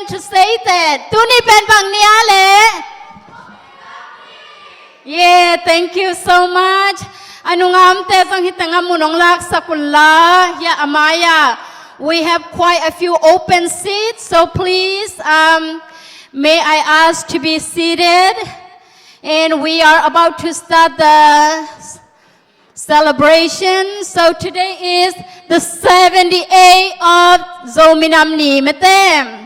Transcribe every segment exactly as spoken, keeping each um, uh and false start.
To say that, tuni pen bang ni a le? Yeah, thank you so much. A nunga omte zong hi tengah mun hong laksak un la. Hiah a mai-ah we have quite a few open seats, so please, um, may I ask to be seated? And we are about to start the celebration. So today is the seventy-eight of Zomi Nam Ni, mate.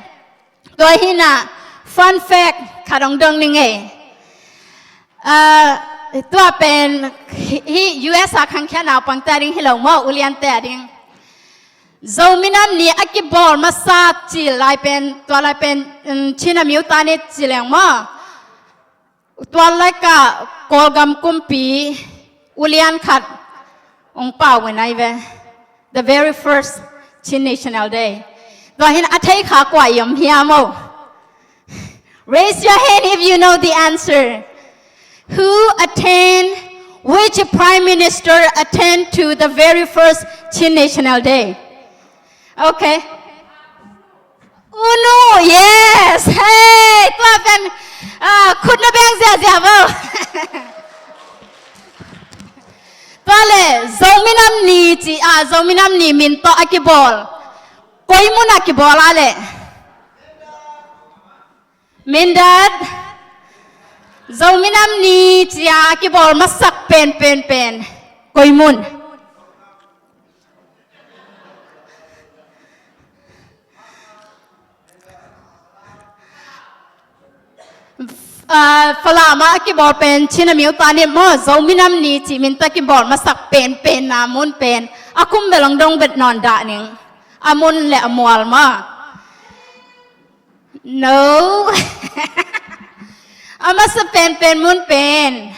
Tua hi-in ah, fun fact khat hong dong ning ei. Ah, tua pen hih U S a khangkhia naupangte a ding hi lo maw, uliante a ding. Zomi Nam Ni a kibawl masa cil lai pen, tua lai pen, um, Chin Amiu Tani ci leng maw. Tua laikah Kawlgam kumpi ulian khat hong pau in ai ve. The very first Chin National Day. Tua hi-in a thei kha kua i om hiam aw? Raise your hand if you know the answer. Who attend, which prime minister attend to the very first Chin National Day? Okay. U Nu, yes. Hey, tua pen, ah, khut na beng ziazia vo. Tua le, Zomi Nam Ni ci, ah, Zomi Nam Ni min tawh a kibawl, koi mun a kibawl a le? Mindat. Zomi Nam Ni ci a kibawl masak pen, pen, pen, koi mun? Ah, Falam ah a kibawl pen Chin Amiu Tani maw, Zomi Nam Ni cih min tawh a kibawl masak pen, pen na mun pen, a kum bel hong dong vet nawn dah ning. A mun le a mual maw. No. A masa penpen mun pen,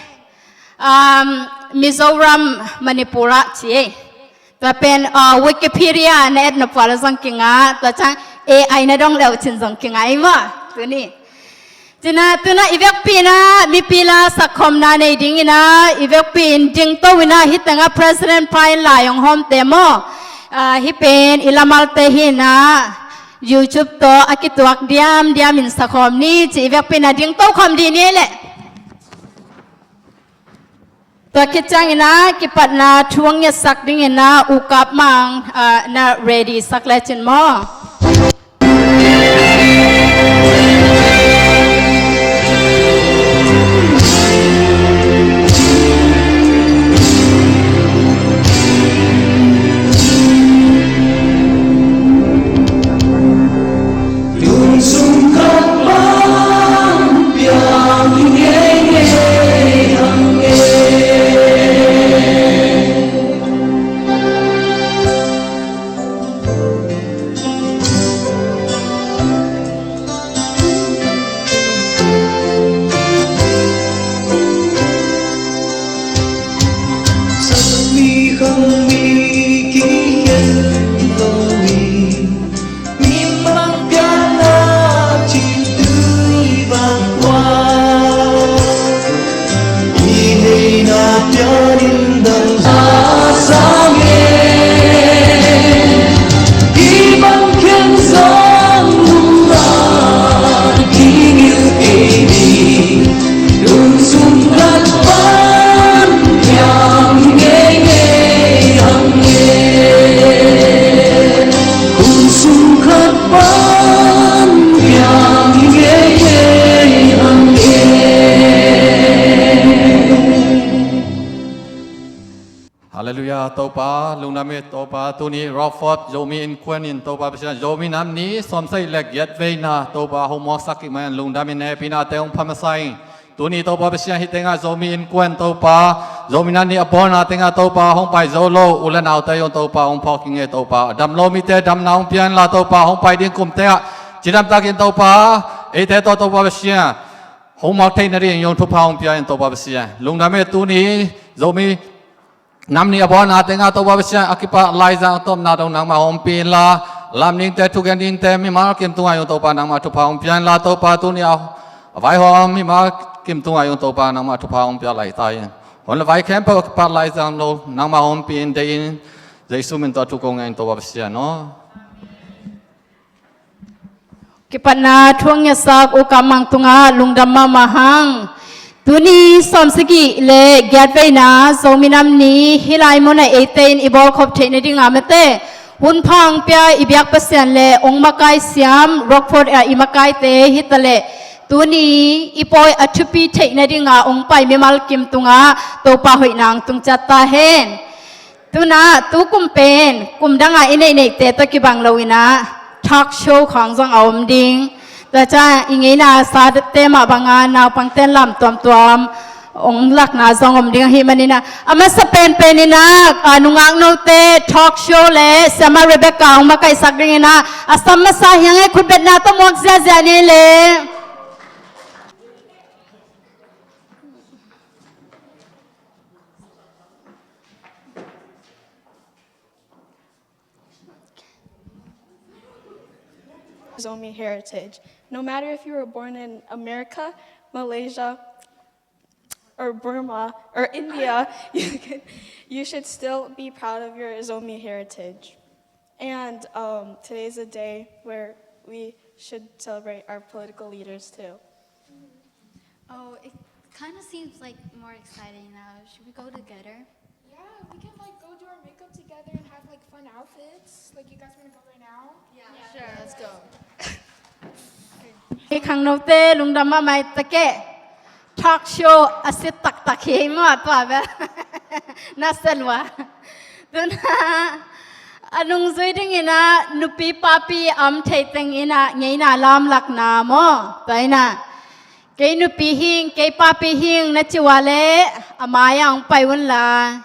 um, Mizoram, Manipur ah ci ei. Tua pen, uh, Wikipedia na et nop uh leh zong kingah, tua ciang A I na dong le uh cin zong kingah ei maw. Tuni. Ci-in ah, tu-in ah i vekpi-in ah mipi la sakkhawmna nei dingin ah, i vekpi-in dingto-in ah, hih tengah President pa in lai hong hawmte maw. Ah, hih pen i lamalte hi-in ah, YouTube tawh a kituak diamdiam in sakhawm ni ci, i vekpi-in ah dingto khawm dih ni ei leh. Tua khit ciangin ah kipatna thu hong ngetsak dingin ah U Kap Mang, ah, na ready sak lecin maw. Halleluiah, Topa, lungdam ei Topa, tuni Rockford Zomi Innkuan in Topa Pasian, Zomi Nam Ni sawmsagih le giat veina Topa hong muaksak kik ma-in lungdam in, hehpihna te hong pha masa ing. Tuni Topa Pasian, hih tengah Zomi Innkuan Topa, Zomi Nam Ni a bawlna tengah Topa hong pai zo lo u le naute zong Topa hong phawk ing ei Topa. Dam lo mite damna hong pia inla Topa, hong pai ding kumte ah cidamtakin Topa, eite tawh Topa Pasian hong muak theih nading zong thupha hong pia in Topa Pasian. Lungdam ei tuni Zomi Nam Ni a bawlna tengah Topa Pasian a kipat Lai Zang tawpna dong nangmah hong ompih inla, lam dingte, thugen dingte, mimal kim tungah zong Topa nangmah thupha hong pia inla Topa, tuni a vaihawm mimal kim tungah zong Topa nangmah thupha hong pia lai ta in. Hong le vai khempeuh a kipat Lai Zang lo nangmah hong ompih in, deih in, Jesu min tawh thu kong ngen in Topa Pasian aw. Kipatna thu hong ngetsak U Kam Mang tungah lungdam mahmah hang. Tuni sawmsagih le giat veina Zomi Nam Ni hih lai munah eite in i bawlkhop theih nadinga mate hun pha hong pia i biak Pasian le hong makaisiam Rockford ah i makaite hi taleh tuni i pawi a thupi theih nadinga hong pai mimal kim tungah Topa hoihna hong tung ciat ta hen. Tunah tukum pen kum danga i neihneihte tawh kibang loinah talk show khawng zong a om ding. Tua ciang i ngeina sate mah banga naupangten lam tuamtuam hong lakna zong om ding ahih maninah a masa penpeninah a nungak note talk show le Siama Rebecca hong makaihsak dinginah a sam masa hiang ei, khutbetna tawh muak ziahziah ni le. Zomi heritage. No matter if you were born in America, Malaysia, or Burma, or India, you can, you should still be proud of your Zomi heritage. And, um, today's a day where we should celebrate our political leaders too. Oh, it kind of seems, like, more exciting now. Should we go together? Yeah, we can, like, go do our makeup together and have, like, fun outfits. Like, you guys wanna go right now? Yeah, sure. Let's go. Hi khangnote lungdam mahmah ta kei. Talk show a sit taktak hi maw tua bel. Na sa lua. Tunah a nungzui dinginah nupi papi a om thei tenginah ngeina lamlakna maw? Tua inah kei nupi hing, kei papi hing na ci ua leh a mai-ah hong pai unla.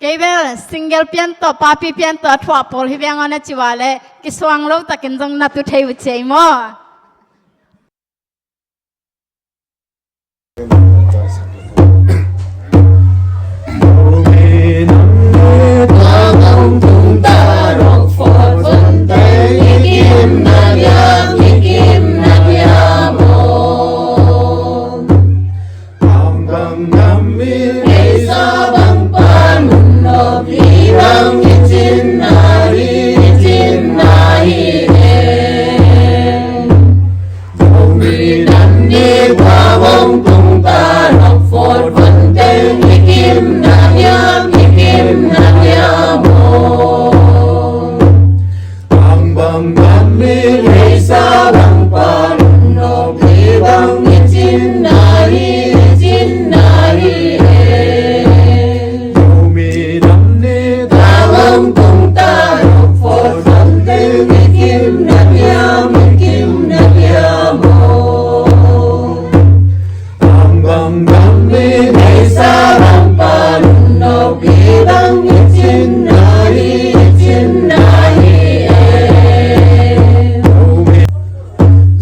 Kei bel single pian tawh papi pian tawh a thuah pawl hi veng aw na ci ua leh kisuang lo takin zong na tu thei uh ci ei maw?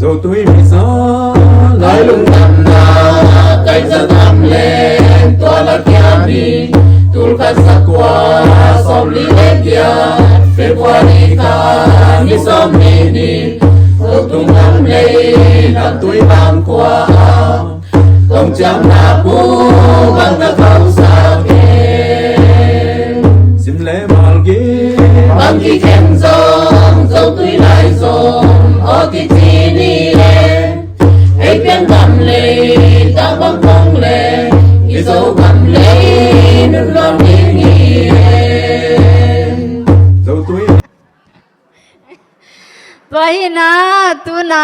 Zotui misa lai lungdamna kaisa tam le tua la kiam hi. Tulkhat zakua sawmli le giat February kha ni sawmnih ni Zotung Gamlei Tui Bang khua ah Kong ciamna pu bang na khausak e. Sim le malgi bang kikhen zong Zotui lai zong aw kici ni e. Ei pian gam lei tak bang kong le i Zo gam lei nun lawm ding hi e. Zotui Tua hi na, tuna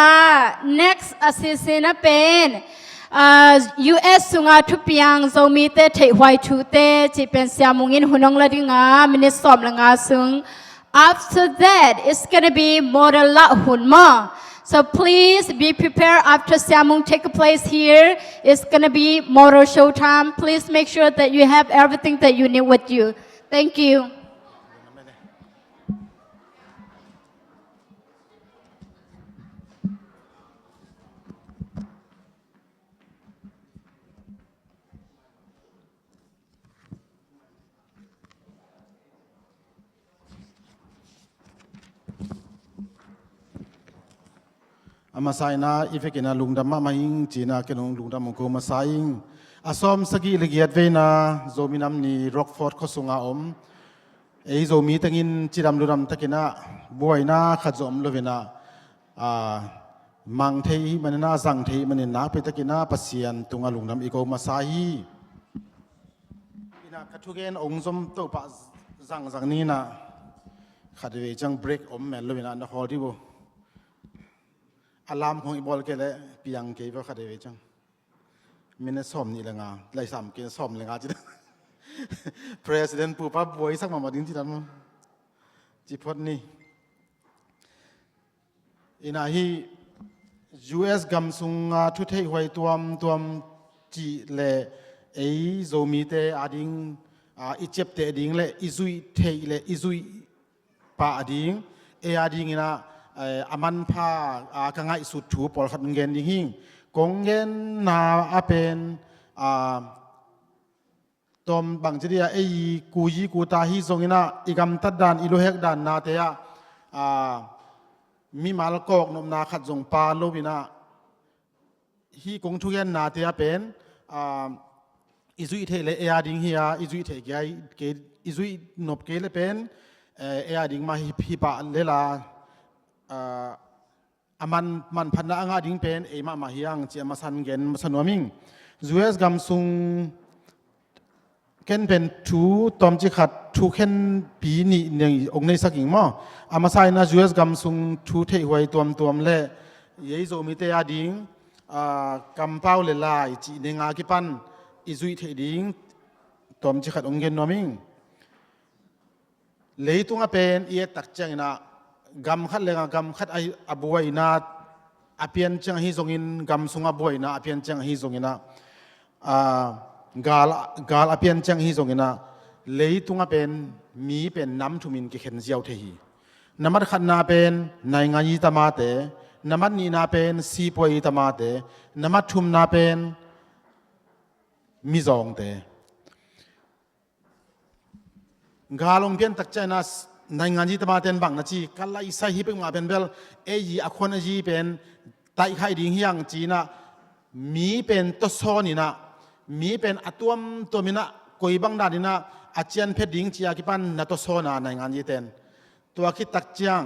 next a sisina pen, ah, U S sunga thupiang Zomite theihhuai thute cih pen Sia Mung in hun hong la dinga minute sawm le nga sung. After that, it's gonna be model lah hun maw. So please be prepared after Sia Mung take a place here. It's gonna be model show time. Please make sure that you have everything that you need with you. Thank you. A masa ina i vekina lungdam mahmah ing cina ken hong lungdam hong ko masa ing. A sawm sagih le giat veina Zomi Nam Ni Rockford khuasunga om ei Zomi tengin cidam ludam takinah buaina khat zong om lovinah, a, mang thei ahih manin ah, zang thei ahih manin ah, nakpi takin ah Pasian tungah lungdam i ko masa hi. Ina ka thugen ong zom to pah zangzang ni ina, khatvei ciang break om mel lo ina na khawl dih bo. Alarm khong i bawl kei leh piang kei bo khatvei ciang. Minute sawm nih le nga, lai sam kei sawm le nga ci dan. President pu pa buai sak mahmah ding ci dan maw. Ci phot ni. Ina hih U S gam sunga thutheih huai tuamtuam cih le ei Zomite ading, a, i ciapteh ding le i zuih theih le i zuih pah ding, ei adingin ah, eh, a manpha, a, ka ngaihsut thu pawlkhat gen ding hi. Kong genna a pen, a, tawm bangci dih a, ei kuyi kuta hi zongin ah, i gamtat dan, i luhek dan nate ah, a, mimal kawknopna khat zong pha lo in ah, hih kong thugennate ah pen, a, i zuih theih le ei ading hi a, i zuih theih kei, kei, i zuih nop kei le pen, eh, ei ading mah hi, hi pah le la, a, a man, manphatna a ngah ding pen ei mahmah hi hang ci a masan gen masa nuam ing. U S gam sung ken pen thu tawmcik khat, thu khenpi nih nei, ong neisak ing maw. A masa in ah U S gam sung thutheih huai tuamtuam le ei Zomite ading, a, kampau le lai cih neng a kipan i zuih theih ding tawmcik khat ong gen nuam ing. Leitungah pen i et tak ciangin ah, gam khat le gam khat a, a buaina a pian ciang ahi zongin, gam sungah buaina a pian ciang ahi zongin ah, a, gal, gal a pian ciang ahi zongin ah, leitungah pen mi pen nam thumin kikhen ziau thei hi. Namat khatna pen naingan i tamate, namat nihna pen sipuai i tamate, namat thumna pen mizawngte. Gal ong pian tak ciang ah, naingan i tamate in bang na ci, ka laisai hi pek mah pen bel, ei a khuan a zi pen taihkhaih ding hi hang ci in ah, mi pen tawsawn in ah, mi pen a tuamtuam in ah, koi bang dan in ah a cian phet ding ci a kipan na tawsawn a naingan ite in. Tua khit tak ciang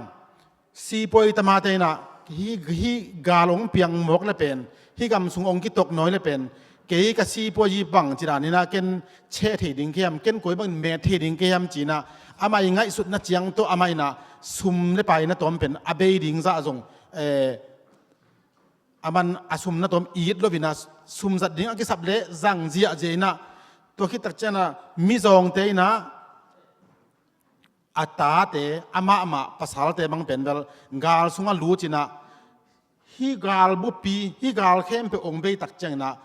sipuai tamate in ah, hih, hih gal ong piang mawk le pen, hih gam sung ong kitok nawi le pen, kei ka sipuai bangci dan in ah ken cheh thei ding ka hiam, ken koi bangin met thei ding ka hiam ci in ah, amah i ngaihsutna ciang tawh amah in ah sum le pai na tawm pen a bei ding zah zong, eh, a man a sum na tawm it lo in ah, sum zat ding a kisap le zang ziahziah in ah, tua khit tak ciang ah mizawngte in ah, a tate, amah mah pasalte bang pen bel, gal sungah lut in ah, hih gal buppi, hih gal khempeuh ong bei tak ciangin ah,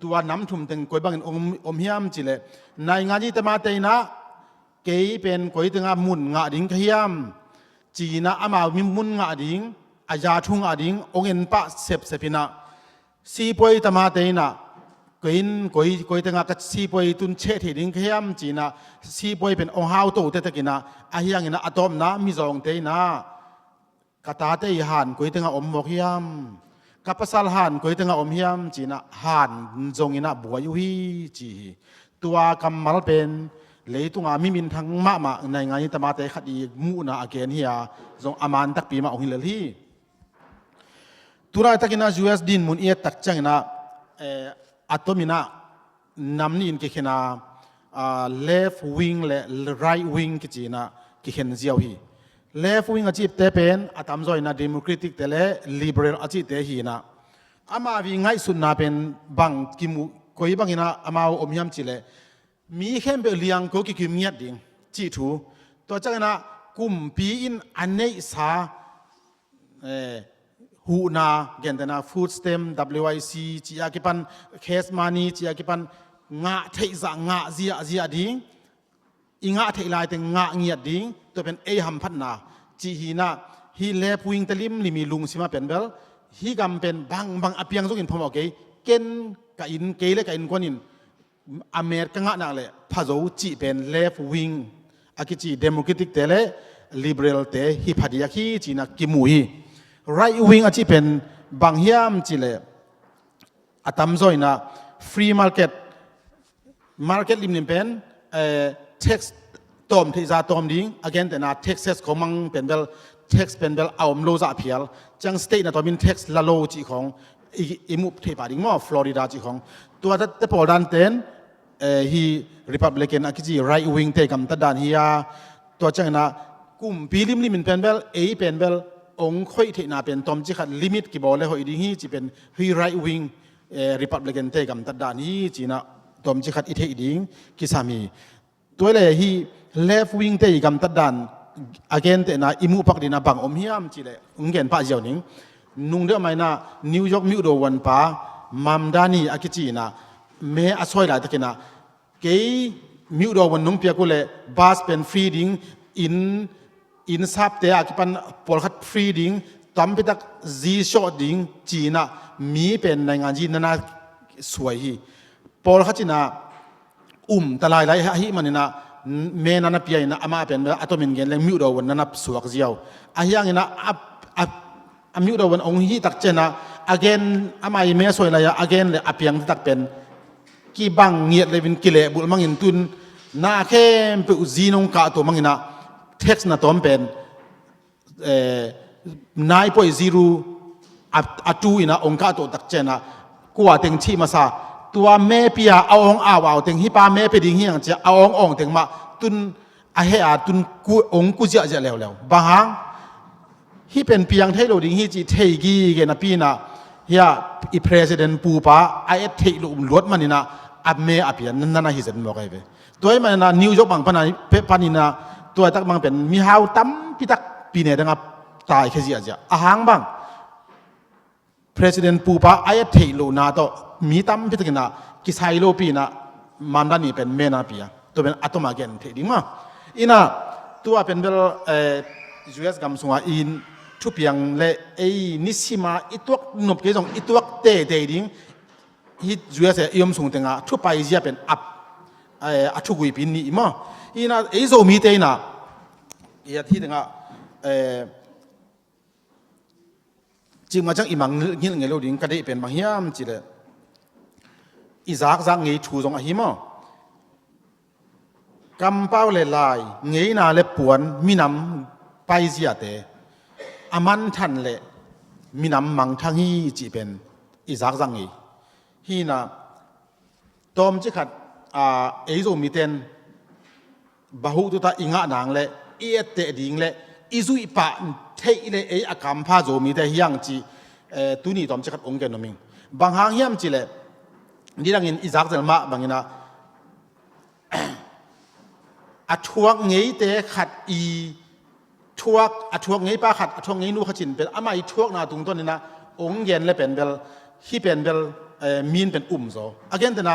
tua nam thum teng koi bangin om, om hiam ci leh, naingan i tamate in ah, kei pen koi tengah mun ngah ding ka hiam ci in ah, amau mi mun ngah ding, a za thu ngah ding ong en pah sepsep in ah, sipuai tamate in ah, koi in, koi, koi tengah ka sipuai tun cheh thei ding ka hiam ci in ah, sipuai pen ong hau to tektek in ah, ahi hangin ah a tawpna mizawngte in ah, ka tate i han koi tengah om mawk hiam, ka pasal han koi tengah om hiam ci in ah, han zongin ah buai uh hi ci hi. Tua kammal pen leitunga mi minthang mahmah naingan i tamate khat i muhna a gen hi a, zong a man takpi mah ong hi lel hi. Tulaitakin ah U S dinmun i et tak ciangin ah, eh, a tomin ah nam nih in kikhen a, ah, left wing le right wing kici in ah kikhen ziau hi. Left wing a cihte pen a tamzaw in ah Democratic te le Liberal a cihte hi in ah, amau i ngaihsutna pen bang kimu, koi bangin ah amau om hiam ci leh, mi khempeuh liangko kikim ngiat ding cih thu. Tua ciangin ah kumpi in a neihsa, eh, huhna, gentehna food stamp, W I C cih a kipan, cash money cih a kipan, ngah theih zah ngah ziahziah ding, i ngah theih laite ngah ngiat ding, tua pen ei hamphatna cih hi in ah, hih left wing te limlim i lungsim ah pen bel, hih gam pen bangbang a piang zongin phamawh kei, ken ka inn, kei le ka innkuan in a met ka ngah nak leh pha zo cih pen left wing a kici Democratic te le Liberal te hi phadiak hi ci in ah kimu hi. Right wing a cih pen bang hiam ci leh, a tamzaw in ah free market, market limlim pen, eh, tax tawm theih zah tawm ding, a gentehna taxes khong mang pen bel tax pen bel a om lo zah phial, ciang state na tawmin tax la lo cih khong i, i muh theih pah ding maw, Florida cih khong. Tua te pawl dan ten, eh, hi Republican a kici right wing te gamtat dan hi a, tua ciangin ah kumpi limlim in pen bel, ei pen bel ong khoih theihna pen tawmcik khat limit kibawl le hoih ding hi cih pen hi right wing, eh, Republican te gamtat dan hi ci-in ah tawmcik khat i theih ding kisam hi. Tua le hi left wing te i gamtat dan a gentehna i muh pak ding ah bang om hiam cih leh ong gen pah ziau ning. Nung deuh mah in ah New York Myodowan pa Mamdani a kici in ah me a sawi laitakin ah, kei Myodowan nong piak uh leh bus pen free ding, inn, inn sapte a kipan pawlkhat free ding, tampitak zi sawh ding ci-in ah mi pen naingan zi nana suai hi. Pawlkhat in ah um ta lailai ahih manin ah me nana pia in ah amah pen a tomin gen leng Myodowan nana suak ziau. Ahi hangin ah a, a, a Myodowan ong hih tak ciangin ah a gen, amah i me sawi lai-a a gen le a piang tak pen kibang ngiat leh vin kilehbulh mangin tun na khempeuh zi nong kahto mangin ah tax na tawm pen, eh, nine point zero a, a tu in ah ong kahto tak ciangin ah kua teng cih masa, tua me pia a ong au au teng, hih pa me pia ding hi hang ci-a a ong awng teng mah tun a heh a tun ku, ong ku ziahziah leuleu. Bang hang? Hih pen piang thei lo ding hi cih thei gige napi in ah, hi a i president pupa a et theih loh luat manin ah a me a pia nana hi zen mawk ahi ve. Tua ahih manin ah New York bang pan a, panin ah tua tak bang pen mihau tampitak pi ne dang a taikhia ziahziah. A hang bang? President pupa a et theih lohna tawh mi tampi takin ah kisai lopi in ah Mamdani pen me nana pia. Tua pen a tawm a gen theih ding maw. In ah tua pen bel, eh, U S gam sungah in thupiang le ei nisim a i tuak nop kei zong i tuak teitei ding. Hih U S A i om sung tengah thu paizia pen a, eh, a thuguipi ni i maw. In ah ei Zomite in ah i at hih tengah, eh, cih mah ciang i mangngilh ngei lo ding ka deih pen bang hiam cih leh i zakzak ngei thu zong ahi maw. Kampau le lai, ngeina le puan, minam paiziate a manthan le minam mangthang hi cih pen i zakzak ngei. Hi in ah tawmcik khat, a, ei Zomite in bahuh tuta i ngah nang le i etteh ding le i zuih pah theih le ei a kampha Zomite hi hang cih, eh, tuni tawmcik khat ong gen nuam ing. Bang hang hiam cih leh nidangin i zakzel mah bangin ah a thuak ngeite khat i thuak, a thuak ngeipa khat, a thuak ngeinu khat cin pen amah i thuakna tungtawn in ah ong gen le pen bel, hih pen bel, eh, min pen um zaw. A gentehna,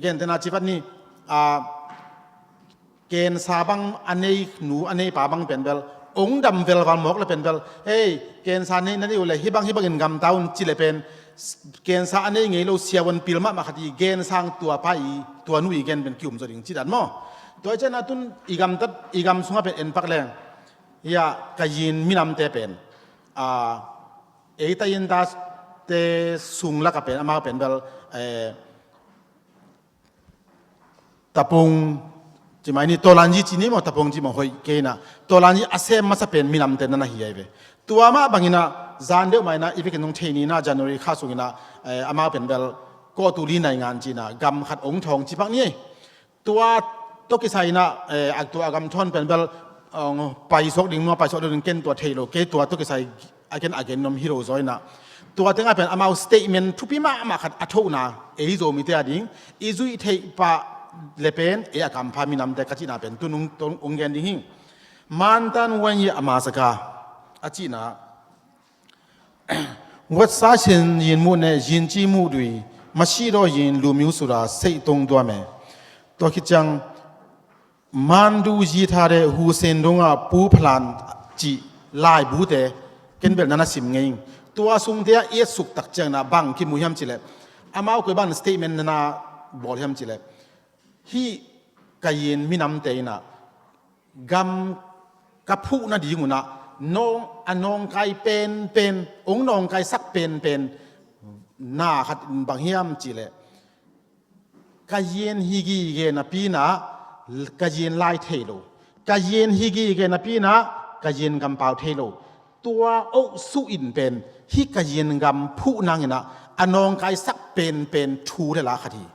gentehna cipat ni, a, cancer bang a nei nu, a nei pa bang pen bel ong dam velval mawk le pen bel, hei, cancer nei na nei uh le hih bang, hih bangin gamta un ci le pen, cancer a nei ngei lo siavuan pil mahmah khat i gen sang tua pa i, tua nu i gen pen ki-um zaw ding ci dan maw. Tua i ciangin ah tun i gamtat, i gam sungah pen en pak leng, hi a, Kayin minamte pen, a, ei Tayindaste sung lakah pen amau pen bel, eh, Tapung ci mai ni, Tolanyi ci ni maw, Tapung ci maw, hoih kei in ah, Tolanyi a sem masa pen minamte nana hi ahi ve. Tua mah bangin ah zan deuh mah in ah i vekin zong thei ni in ah January kha sungin ah, eh, amau pen bel kawtu li naingan ci in ah gam khat ong thawng ci pak ni. Tua tawh kisai in ah, eh, a tua a gam thawn pen bel, ong paisuak ding maw, paisuak ding ken tua thei lo, kei tua tawh kisai a ken a gen nuam hi lo zaw in ah. Tua tengah pen amau statement thupi mahmah khat a thohna, ei Zomite a ding i zuih theih pah le pen ei a kampha minamte ka cihna pen tun ong, ong, ong gen ding hi. 满单愿意 a masaka a cihna, 我相信 ယဉ်မှုနဲ့ ယဉ်ကျေးမှုတွေ မရှိတော့ရင် လူမျိုးဆိုတာ ဆိတ်သုဉ်းသွားမယ်။ တော့ ခရစ်ယာန် မန်ဒူးရေးထားတဲ့ ဟူစိန်တုန်းက ပူဖလန် ci, laibu te, ken bel nana sim ngei ing. Tua sungte ah i et suk tak ciangin ah bang kimu hiam cih leh, amau koi bang statement nana bawl hiam cih leh, hih Kayin minamte in ah gam ka phuh nading un ah nawng, a nawngkai penpen, ong nawngkaisak penpen na khat bang hiam cih leh, Kayin hi gige napi in ah Kayin lai thei lo. Kayin hi gige napi in ah Kayin gam pau thei lo. Tua ohsuh in pen hih Kayin gam phuh nangin ah a nawngkaisak penpen thu le la khat hi,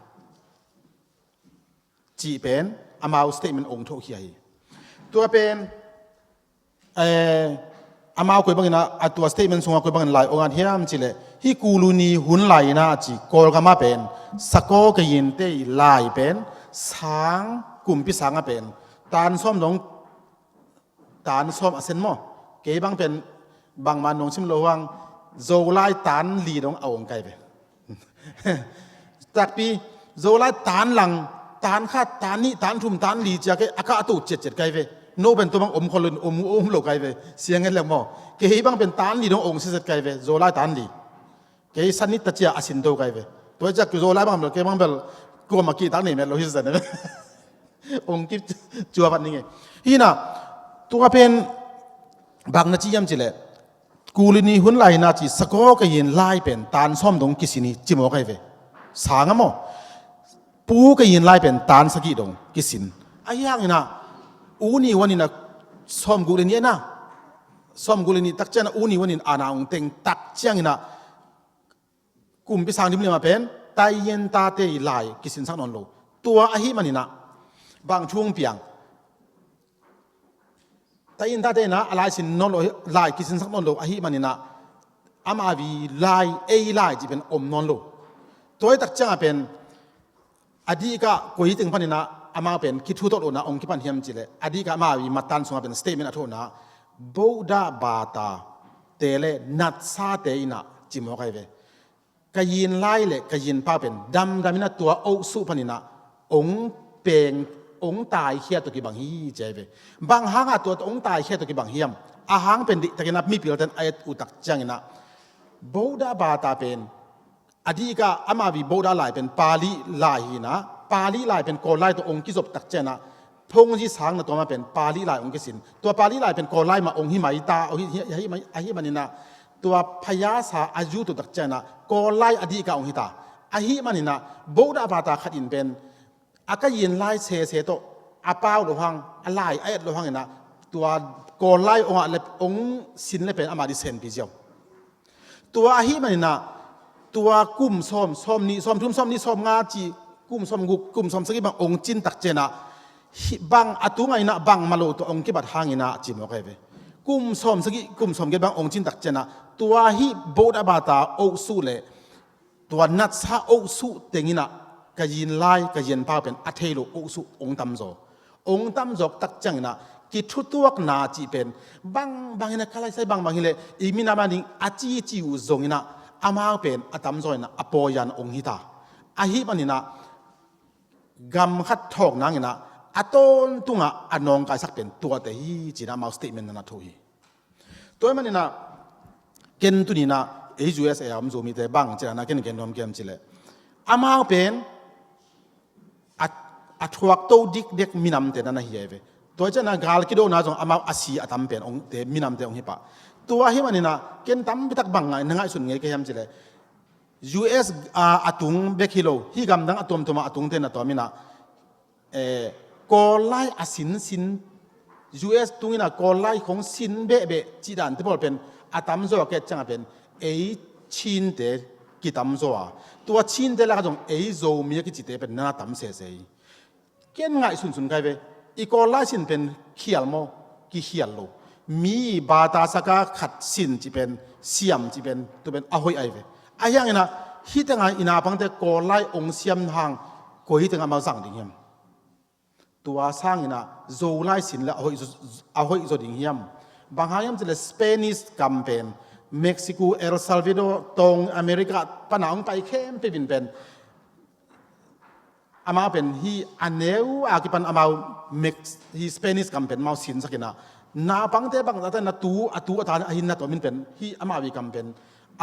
cih pen amau statement ong thohkhia hi. Tua pen, eh, amau koi bangin ah, a tua statement sungah koi bangin lai ong at hiam cih leh, hih kuluni hun lai-in ah ci Kawlgam ah pen Sakaw Kayin te ii lai pen sang, kumpi sang ah pen tan sawm dong, tan sawm a sen maw? Kei bang pen bangma nong sim lo hang, Zolai tan li dong a ong kai ve. Takpi, Zolai tan lang, tan khat, tan nih, tan thum, tan li ci-a kei a kah a to ciatciat kai ve. No pen tua bang om khol lo, om, om lo kai ve. Siang et leng maw? Kei bang pen tan li dong ong siaset kai ve, Zolai tan li. Kei sanit ta cia a sin to kai ve. Tua ciak Zolai bang bel, kei bang bel kuama kihtak nei met lo hi sa ne. Ong kip cua vat ning e. Hi na, tua pen bang na ci hiam cih leh, kulini hun lai-in ah ci Sakaw Kayin lai pen tan sawm dong kisin hi ci maw kai ve. Sang a maw? Pu Kayin lai pen tan sagih dong kisin. Ahi hangin ah U Ne Win in ah sawmguk le nih a na, sawmguk le nih tak ciangin ah U Ne Win in ah na ong teng tak ciangin ah kumpi sang limlim ah pen Tayinta te ii lai kisinsak nawn lo. Tua ahih manin ah bang thu ong piang? Tayinta te in ah a lai sin nawn lo, lai kisinsak nawn lo ahih manin ah amau ii lai, ei lai cih pen om nawn lo. Tua hi tak ciangah pen a dih kah koi teng panin ah amau pen kithutuak lohna ong kipan hiam cih leh, a dih kah amau ii mattan sungah pen statement a thohna, Buddha bata te le natsa te in ah ci maw kai ve. Kayin lai le Kayin pau pen damdam in ah tua ohsuh panin ah ong peng, ong taikhia tawh kibang hi ci ai ve. Bang hangah tua ong taikhia tawh kibang hiam? A hang pen diktakin ah mipilte in a et uh tak ciangin ah Buddha bata pen a dih kah amau ii Buddha lai pen Pali lai hi-in ah, Pali lai pen Kawl lai tawh ong kizop tak ciangin ah Phongji sang na tua mah pen Pali lai ong kisin. Tua Pali lai pen Kawl lai mah ong hi mai ta, ong hi, hi, hi, hi, ahih manin ah tua phayasa a zut uh tak ciangin ah Kawl lai a dih kah ong hi ta. Ahih manin ah Buddha bata khat in pen a Kayin lai sese tawh a pau lo hang, a lai a et lo hangin ah tua Kawl lai ong ah le, ong sin le pen amah dih senpi ziau. Tua ahih manin ah tua kum sawm, sawm nih, sawm thum, sawm nih, sawm nga ci, kum sawm guk, kum sawm sagih bang ong cin tak ciangin ah, hih bang a tungah in ah bangmah lo tawh ong kibat hangin ah ci maw kai ve. Kum sawm sagih, kum sawm giat bang ong cin tak ciangin ah tua hih Buddha bata ohsuh le tua natsa ohsuh teng in ah Kayin lai, Kayin pau pen a thei lo ohsuh ong tamzaw. Ong tamzawk tak ciangin ah kithutuakna cih pen bangbang in ah ka laisai bangbang hi leh i minam a ding a cici uh zongin ah amau pen a tamzaw in ah a pawi-a ong hi ta. Ahih manin ah gam khat thawk nangin ah a tawntungah a nawngkaisak pen tuate hi ci-in ah amau statement na na thoh hi. Tua ahih manin ah ken tuni-in ah ei U S A a om Zomite bang ci-in ah ken gen nuam ka hiam cih leh, amau pen a, a thuak to dikdek minamte na na hi ai ve. Tua ciangin ah gal kidona zong amau a si a tam pen ong, te minamte ong hi pah. Tua ahih manin ah ken tampi tak bang ngai, na ngaihsun ngei ka hiam cih leh, U S a, a tung bek hi lo, hih gamdang a tuamtuam ah a tungte na tuam in ah, eh, Kawl lai a sinsin, U S tungin ah Kawl lai khong sin behbeh cih dante pawl pen a tamzaw a ka et ciangah pen ei Chinte kitamzaw a, tua Chinte lakah zong ei Zomi a kicite pen na na tam sese hi. Ken ngaihsunsun ka hi ve. I Kawl lai sin pen khial maw? Kikhial lo. Mi bata saka khat sin cih pen, siam cih pen, tu pen a hoih ahi ve. Ahi hangin ah hih tengah i naupangte Kawl lai ong siam hang koi tengah amau zang ding hiam? Tua sangin ah Zolai sin le a hoih zaw, a hoih zaw ding hiam? Bang hang hiam cih leh Spanish gam pen Mexico, El Salvador, tawng America pan a ong pai khempeuh in pen amau pen hih a neu a kipan amau Mex-, hih Spanish gam pen amau sinsak in ah, naupangte bangzahte na tu, a tu a ta a hin na tuam in pen hih amau ii gam pen,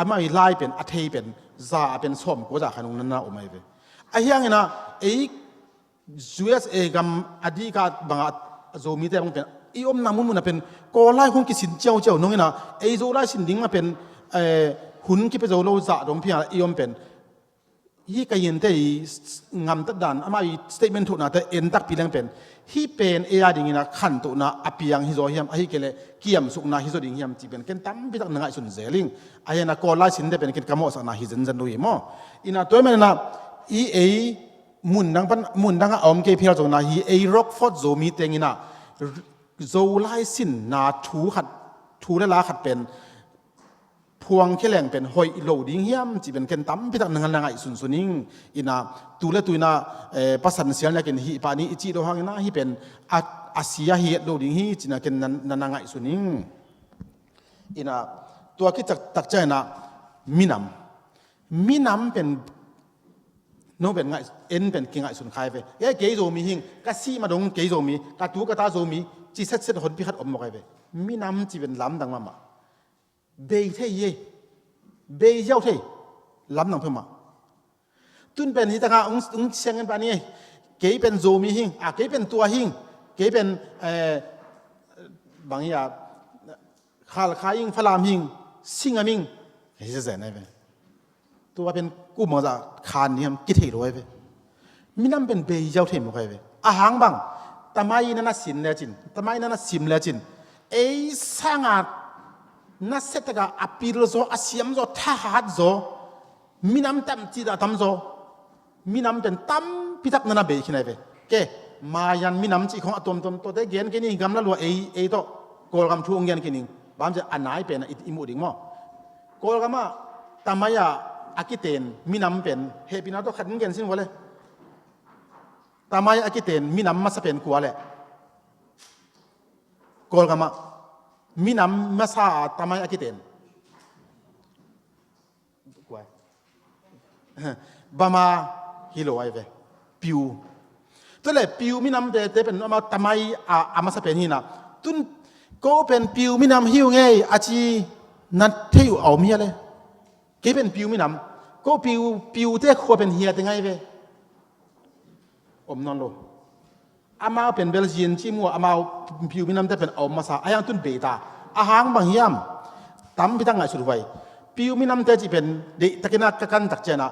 amau ii lai pen a thei pen za a pen sawmkua za khat ong na na om ahi ve. Ahi hangin ah ei U S A gam a dih kah bangah Zomite bang pen i omna munmun ah pen Kawl lai khong kisin ciauciau nong in ah, ei Zolai sin ding mah pen, eh, hun kipia zo lo zah dong phial ah i om pen Hih ka hinte i ngamtat dan, amah i statement thuhnate en takpi leng pen, hih pen ei a dingin a khantohna a piang hi zaw hiam, ahih kei leh kiamsukna hi zaw ding hiam cih pen ken tampi tak na ngaihsun zel ing. Ahi a, Kawl lai sinte pen ken ka mawhsakna hi zenzen lo hi maw. Ina tua ahih manin a, hih ei mundang pan, mundang a om kei phial zong ina, hih ei Rockford Zomi teng ina Zolai sinna thu khat, thu le la khat pen phuang khia leng pen hoih lo ding hiam cih pen ken tampi tak na ngaihsunsun ing. Ina tu le tu ina, eh, pasan sial nek in hih pah ni i cih lo hang ina hih pen a, a sia hi et lo ding hi ci ina ken na, na, na ngaihsun ing. Ina tua khit tak, tak ciang ina minam. Minam pen no pen ngaih, en pen kingaihsun khai ve. Kei, kei Zomi hing, ka sih ma dong kei Zomi, ka tu ka ta Zomi ci setset honpi khat om mawk ai ve. Minam ci pen lamdang mahmah. Bei thei hi ei. Bei ziau thei. Lamdang peuhmah. Tun pen hi taka ung, ung siang en pah ni ei. Kei pen Zomi hing, a, kei pen tua hing, kei pen, eh, bang hi a, Khalkha hing, Falam hing, Singam hing. Hi zenzen ai ve. Tua pen kum bangzah khan ni hiam kithei lo ai ve. Minam pen bei ziau thei mawk ai ve. A hang bang, tamai na na sin lecin, tamai na na sim lecin, ei sanga na setaka a pil zaw, a siam zaw, thahat zaw, minam tam cih dah tam zaw. Minam pen tampi tak na na bei khin ai ve. Ke, Mayan minam cih khong a tuamtuam tuate gen kei ni, gamla lua ei, ei tawh Kawlgam thu hong gen kei ning. Bang ci a nai pen a i, i muh ding maw. Kawlgam ah tamai ah a kiten minam pen hehpihna tawh khat hong gen sin vua le. Tamai a kiten minam masa pen kua le. Kawlgam ah minam masa a tamai a kiten. Kua. Bama hi lo ai ve. Piu. Tua le Piu minam te, te pen ama tamai a, a masa pen hi na. Tun ko pen Piu minam hi ung ei a ci na thei uh a om hia le. Kei pen Piu minam. Ko Piu, Piu te khua pen hia te ngai ve. Om nawn lo. Amau pen bel zin ci mu a, amau Piu minamte pen a om masa, a hiang tun bei ta. A hang bang hiam? Tampi tak ngaihsut huai. Piu minamte cih pen deihtakin a ka kan tak ciang a,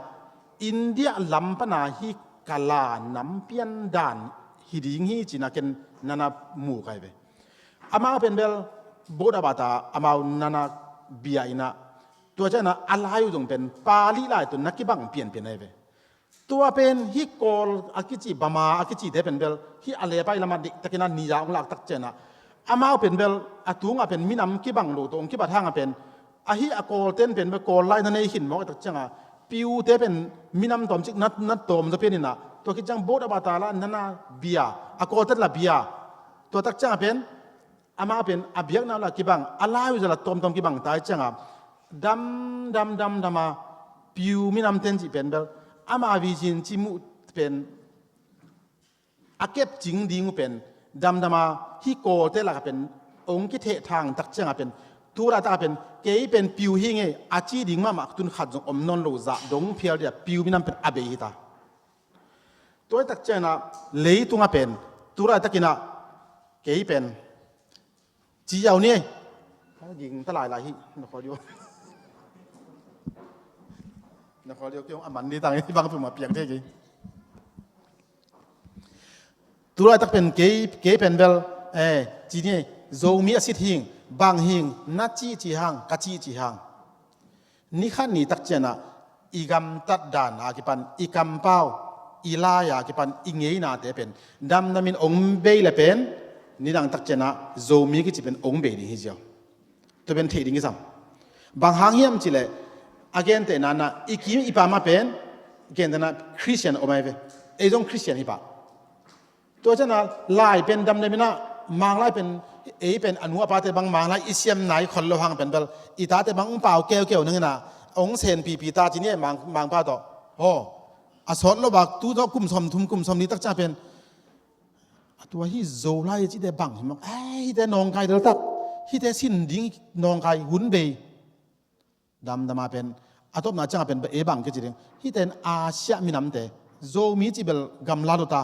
India lam pana hi Kala nam pian dan hi ding hi ci-in a ken na na mu kai ve. Amau pen bel boda bata amau na na bia in a, tua ciang a, a lai uh zong pen Pali lai tun na kibang pianpian ai ve. Tua pen hih Kawl a kici, Bama a kicite pen bel hih a lepai lamah deihtakin a ni-a hong laktak ciang a, amau pen bel a tungah pen minam kibang lo tawh hong kibat hang a pen, ahi a Kawlten pen bel Kawl lai na nei khin mawk a tak ciang a, Piute pen minam tawmcik na, na tawm zaw pian in a, tua khit ciang boda bata la na na bia, a Kawlten la bia. Tua tak ciang a pen amau pen a biakna uh la kibang, a lai uh zong la tawmtawm kibang ta i ciang a, dam, dam, dam, dam a, Piu minamten cih pen bel, ama vision ci muh pen, a kep cing ding uh pen, dam, dam a, hih Kawlte lak a pen hong kithehthang tak ciang a pen, tu laitak a pen, kei pen Piu hi ing ei a ci ding mahmah tun khat zong om nawn lo zah dong phial dia, Piu minam pen a bei hi ta. Tua i tak ciang a, leitung a pen, tu laitakin a, kei pen ci ziau ni ei. Ka ging ta lailai hi, na khawl dih uh. Na khawl dih uh, kei hong a man dih tang hi, bang peuhmah piang thei kei. Tu laitak pen kei, kei pen bel, eh, ci ni ei, Zomi a sit hing, bang hing, na cihcih hang, ka cihcih hang. Ni khat ni tak ciang a, i gamtat dan a kipan, i kampau, i lai a kipan, i ngeinate pen damdamin hong bei le pen, nidang tak ciang a, Zomi kici pen hong bei ding hi ziau. Tua pen theih ding kisam. Bang hang hiam cih leh, a gentehna in a, i kim i pam ah pen, gentehna Christian om ai ve. Ei zong Christian hi pah. Tua ciang a, lai pen damdam in a, Manglai pen, ei pen a nu a pate bang Manglai i siam nai khol lo hang pen bel, i tate bang hong pau keukeu nang in a, hong sen pipi ta ci ni ei Mang, Mangpau tawh. Aw, a sawt lo bak tu tawh kum sawmthum, kum sawmli tak ciang a pen, a tua hih Zolai cihte bang hi mawk. Ei, hihte nawngkai deltak. Hihte sin ding nawngkai hun bei. Damdam a pen, a tawpna ciang a pen, ei bang kici ding. Hihte in Asia minamte, Zomi cih bel gamla lo ta.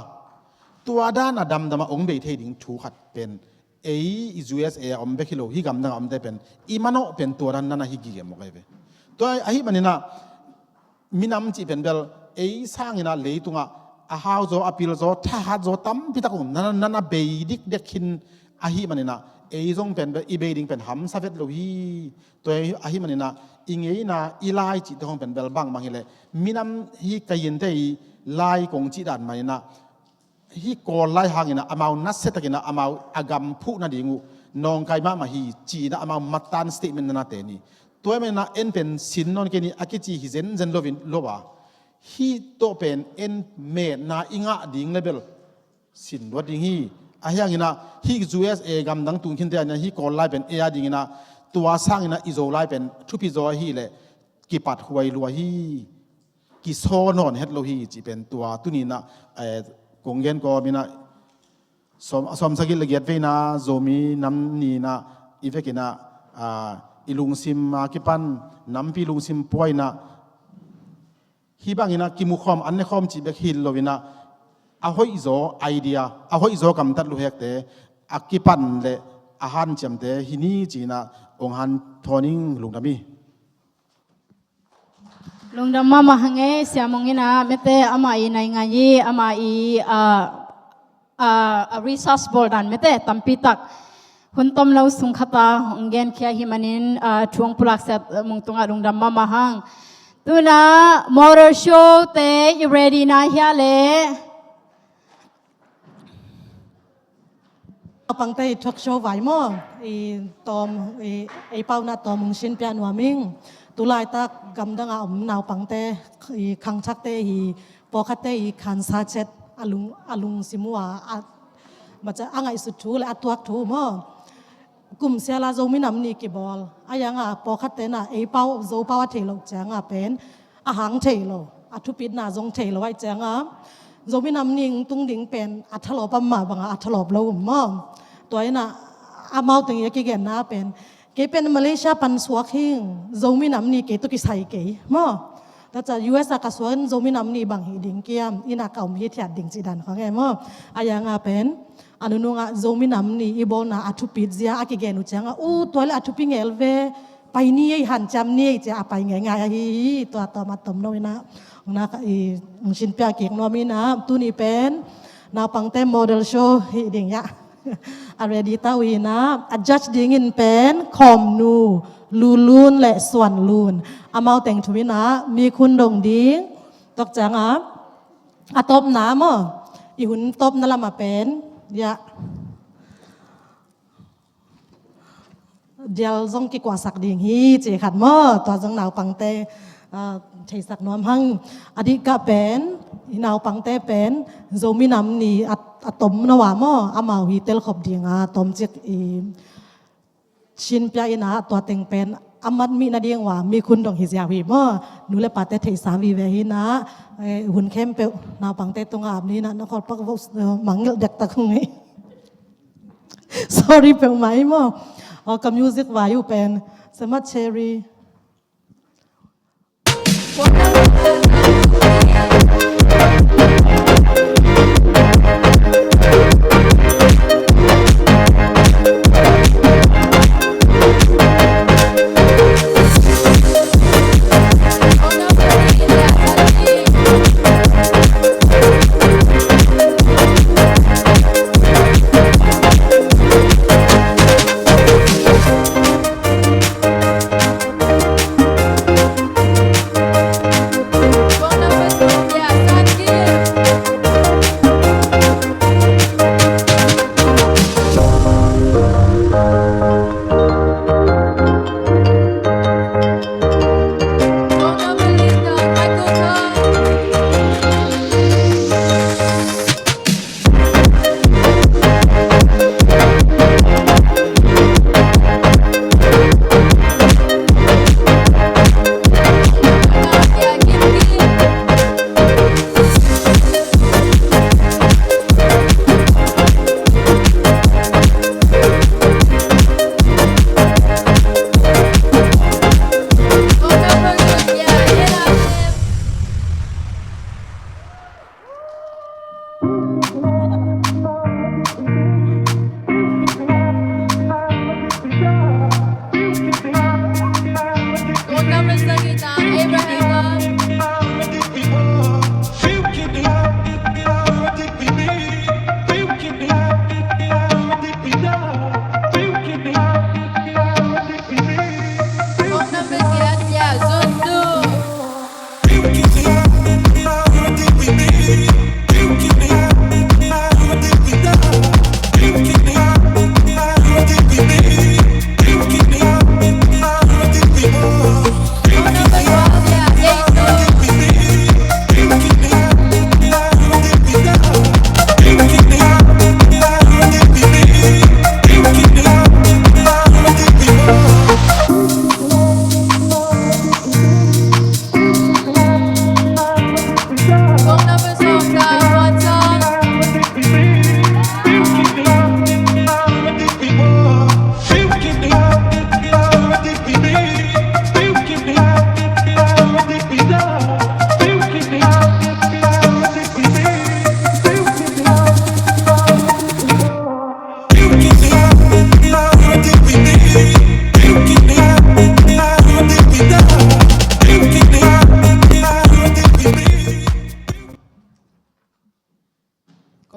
Tua dan a damdam a hong bei thei ding thu khat pen, ei U S A a om bek hi lo, hih gamdang a omte pen, i manawh pen tua dan na na hi gige mawk ai ve. Tua ahih manin a, minam cih pen bel, ei sanginah leitungah a hau zaw, a pil zaw, thahat zaw tampitak um nana, nana bei dikdek khin ahih maninah ei zong pen bel i bei ding pen hamsa vet lo hi. Tua ahih maninah i ngeina i lai cihte hong pen bel bangbang hileh minam hi ka yinte i lai kong cih dan maninah hih Kawl lai hanginah amau nasiatakinah amau a gam phuh nading uh nawngkai mahmah hi ci-inah amau matan statement nana te ni. Tua ahih maninah en pen sin nawn kei ni a kici hi zenzen lo in lo a, hih tawh pen en metna i ngah ding le bel sin luat ding hi. Ahi hanginah hih U S A gamdang tungkhinte ah inah hih Kawl lai pen ei a dinginah tua sanginah i Zo lai pen thupi zaw ahileh kipat huai lua hi. Kisaw nawn het lo hi cih pen tua tuninah, eh, kong gen kawminah sawm, sawmsagih le giat veina Zomi Nam Ni inah i vekinah, ah, i lungsim a kipan nampi lungsim puainah hih banginah kimukhawm an nekhawm cih bek hi loinah a hoihzaw idea, a hoihzaw gamtat luhekte a kipan le a hanciamte hi ni cinah hong hanthawn ing. Lungdam hi. Lungdam mahmah hang e, Sia Mung inah mete amah i naingai i amah i, ah, ah, a resource bawl dan mete tampitak hun tomno sung khata hong genkhia hi manin, ah, thu hong pulak Sia Mung tungah lungdam mahmah hang. Tuna model show te i ready na hia le? Pangte i talk show vai maw? I tawm, i, ei pauna tawm hong sinpia nuam ing. Tulaitak gamdanga om naupangte, i khangthakte hi, pawlkhatte i khansa cet a lung, a lungsim uh a, a, maca a ngaihsut thu le a tuak thu maw? Kum siala Zomi Nam Ni kibawl a, yanga pawlkhatte na ei pau, Zo pau a thei loh cianga pen a hang thei lo, a thupitna zong thei lo aih cianga Zomi Nam Ni tung ding pen a thalawp a mah banga a thalawp lo um maw? Tua inah amau teng i a kigenna pen kei pen Malaysia pan suak hing, Zomi Nam Ni kei tawh kisai kei maw? Tua ca U S a ka suan Zomi Nam Ni bang hi ding kiam, ina ka om hi thiat ding cih dan khong e maw? A yanga pen a nunungah Zomi Nam Ni i bawlna a thupit zia a kigen uh cianga u tua le a thupi ngel ve, pai ni ei, hanciam ni ei cia a pai ngeingai ahi hi. Tua tawm a tomno inah na ka i hong sinpia kik nuam inah tuni pen naupangte model show hi ding iah a ready ta uh inah a judge dingin pen Khawmnu Lulun le Suanlun, amau teng thum inah mi khun dong ding. Tok cianga a tawpna maw, i hun tawpna lama pen iah dial zong kikuahsak ding hi ci khat maw? Tua zong naupangte, ah, theisak nuam hang. A dikkah pen i naupangte pen Zomi Nam Ni a, a tomno a maw, amau hi telkhop dinga tomcik i sinpia inah tua teng pen a mat mi nading uh a mi khun dong hi ziau hi maw? Nu le pate theihsa vive hi inah, eh, hun khempeuh naupangte tunga ap ni inah na kholpak vo, eh, mangngilh dektak hong hi. Sorry peuhmah hi maw? Aw, ka music vai uh pen Samat Cherry.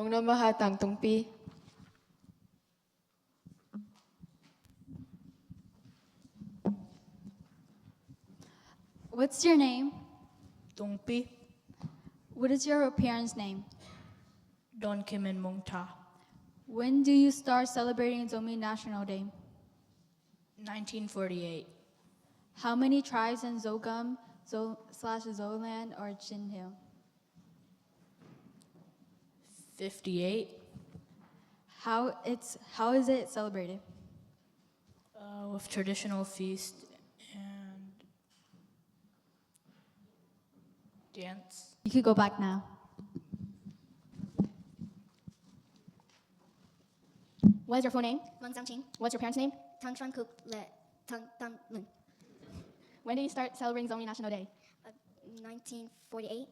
Kong number khat, Tang Tungpi. What's your name? Tungpi. What is your parents' name? Don Kim and Mung Ta. When do you start celebrating Zomi National Day? Nineteen forty-eight. How many tribes in Zogam, Zo-, slash Zoland or Chin Hill? Fifty-eight. How it's, how is it celebrated? Uh, with traditional feast and dance. You could go back now. What is your full name? Wang Zhangqing. What's your parents' name? Tang Chuan Kuk le Tang Tang Lun. When did you start celebrating Zomi National Day? Uh, nineteen forty-eight.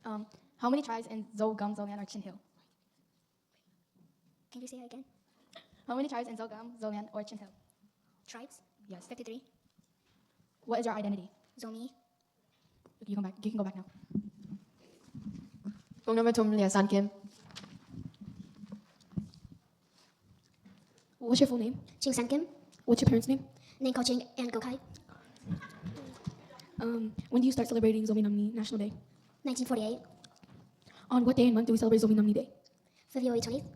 Um, how many tribes in Zogam, Zoland, or Chin Hill? Can you say it again? How many tribes in Zogam, Zoland, or Chin Hill? Tribes? Yes. Fifty-three. What is your identity? Zomi. You can go back, you can go back now. Kong number thum, Lia San Kim. What's your full name? Ching San Kim. What's your parents' name? Neng Ko Ching and Go Kai. Um, when do you start celebrating Zomi Namni National Day? Nineteen forty-eight. On what day and month do we celebrate Zomi Namni Day? February twentieth.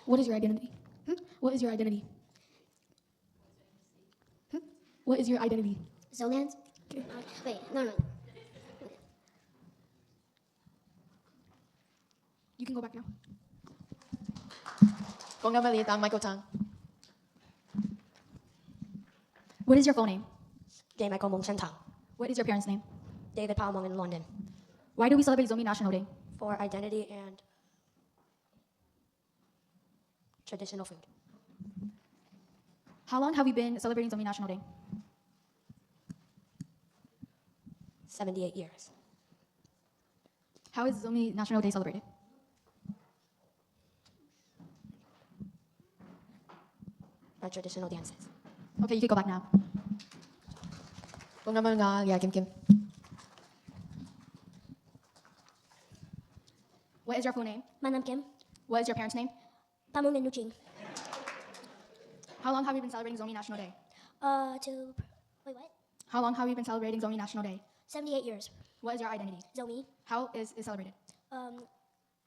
What is your identity? Hmm? What is your identity? Hmm? What is your identity? Zoland. Okay. Uh, wait, no, no. You can go back now. Kong number li, Tang Michael Tang. What is your full name? J Michael Mung Shan Tang. What is your parents' name? David Pao Mung and London. Why do we celebrate Zomi National Day? For identity and traditional food. How long have we been celebrating Zomi National Day? Seventy-eight years. How is Zomi National Day celebrated? By traditional dances. Okay, you can go back now. Kong number nga, Lia Kim Kim. What is your full name? Manam Kim. What is your parents' name? Pamung and Nujing. How long have we been celebrating Zomi National Day? Uh, to, wait, what? How long have we been celebrating Zomi National Day? Seventy-eight years. What is your identity? Zomi. How is it celebrated? Um,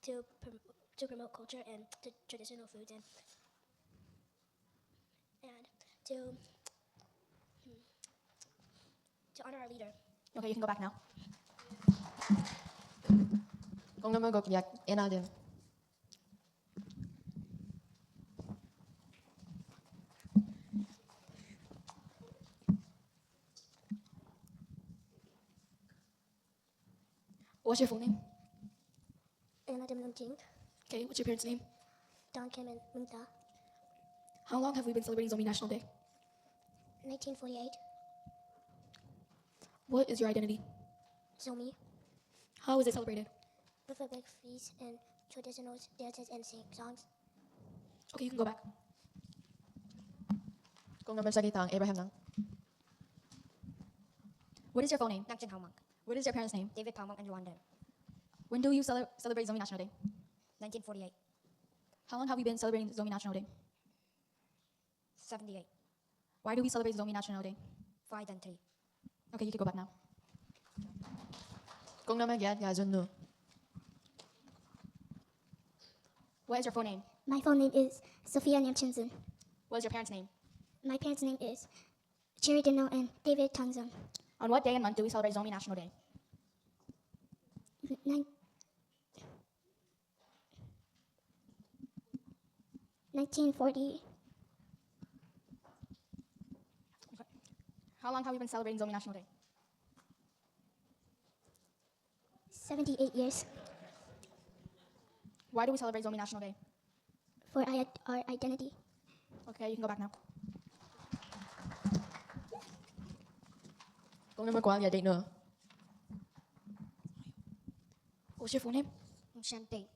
to prom-, to promote culture and t-, traditional foods and, and to, hmm, to honor our leader. Okay, you can go back now. Kong number guk, Yak Enadem. What's your full name? Enadem Lun Jing. Okay, what's your parents' name? Don Kim and Munta. How long have we been celebrating Zomi National Day? Nineteen forty-eight. What is your identity? Zomi. How is it celebrated? With a big feast and traditional dances and sing songs. Okay, you can go back. Kong number sagih, Tang Abraham Nang. What is your full name? Nang Chen Hao Mang. What is your parents' name? David Pao Mang and Luanda. When do you cele-, celebrate Zomi National Day? Nineteen forty-eight. How long have we been celebrating Zomi National Day? Seventy-eight. Why do we celebrate Zomi National Day? For identity. Okay, you can go back now. Kong number giat, Lia Zun Nu. What is your full name? My full name is Sophia Niam Chin Zun. What is your parents' name? My parents' name is Jerry Dino and David Tang Zun. On what day and month do we celebrate Zomi National Day? Nine, nineteen forty. Okay. How long have we been celebrating Zomi National Day? Seventy-eight years. Why do we celebrate Zomi National Day? For i-, our identity. Okay, you can go back now. Kong number kua, Lia Date No. What's your full name? Shante.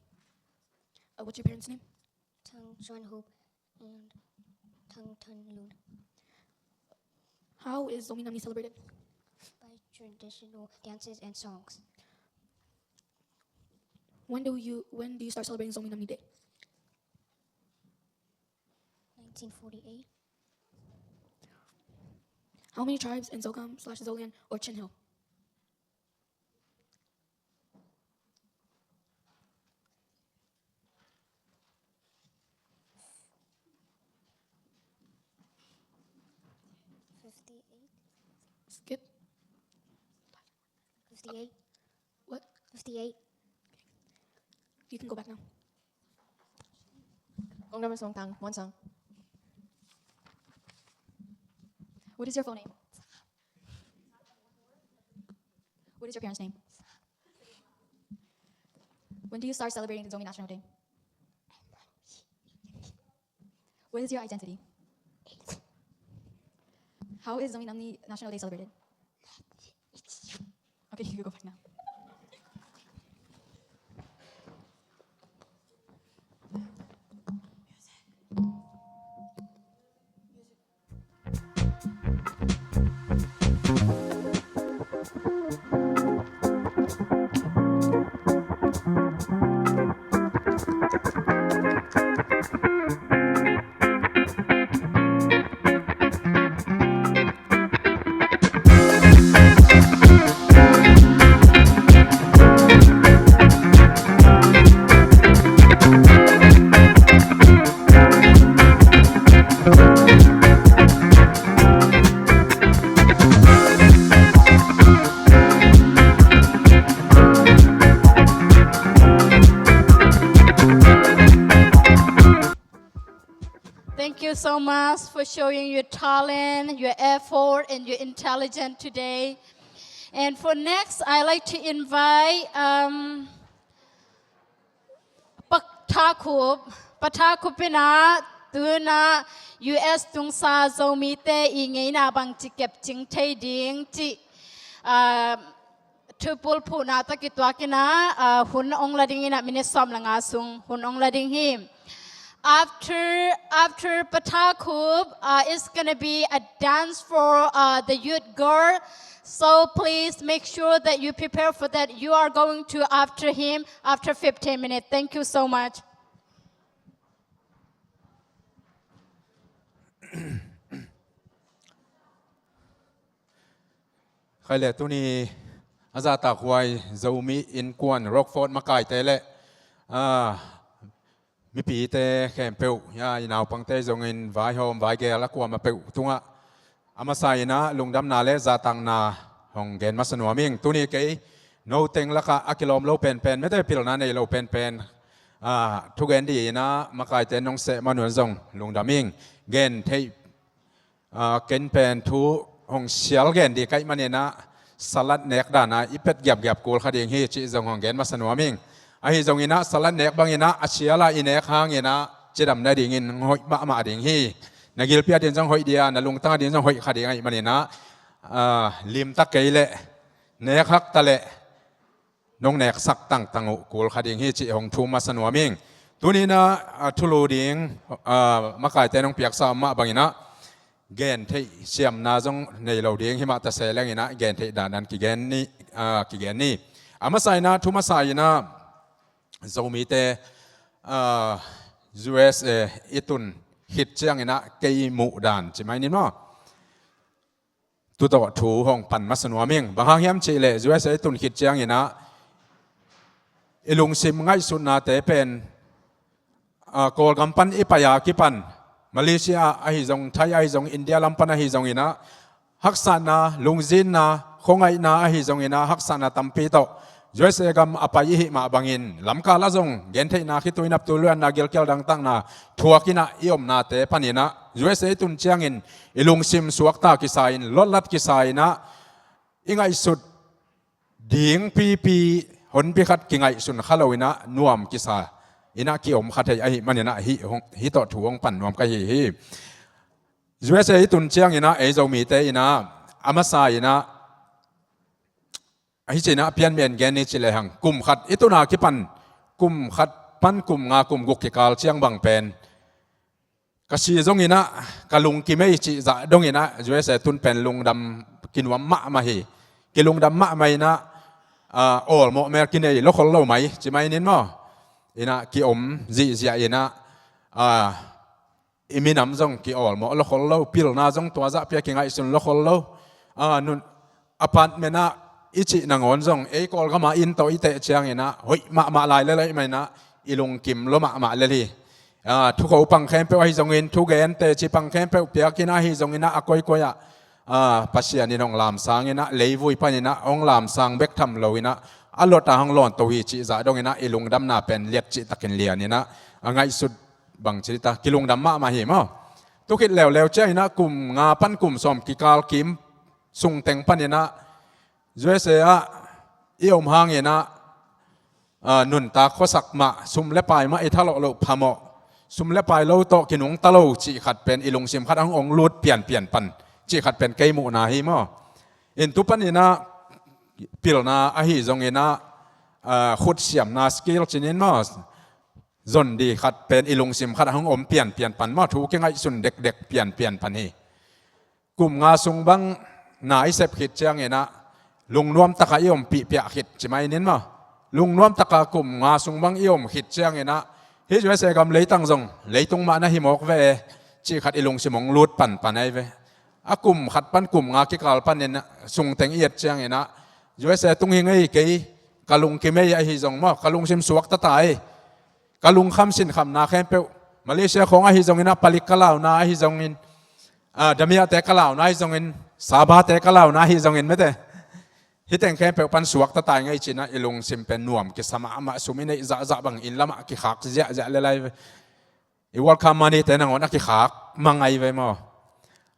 Uh, what's your parents' name? Tang Chuan Hoop and Tang Tan Lun. How is Zomi Namni celebrated? By traditional dances and songs. When do you when do you start celebrating Zomi Namni Day? Nineteen forty-eight. How many tribes in Zogam slash Zoland or Chin Hill? Fifty-eight. Skip. Fifty-eight. What? Fifty-eight. You can go back now. Kong Dama Song Tang, Mon Sang. What is your full name? What is your parents' name? When do you start celebrating the Zomi National Day? What is your identity? How is Zomi Namni National Day celebrated? Okay, you can go back now. Thank you so much for showing your talent, your effort, and your intelligence today. And for next, I like to invite, um, Pa Tha Khup, Pa Tha Khup in ah, tu-in ah U S tungsa Zomite i ngeina bangci kepcing thei ding cih, ah, thupul phuhna tawh kituak in ah, ah, hun ong la ding in ah, minit sawm le nga sung hun ong la ding hi. After, after Pa Tha Khup, uh, it's gonna be a dance for, uh, the youth girl. So please make sure that you prepare for that. You are going to after him after fifteen minutes. Thank you so much. Khai le tuni a zahtakhuai Zomi Innkuan Rockford makaite le, ah, mipite khempeuh, ya, i naupangte zongin vaihawm vaigel a kuamah peuh tungah a masa in ah lungdamna le zahtakna hong gen masa nuam ing. Tuni kei noteng lakah a kilawm lo penpen, mite pilna nei lo penpen, ah, thugen ding in ah makaite nong seh man un zong lungdam ing. Gen theih, ah, ken pen thu hong sial gen ding ka hih man in ah, salat nek dan a i pet giapgiap kul kha ding hi cih zong hong gen masa nuam ing. Ahi zongin ah salat nek bangin ah a sial a i nek hangin ah cidam nadingin hoih mahmah ding hi. Na gilpi adingin zong hoih ding a, na lungtang adingin zong hoih kha ding ahih man in ah, ah, limtak kei leh, nek hak ta leh, nong neksak tangtang uh kul kha ding hi cih hong thum masa nuam ing. Tuni in ah, ah, thulu ding, ah, makaite nong piaksa om mah bangin ah, gen theih siamna zong nei lo ding hi mah ta se leng in ah, gen theih dandan kigen ni, ah, kigen ni. A masa in ah, thu masa in ah, Zomite, ah, U S A i tun khit ciangin ah kei muh dan ci mai ni maw. Tu tawh thu hong pan masa nuam ing. Bang hang hiam cih leh U S A i tun khit ciangin ah i lungsim ngaihsutnate pen, ah, Kawlgam pan i pai a kipan, Malaysia ahi zong, Thai ahi zong, India lam pan ahi zongin ah, haksatna, lungzinna, khuangaihna ahi zongin ah, haksatna tampi tawh U S A gam a pai i hih mah bangin, lamkal ah zong gentheihna, khitui naptui luanna, gilkial dangtakna thuak in ah i omnate panin ah, U S A i tun ciangin i lungsim suakta kisa in, lotlat kisa in ah, i ngaihsut ding pipi honpi khat kingaihsun kha lo in ah, nuam kisa in ah kiom kha thei ahih man in ah, hih hong, hih tawh thu hong pan nuam ka hi hi. U S A i tun ciangin ah ei Zomite in ah, a masa in ah, ahi ci in ah pian mi en gen ni ci lehang, kum khat i tun a kipan, kum khat pan kum nga, kum guk kikal ciang bang pen, ka si zongin ah, ka lungkim ei cih zah dongin ah, U S A tun pen lungdam kinuam mahmah hi. Kilungdam mahmah in ah, ah, awlmawh mel kinei lo khol lo mai, ci mai nin maw. Inah ki-om zihziah inah, ah, i minam zong ki-awlmawh lo khol lo, pilna zong tua zah pia kingaihsun lo khol lo. Ah, nun, apartment ah i cih nangawn zong ei Kawlgam ah inn tawh i teh ciang inah hoih mahmah lai lel ahih man inah i lungkim lo mahmah lel hi. Ah, thukho pang khempeuh ahi zongin, thugen teci pang khempeuh piak inah ahi zong inah a koikoi ah, ah, Pasian in hong lamsang inah, leivui pan inah hong lamsang bek tham lo inah a lawt a hong lawnto hi cih zah dong inah i lungdamna pen liat cihtakin lian inah a ngaihsut bang ci ta, kilungdam mahmah hi maw. Tu khit leuleu ciang inah kum nga pan kum sawm kikal kim sungteng pan inah U S A ah i om hang inah, ah, nuntak khuasak mah, sum le pai mah i thalawh loh phamawh, sum le pai lo tawh kinungta lo cih khat pen i lungsim khat hong ong lut pianpian pan cih khat pen kei muhna hi maw. In tu pan inah pilna ahi zong inah, ah, khutsiamna skill ci nin maw, zon di khat pen i lungsim khat hong om pianpian pan maw, thu kingaihsun dekdek pianpian pan hi. Kum nga sung bang na i sep khit ciang inah lungnuam taka i om pihpiah khit ci mai nin maw. Lungnuam taka kum nga sung bang i om khit ciang inah hih U S A gam leitang zong leitung mah na hi mawk ve e cih khat i lungsim hong lut panpan ahi ve. A kum khat pan kum nga kikal pan inah sungteng i et ciang inah U S A tung hi ngei kei, ka lungkim ei ahi zong maw, ka lungsim suakta ta ei. Ka lungkham sinkhamna khempeuh, Malaysia khawng ahi zongin ah, palik ka launa ahi zongin, ah, Damiahte ka launa ahi zongin, Sabahte ka launa ahi zongin mete, hih teng khempeuh pan suakta tai ngei cinah i lungsim pen nuam kisa mahmah, sum i neih zahzah bang inn lamah kikhak ziahziah lelai ve. I welcome money-te nangawn a kikhak mangai ve maw.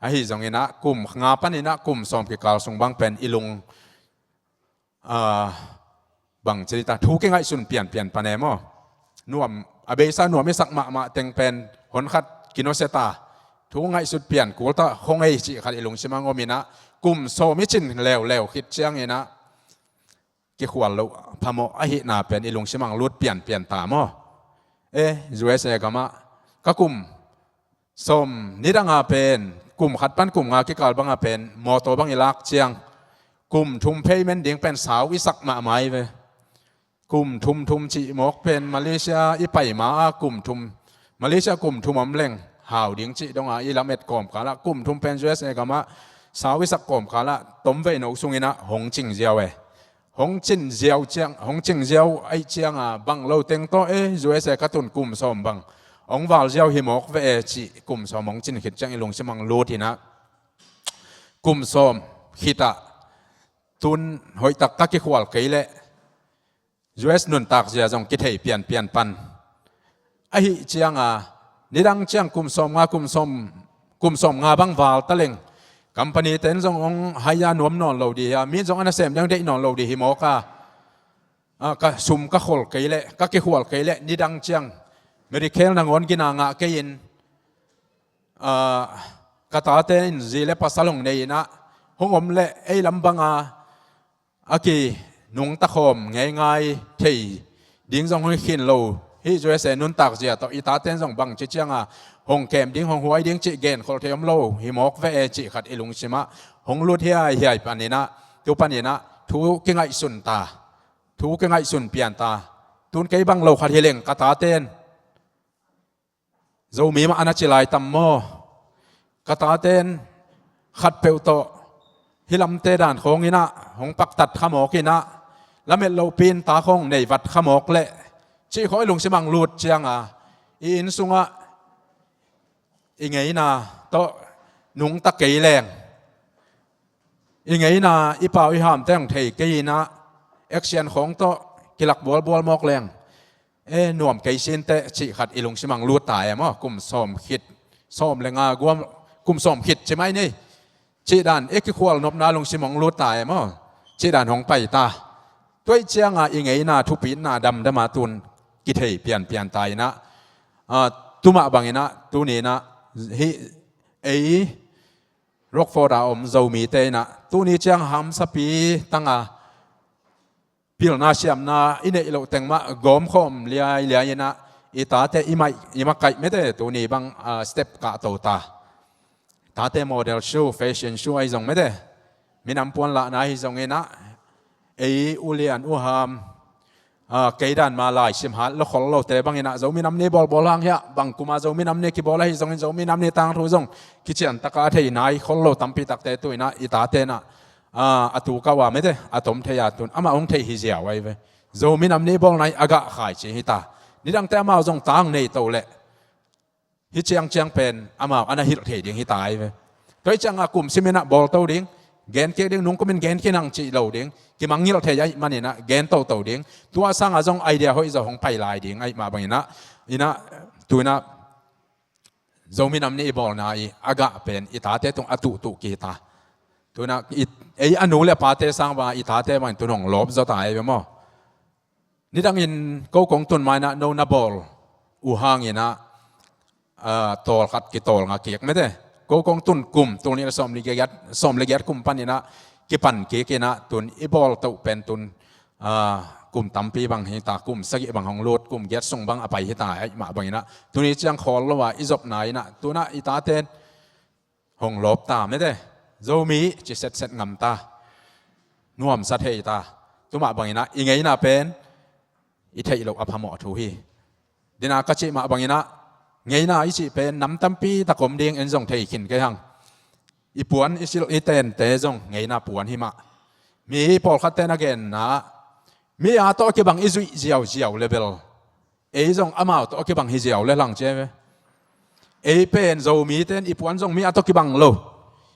Ahi zonginah kum nga paninah kum sawm kikal sung bang pen i lung ah, bang ci ta, thu kingaihsun pianpian pan e maw. Nuam, a beisa nuam i sak mahmah teng pen hon khat kinusia ta, thu ngaihsut pian kul ta khong ei cih khat i lungsim ang ominah, kum sawm i cin leuleu khit cianginah kikhual loh phamawh ahihna pen i lungsim ang lut pianpian ta maw. E, U S A gamah ka kum sawm nidanga pen, kum khat pan kum nga kikal banga pen mawtaw bang i lak ciang kum thum payment ding pen sau i sak mahmah hi ve. Kum thum thum cih mawk pen Malaysia i pai ma-a kum thum, Malaysia kum thum om leng hau ding cih donga i lamet kawmkalah kum thum pen U S A gamah sau i sak kawmkalah tomvei no sunginah hong cing ziau e. Hong cin ziau ciang, hong cing ziau aih cianga bang lo teng tawh e, U S A ka tun kum sawm bang hong val ziau hi mawk ve e cih kum sawm hong cin khit ciang i lungsim ang lut hinah, kum sawm khitah tun hoihtak ka kikhual kei leh U S nuntak zia zong kithei pianpian pan. Ahi cianga nidang ciang kum sawm nga, kum sawm, kum sawm nga bang val taleng company ten zong hong haya nuam nawn lo dih hia, mi zong a nasem deng deih nawn lo dih hi mawka. Ah, ka sum ka khol kei leh, ka kikhual kei leh nidang ciang medical nangawn gina ngah kei in, ah, ka tate in zi le pasal hong nei inah hong om leh ei lam banga a kinungta khawm ngeingai thei ding zong hong khin lo. Hih U S A nuntak zia tawh i taten zong bangci cianga hong kem ding, hong huai ding cih genkholh thei om lo hi mawk ve e cih khat i lungsimah hong lut hiaihiai paninah, tu paninah thu kingaihsun ta, thu kingaihsun pian ta. Tun kei bang lo khat hi leng ka taten Zomi mah a na ci lai tam maw? Ka taten khatpeuh tawh hih lamte dan khawnginah hong paktat kha mawkinah lamet lohpi in ta khawng nei vat kha mawk leh cih khawng i lungsim ang lut cianga i inn sungah i ngeina tawh nungta kei leng, i ngeina i pau i hamte ang thei kei inah action khawng tawh kilak bualbual mawk leng, e, nuam kei sinteh cih khat i lungsim ang lut ta e maw. Kum sawm khit, sawm le nga guam, kum sawm khit ci mai ni. Cih dan e, kikhual nopna lungsim ang lut ta e maw. Cih dan hong pai ta. Tuaih cianga i ngeina thupitna damdama tun kithei pianpian ta inah, ah, tumah banginah tuninah hih ei Rockford a om Zomite inah tuni ciang hamsapi tanga pilna siamna i neih loh teng mah gawmkhawm liailiai inah i tate i maih i makaih mete tuni bang, ah, step kahto ta. Tate model show, fashion show ahi zong mete, minam puan lahna ahi zonginah Ei ulian uham, a, kei dan ma laisim hat lo khol lote bangin ah Zomi Nam Ni bawlbawl hang hiah, bang kuma Zomi Nam Ni kibawl ahi zongin Zomi Nam Ni tangthu zong kician taka a thei nai khol lo tampi takte tu in ah i tate in ah, a, a tu kau a mete a tom thei a tun amah hong thei hi ziau ahi ve. Zomi Nam Ni bawl nai a gah khai ci hi ta. Nidangte amau zong tang nei to leh hih ciangciang pen amau a na hilh thei ding hi ta ahi ve. Tua hi ciangah kum simin ah bawl to ding, gen kik ding, nungkumin gen khin hang cih lo ding, kimangngilh thei ahih manin ah gen toto ding. Tua sangah zong idea hoih zaw hong pai lai ding ahih mah bangin ah, in ah, tu in ah Zomi Nam Ni i bawlna i a gah pen i tate tung a tuhtuh kihta. Tu in ah i, ei a nu le pate sang bangah i tate bangin tun hong lawp zaw ta ahi ve maw. Nidangin ko kong tun ma in ah no na bawl uh hangin ah, a, tawlkhat kitawlnga kik mete. Ko kong tun kum tul nih le sawm le giat, sawm le giat kum panin ah kipan kik in ah tun i bawl toh pen tun, a, kum tampi bang hi ta, kum sagih bang hong lut, kum giat sung bang a pai hi ta ahih mah bangin ah tuni ciang khawl lo a i zopna in ah tu in ah i tate hong lawp ta mete. Zomi ci setset ngam ta, nuamsa thei ta. Tu mah bangin ah i ngeina pen i theih loh a phamawh thu hi. Dina ka cih mah bangin ah ngeina i cih pen nam tampi tak om ding en zong thei khin kei hang. I puan i silh i tente zong ngeina puan hi mah. Mi pawlkhatte na genna ah mi a tawh kibang i zuih ziauziau le bel ei zong amau tawh kibang hi ziau le hlang ci ahi ve. Ei pen Zomite in i puan zong mi a tawh kibang lo.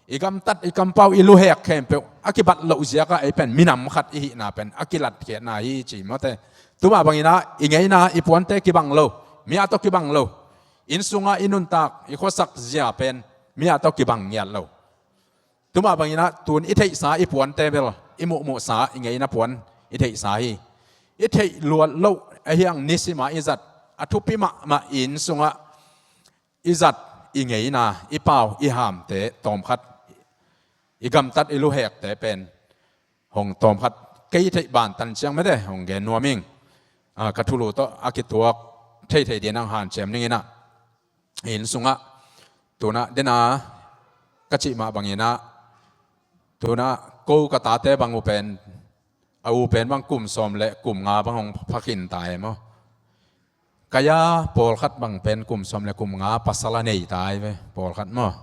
I gamtat i kampau i luhek khempeuh a kibat loh ziakah ei pen minam khat i hihna pen a kilatkhiatna hi ci mawte. Tu mah bangin ah i ngeina i puante kibang lo, mi a tawh kibang lo. Inn sungah i nuntak i khuasak zia pen mi a tawh kibang ngiat lo. Tu mah bangin ah tun i theihsa i puante bel i muhmuhsa i ngeina puan i theihsa hi. I theih luat loh ahi hang nisim a i zat a thupi mahmah i inn sungah i zat i ngeina, i pau, i hamte tawmkhat, i gamtat i luhekte pen hong tawmkhat kei theih bantan ciang mete hong gen nuam ing. A, ka thulu tawh a kituak theithei ding hong hanciam ning in ah. Inn sungah tu in ah dena ka cih mah bangin ah tu in ah ko ka tate bang uh pen a u pen bang kum sawm le kum nga bang hong phakhin ta e maw. Kaya pawlkhat bang pen kum sawm le kum nga pasal a nei ta ahi ve, pawlkhat maw.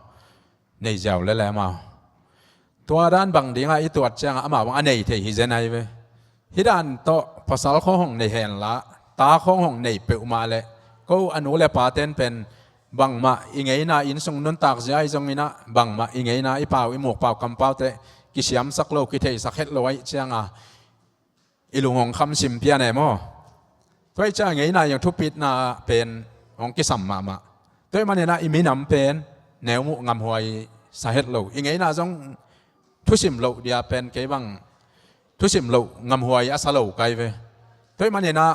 Nei ziau le le amau. Tua dan bang dingah i tuat ciangah amau bang a nei thei hi zen ahi ve. Hih dan tawh pasal khawng hong nei henla, ta khawng hong nei peuhmah le ko a nu le paten pen bangmah i ngeina inn sung nuntak zia ahi zongin ah bangmah i ngeina i pau i mukpau kampaute kisiamsak lo, kitheihsak het lo ahih ciangah i lung hong khamsim pian e maw. Tua hi ciang ngeina i hong thupitna pen hong kisam mahmah. Tua hi manin ah i minam pen neumuh ngamhuai sa het lo. I ngeina zong thusim loh dia pen kei bang thusim loh ngamhuai a sa lo kai ve. Tua hi manin ah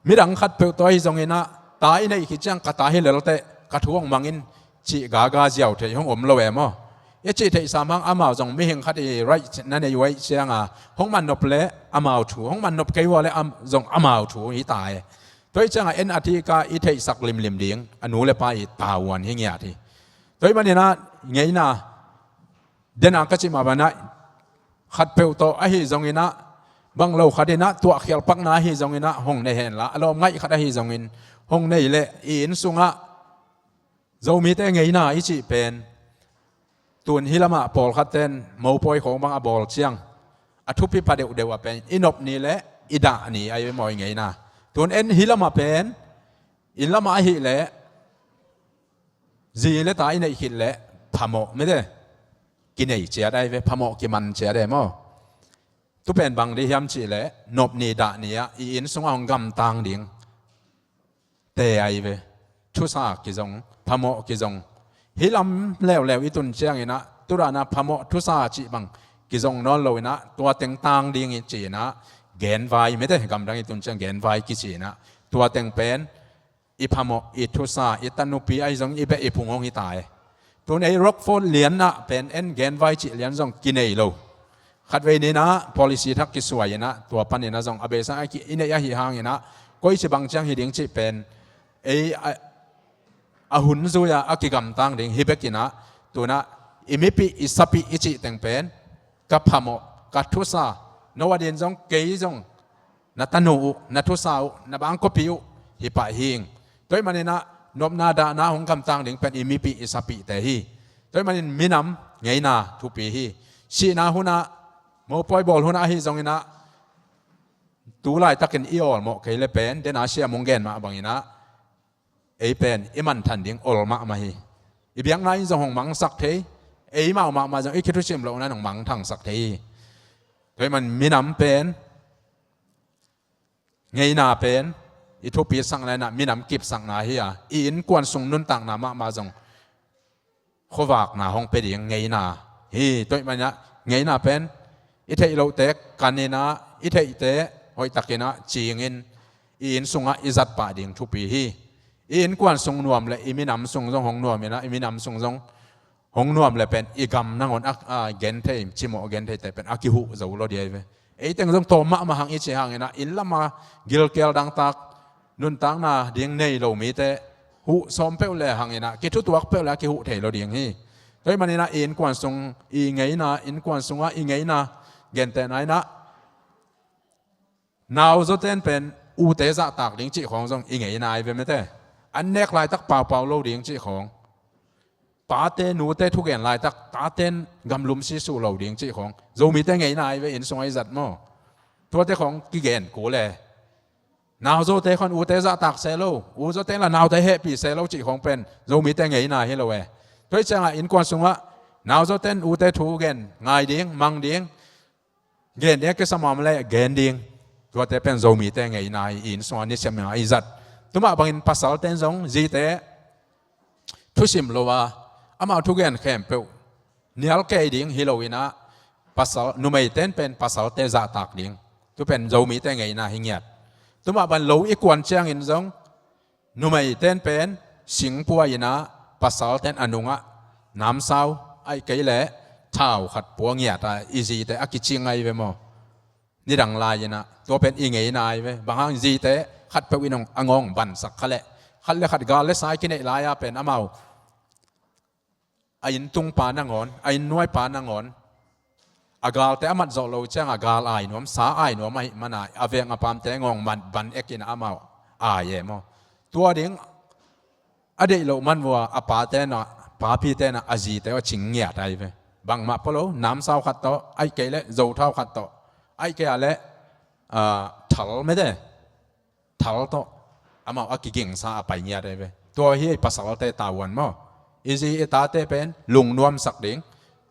midang khatpeuh tawh ahi zongin ah ta i neih khit ciang ka ta hi lelte ka thu hong mang in cih gaga ziau thei hong om lo e maw. I cih theihsa hang amau zong mihing khat i right na nei uh ahih cianga hong mannop le amau thu, hong mannop kei uh le am, zong amau thu hi ta e. Tua hi cianga en a thika i theihsak limlim ding a nu le pa i tavuan hi ngiat hi. Tua hi manin ah ngeina dena ka cih mah bangin ah khatpeuh tawh ahi zongin ah bang lo khatin ah tuahkhial pakna ahi zongin ah hong nei henla a lawm ngaih khat ahi zongin hong nei leh i inn sungah Zomite ngeina i cih pen tun hih lamah pawlkhatten mopawi khawng bang a bawl ciang a thupi pha deuhdeuh a pen i nop ni le i dah ni ahi ve maw i ngeina. Tun en hih lamah pen inn lamah ahih leh zi le ta i neih khit leh phamawh mite kinei ciat ahi ve, phamawh kiman ciat e maw. Tu pen bang dih hiam cih leh nop ni dah ni ah i inn sungah hong gamtang ding te ahi ve. Thusa kizong, phamawh kizong. Hih lam leuleu i tun ciangin ah tu dan a phamawh thusa cih bang kizong nawn lo in ah tua teng tang ding i ci in ah genvai mite gamdang i tun ciang genvai kici in ah tua teng pen i phamawh, i thusa, i tanupi ahi zong i beh i phung hong hi ta e. Tun ei Rockford lianah pen en genvai cih lian zong kinei lo. Khatvei ni in ah policy thak kisuai in ah tua panin ah zong a beisa a ki i neih ahi hangin ah koici bang ciang hi ding cih pen ei a, a hun zui-a a kigamtang ding hi bekin ah tun ah i mipih i sapih i cih teng pen ka phamawh, ka thusa, No adin zong kei zong na tanu uh, na thusa uh, na bangkawpi uh hi pah hing. Tua ahih maninah nopna dahna hong gamtang ding pen i mipih i sapihte hi. Tua ahih manin minam ngeina thupi hi. Sihna hunah, mopawi bawl hunah ahi zonginah tu laitakin i awlmawh kei le pen dena siam hong gen mah banginah ei pen i manthan ding ol mahmah hi. I biakna in zong hong mangsak thei, eimau mahmah zong i kithusim lohna in hong mangthangsak thei hi. Tua ahih man minam pen, ngeina pen i thupi sakna inah minam kipsakna hi a, i innkuan sung nuntakna mahmah zong khuavakna hong pia ding ngeina hi. Tua ahih maninah ngeina pen i theih lohte kaninah, i theihte hoihtakinah cingin i inn sungah i zatpah ding thupi hi. I innkuan sung nuam le i minam sung zong hong nuaminah, i minam sung zong hong nuam le pen i gam nangawn a, a genthei, cimawh gentheite pen a kihuh zo lo ding ve. Eiteng zong tawm mahmah hang i ci hanginah inn lama gilkial dangtak nuntakna ding nei lo mite huh sawm peuh le hanginah kithutuak peuh le a kihuh thei lo ding hi. Tua ahih maninah i innkuan sung i ngeina, innkuan sungah i ngeina gentehna inah nauzoten pen ute zahtak ding cih khawng zong i ngeina ahi ve mete. An nek laitak paupau lo ding cih khawng, pate nute thugen laitak taten gamlum sisuh lo ding cih khawng Zomite ngeina ahi ve, inn sungah i zat maw. Tuate khawng kigen kul e. Nauzote khawng ute zahtak se lo, uzote la naute hehpih se lo cih khawng pen Zomite ngeina hi lo e. Tua ahih ciangah innkuan sungah nauzoten ute thugen ngai ding, mang ding, gen ding a kisam a om le gen ding. Tuate pen Zomite ngeina hi, i inn sungah nisiam i zat. Tua mah bangin pasalten zong zite thusim lo a, amau thugen khempeuh nial kei ding hi loinah pasal, numeiten pen pasalte zahtak ding. Tu pen Zomite ngeina hi ngiat. Tua mah ban lo i kuan ciangin zong numeiten pen singpua inah pasalten a nungah namsau, ahih kei leh thau khat pua ngiat a i zite a kicing ahi ve maw. Nidang lai inah tua pen i ngeina ahi ve. Bang hang zite khatpeuh in a ngawng bansak kha leh, khat le khat gal le sai kineih lai-a pen amau a inntung pa nangawn, a innnuai pa nangawn a galte a mat zawh lo ciangah gal ai nuam, sa ai nuam ahih mana a veng a pamte ngawng man ban ekin amau ai e maw. Tua ding a deih loh man vua a pate na, papite na a zite a cing ngiat ahi ve. Bangmah pua lo, namsau khat tawh, ahih kei leh zothau khat tawh, ahih kei a leh ah, thal mete, thal tawh amau a kigingsa a pai ngiat ahi ve. Tua hi ei pasalte tavuan maw. I zi i tate pen lungnuamsak ding,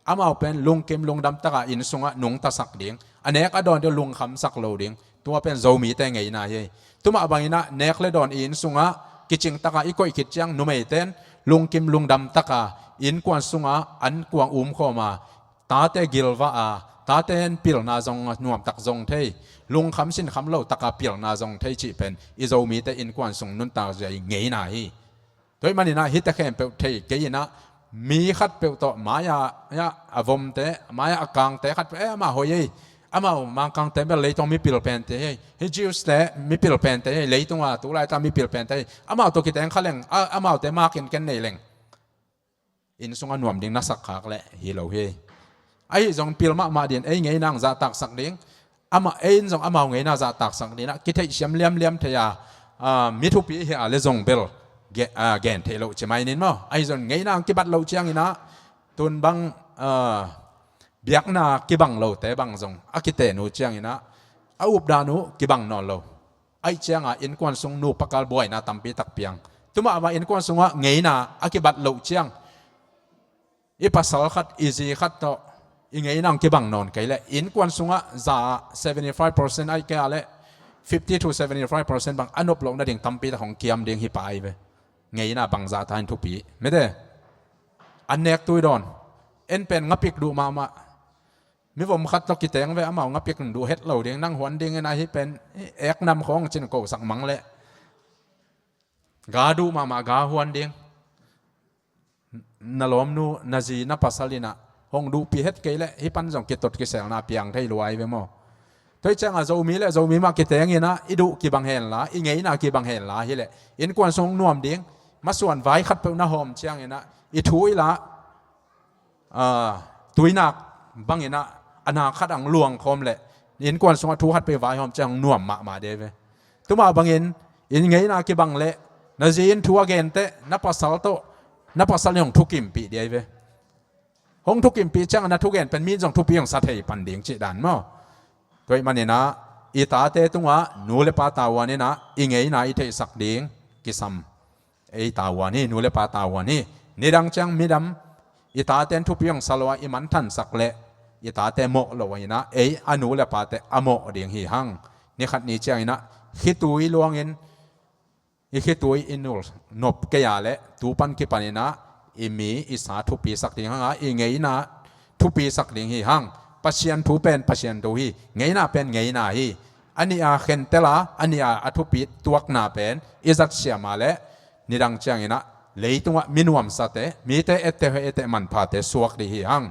amau pen lungkim lungdam taka inn sungah nungtasak ding, a nek a dawn ding lungkhamsak lo ding. Tua pen Zomite ngeina hi. Tua mah banginah nek le dawn i inn sungah kicing taka i koih khit ciang numeiten lungkim lungdam taka innkuan sungah an kuang umkhawm a, tate gilvah a, tate in pilna zong nuamtak zong thei, lungkham sinkham lo taka pilna zong thei cih pen i Zomite innkuan sung nuntak zia i ngeina hi. Tua ahih maninah hihte khempeuh thei kei inah mi khatpeuh tawh mai-ah a vomte, mai-ah a kangte khatpeuh, eh, amah hoih ei, amau Mangkangte bel leitungah mipil pente hi ei, hih Jews-te mipil pente hi ei, leitungah tu laita mipil pente hi ei, amau tawh kiteng kha leng, a, amaute makin ken nei leng inn sungah nuam ding na sak khak leh hi lo hi. Ahi zong pil mahmah ding, ei ngeina ang zahtaksak ding, amah ei in zong amau ngeina zahtaksak ding inah kitheihsiam liamliam thei a, ah, mi thupi hi a le zong bel ge-, ah, gen theih loh ci mai nin maw. Ahi zong ngeina ang kibat loh cianginah tun bang, ah, biakna kibang lote bang zong a kiten uh cianginah a updan uh kibang nawn lo. Ahih cianga innkuan sung nupa kal buaina tampi tak piang. Tua mah bang innkuan sungah ngeina a kibat loh ciang i pasal khat, i zi khat tawh i ngeina ang kibang nawn kei leh innkuan sungah za seventy five percent ahih kei a leh fifty to seventy five percent bang a nop loh nading tampi tak hong kiam ding hi pah ahi ve. Ngeina bangzah ta in thupi mete. An nek tui dawn. En pen ngapik duh mahmah. Mivom khat tawh kiteng ve, amau ngapik duh het lo ding, nang huan dingin ahi pen, ek nam khawng cin kosak mang leh. Ga duh mahmah, ga huan ding. Na lawmnu, na zi, na pasal inah hong duhpi het kei leh, hih pan zong kitot kiselna piang thei lua ahi ve maw. Tua ahih ciangah Zomi le Zomi mah kiteng inah, i duh kibang henla, i ngeina kibang henla hi leh, innkuan sung nuam ding, masuan vai khatpeuh na hawm cianginah, i thu i la, ah, tuinak banginah a nak khat ang luang khawm leh Innkuan sungah thu khat peuh vaihawm ciang nuam mahmah dei ve. Tua mah bangin in ngeina kibang leh na zi in thu a gen teh na pasal tawh, na pasal in hong thukimpih dei ve. Hong thukimpih ciangin na thugen pen mi in zong thupi hong sa thei pan ding cih dan maw? Tua ahih manin ah i tate tungah nu le pa tavuan in ah i ngeina i theihsak ding kisam. Ei tavuan hi, nu le pa tavuan hi. Nidang ciang midang i tate in thupi hong sa lo a i manthansak leh i tate mawh lo ahih manin ah ei a nu le pate a mawh ding hi hang. Ni khat ni ciangin ah khitui luangin i khitui i nul nop kei a leh tu pan kipanin ah i mi i sa thupisak ding hang a, i ngeina thupisak ding hi hang. Pasian thu pen Pasian thu hi, ngeina pen ngeina hi. A nih a khentel a, a nih a a thupi tuakna pen i zatsiam a leh nidang ciangin ah leitungah mi nuamsate, mite etteh hoih etteh manphate suak ding hi hang.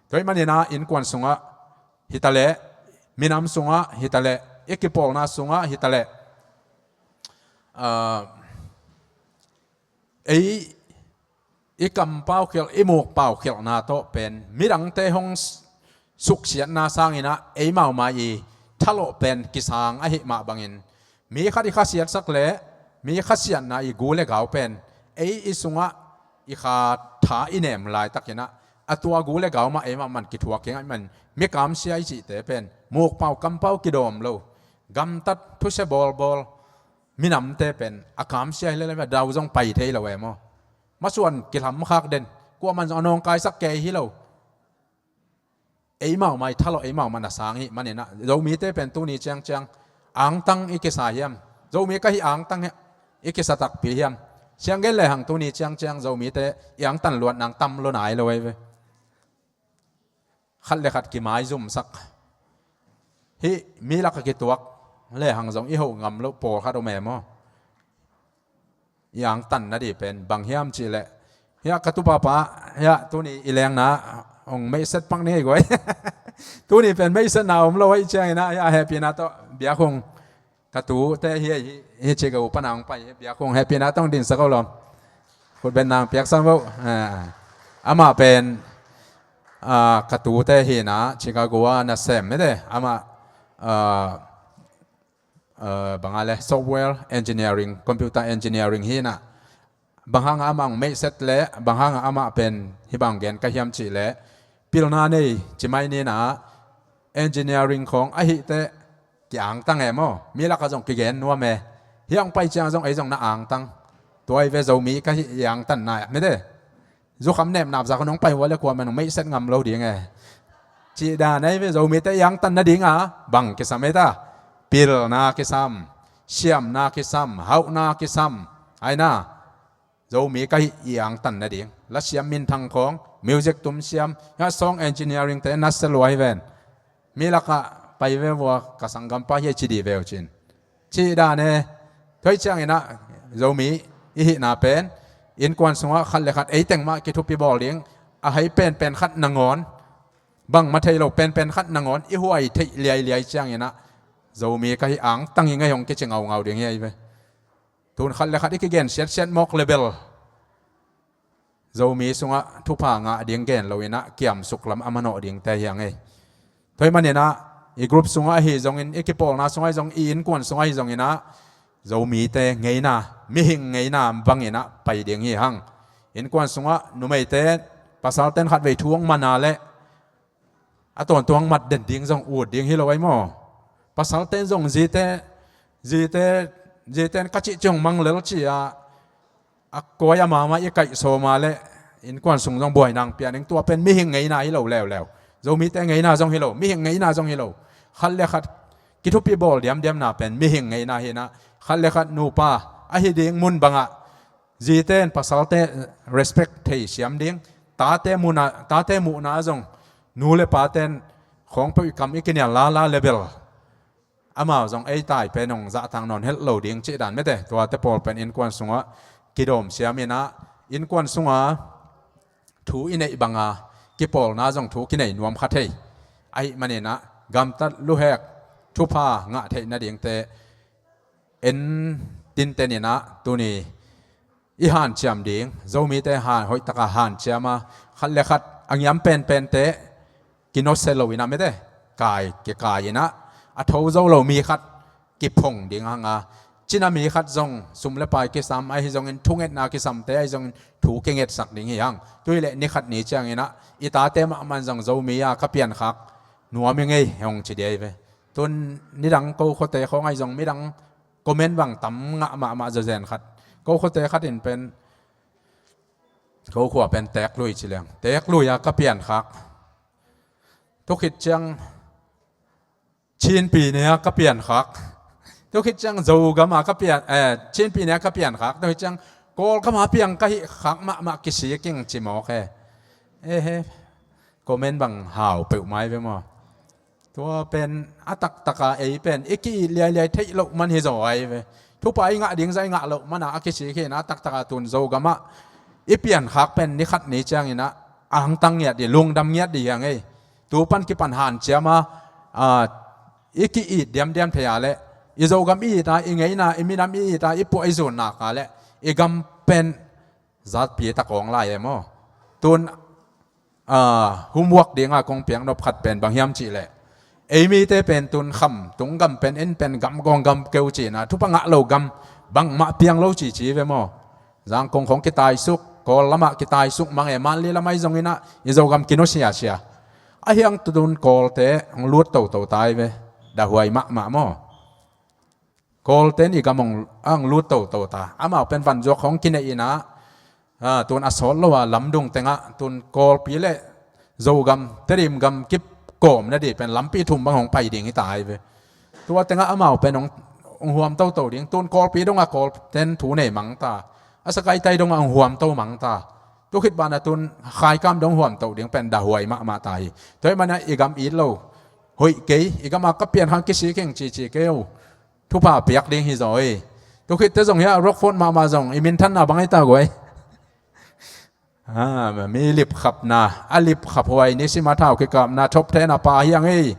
Tua ahih manin ah innkuan sungah hi ta leh, minam sungah hi ta leh, i kipawlna sungah hi ta leh, ah, ei i kampau khilh, i mukpau khilhna tawh pen midangte hong s-, suksiatna sangin ah eimau mai i thalawh pen kisang ahih mah bangin mi khat i khasiatsak leh mi khasiatna i gu le gau pen ei i sungah i kha tha i nem laitakin ah a tua gu le gau mah eimah man kithuak kei ngah man mi kamsia i cihte pen mukpau kampau kidawm lo, gamtat thusia bawlbawl minamte pen a kamsia hi lel a, dau zong pai thei lo e maw? Masuan kilhamkhak den, kuaman zong a nawngkaisak kei hi lo. Eimau mai thalawh eimau man a sang hi manin ah Zomite pen tuni ciangciang angtang i kisa hiam? Zomi ka hih angtang i kisa takpi hiam? Siang gen lehang tuni ciangciang Zomite i angtan luat nang tam lo nai lo ei ve. Khat le khat kimaizumsak. Hih mi lak a kituak lehang zong i hoh ngam lo pawlkhat om e maw? I angtan nading pen bang hiam cih leh, hiah ka tupapa, hiah tuni i lengna hong meihset pak ni ei guai. Tuni pen meihsetna om lo ahih ciangin ah hiah hehpihna tawh biakhung ka tute hi, hi, hi cih ka upa nang pai hi, biakhung hehpihna tawh hong dingsak o lawm. Khutbetna hong piaksak vo. Ah, amah pen, ah, ka tute hi na, Chicago ah nasem mete, amah, ah, eh, bang a le software engineering, computer engineering hi na. Bang hang a amah hong meihset le bang hang a amah pen hih bang gen ka hiam cih leh, pilna nei ci mai ni na, engineering khawng ahih teh ki angtang e maw? Mi lak a zong kigen nuam e. Hiah hong pai ciang zong ei zong na angtang. Tua hi ve, Zomi ka hih i angtan na mete. Zukham nepnap zak nong pai uh a le kuaman nong meihset ngam lo ding e. Cih dan ahi ve, Zomite i angtan nading a bang kisam ei ta? Pilna kisam, siamna kisam, hauhna kisam. Ai na, Zomi ka hih i angtan nading. Lasiam minthang khawng, music tum siam, hiah song engineering te na se lua hi ven. Mi lak ah pai ve vua, ka sanggampa hi a ci dih ve uh cin. Cih dan e. Tua hi ciangin ah Zomi i hihna pen innkuan sungah khat le khat ei teng mah kithupi bawl ding. A hai penpen khat nangawn, bangmah thei lo penpen khat nangawn i huai theih liailiai ciangin ah Zomi ka hih angtang hi ngei hong kici ngaungau ding hi ahi ve. Tun khat le khat i kigen siatsiat mawk le bel Zomi sungah thupha ngah ding gen lo in ah kiamsuk lam a manawh dingte hi a ngei. Tua hi manin ah i group sungah ahi zongin, i kipawlna sungah ahi zong, i innkuan sungah ahi zongin ah Zomite ngeina, mihing ngeina bangin ah pai ding hi hang. Innkuan sungah numeite, pasalten khatvei thu hong man a leh a tawntung mat den ding zong ut ding hi lo ahi maw? Pasalten zong zite, zite, ziten ka cih ciang mang lel ci a, a kuai a mama i kaih sawm a leh innkuan sung zong buai nang pia ning, tua pen mihing ngeina hi lo leuleu. Zomite ngeina zong hi lo, mihing ngeina zong hi lo. Khat le khat kithupi bawl diamdiamna pen mihing ngeina hi na, khat le khat nupa ahi ding mun bangah zite in pasalte respect thei siam ding, tate muhna, tate muhna zong nu le paten khawng peuh i kam i kinial lala le bel amau zong ei tai pen hong zahtak nawn helh lo ding cih dan mete. Tuate pawl pen innkuan sungah kidawm siam in ah innkuan sunga thu i neih banga kipawlna zong thu kinei nuam kha thei. Ahi manin ah gamtat luhek thupha ngah theih nadingte en tinten in ah tuni i hanciam ding, Zomite han hoihtaka hanciam a, khat le khat a ngiam penpente kinawsia lo in ah mete, kai, kikai in ah a tho zo lo mi khat kiphong ding hang a, cina mi khat zong sum le pai kisam ahi zongin, thungetna kisamte ahi zongin thu kingetsak ding hi hang. Tui le ni khat ni ciangin ah i tate mahmah in zong Zomi a ka piankhak nuam i ngei hong ci dia hi ve. Tun nidang ko khuate khawng ahi zong midang comment bang tam ngah mahmah zawzen khat. Ko khuate khat in pen, ko khua pen Teeklui ci leng, Teeklui a ka piankhak. Tukhit ciang Chin Pyine a ka piankhak. Tukhit ciang Zogam a ka pian, eh, Chin Pyine a ka piankhak. Tukhit ciang Kawlgam a piang ka hih khak mahmah kisiking ci mawk e. Eh, he. Comment bang hau peuhmah hi ve maw. Tua pen a taktaka ei pen i ki-it liailiai theih loh man hi zaw ahi ve. Thupha i ngah ding zah i ngah loh mana a kisik hi-in a taktaka tun Zogam ah i piankhak pen ni khat ni ciangin ah a hangtang ngiat dih, lungdam ngiat dih hi hang ei. Tu pan kipan hanciam a, a, i ki-it diamdiam thei a leh i Zogam i it a, i ngeina, i minam i it a, i puah i zun nak a leh i gam pen zatpi tak awng lai e maw. Tun, ah, homework dinga kong piak nop khat pen bang hiam cih leh, ei mite pen tun kham tung gam pen en pen gam gawng gam keu cihna, thupha ngah lo gam bangmah piang lo cici ve maw. Zangkong khong kitaisuk, Kawl lamah kitaisuk mang e, Manli lam ahi zongin ah i Zogam kinusia sia. Ahi hang tun Kawlte hong lut toto ta hi ve, dahuai mahmah maw. Kawlte in i gam hong, hong lut toto ta. Amau pen vanzuak hong kinei in ah, ah, tun a sawt lo a lamdung tengah tun Kawlpi le Zogam, Tedim gam kipkawm nadih pen lampi thum bang hong pai ding hi ta hi ve. Tua tengah amau pen hong, hong huam toto ding. Tun Kawlpi dongah Kawlte in thu nei mang ta. A Sakaitai dongah hong huam to mang ta. Tukhit banah tun Khaikam dong huam to ding pen dahuai mahmah ta hi. Tua hi manah i gam it lo, hoih kei, i gam a ka piankhak kisiking cici kei o. Thupha piak ding hi zaw hi. Tukhitte zong hiah Rockford mahmah zong i minthanna bang hi ta guai. Ah, mi lipkhapna, a lipkhap huai, nisim a thau kikapna, thopthe na pa hi hang hi.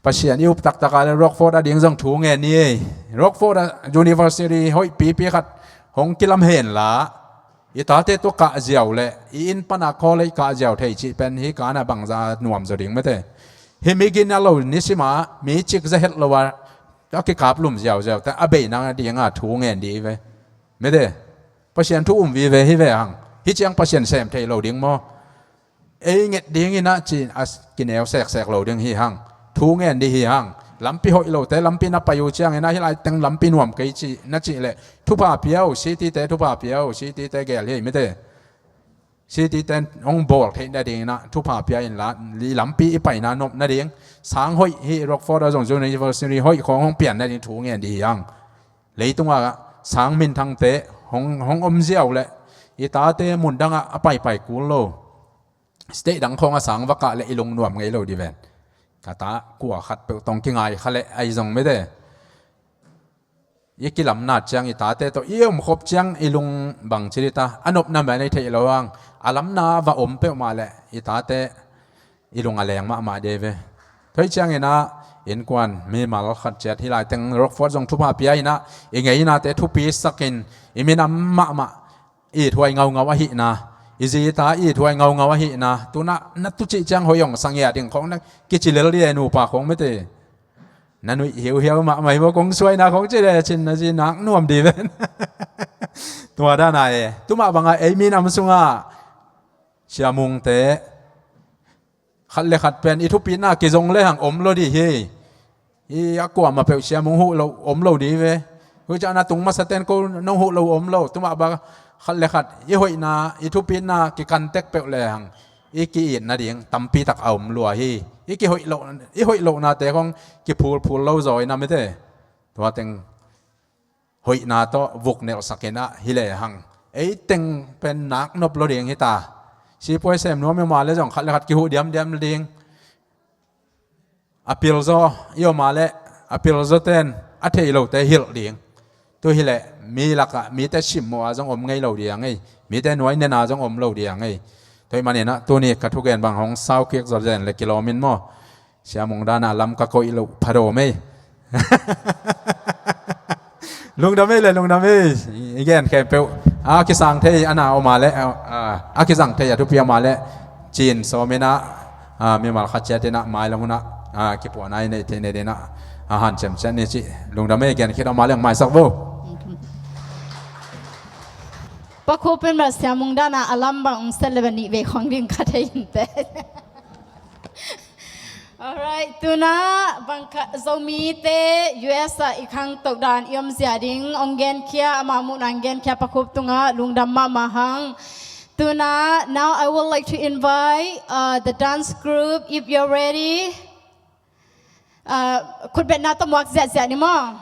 Pasian i up taktaka le Rockford a ding zong thu ngen ni hi. Rockford a University hoih pipi khat hong kilam hen la, i tate tua kah ziau le i inn pana college kah ziau thei cih pen hih kana bangza nuam zaw ding mete. Hih mi gina lo nisima mi cik za het lo a, a kikap lum ziauziau te a beina dinga thu ngen dih hi ve. Mete, Pasian thu um vive hi ve hang. Hih ciang Pasian sem thei lo ding maw. Ei nget dingin ah ci a kineu seksek lo ding hi hang. Thu ngen dih hi hang. Lampi hoih lote lampi na pai uh ciangin ah hih lai teng lampi nuam kei ci na cih leh thupha pia uh, city te thupha pia uh, city te gel hi mete. City te hong bawl theih nadingin ah thupha pia inla, i lampi i paina nop nading. Sang hoih hi, Rockford a zong University hoih khawng hong pian nading thu ngen dih hi hang. Leitungah sang minthangte hong, hong om ziau leh i tate mundangah a paipai kul lo. State dang khawng a sang va kah leh i lungnuam ngei lo dih ven. Ka ta kua khat peuh tawh kingai kha leh ahi zong mete. I kilamna ciang i tate tawh i omkhop ciang i lung bang ci dih ta. A nopna man ei theih lo hang. A lamna va om peuhmah leh i tate i lung a leng mahmah dih ve. Tua hi ciangin ah innkuan mimal khat ciat hih lai teng Rockford zong thupha pia in ah i ngeinate thupi sakin i minam mahmah i thuai ngaungau ahihna, i zita i thuai ngaungau ahihna, tunah na tucih ciang hoih hong sangia ding khong na kici lel dih e nupa khong mete. Na nuih hiuhiau mahmah hi maw kong suaina khong ci le cin na zi nak nuam dih ven. Tua dana e, tumah bangah ei minam sungah siamungte khat le khat pen i thupitna kizong le hang om lo dih hi. I a kuamah peuh siamung huh lo om lo dih ve. Huih ciah na tung masa ten ko nong huh lo om lo. Tumah ba khat le khat i hoihna i thupitna kikan tek peuh le hang i ki-it nading tampi tak a om lua hi. I kihoih lo, i hoih lohnate kong kiphulphul lo zaw i na mete. Tua teng hoihna tawh vuk nelhsak in ah hi le hang. Ei teng pen nak nop lo ding hi ta. Sipuai sem nuam i mah le zong khat le khat kihuh diamdiam ding. A pilzaw i om a le a pilzaw ten a thei lote hilh ding. Tu hi le mi lakah mite simmawh a zong om ngei lo ding a ngei. Mite nuai nena zong om lo ding a ngei. Tua hi manin ah tuni ka thugen bang hong sau kik zawzen le kilawm in maw. Siamung dana lam ka koih loh phadawm ei. Lungdam ei le lungdam ei. I gen khempeuh a kisang thei a na om a le, a, a kisang thei a thupi om a le cin sawm in ah, a, mimal khat ciat in ah mai lam hun ah a, kipuahna i neih theih nading ah a hanciam ciat ni cih lungdam ei. Gen khit a, mah leng maisak vo. Pa Khup in bel Sia Mung dan a a lam bang hong set le bel nih vei khawng ding ka thei inteh. Alright, tu-in ah bang khat Zomite U S ah i khangto dan i omzia ding hong genkhia, amah muhna hong genkhia Pa Khup tungah lungdam mahmah hang. Tu-in ah, now I would like to invite, uh, the dance group, if you're ready. Uh, khutbetna tawh muak ziahziah ni maw.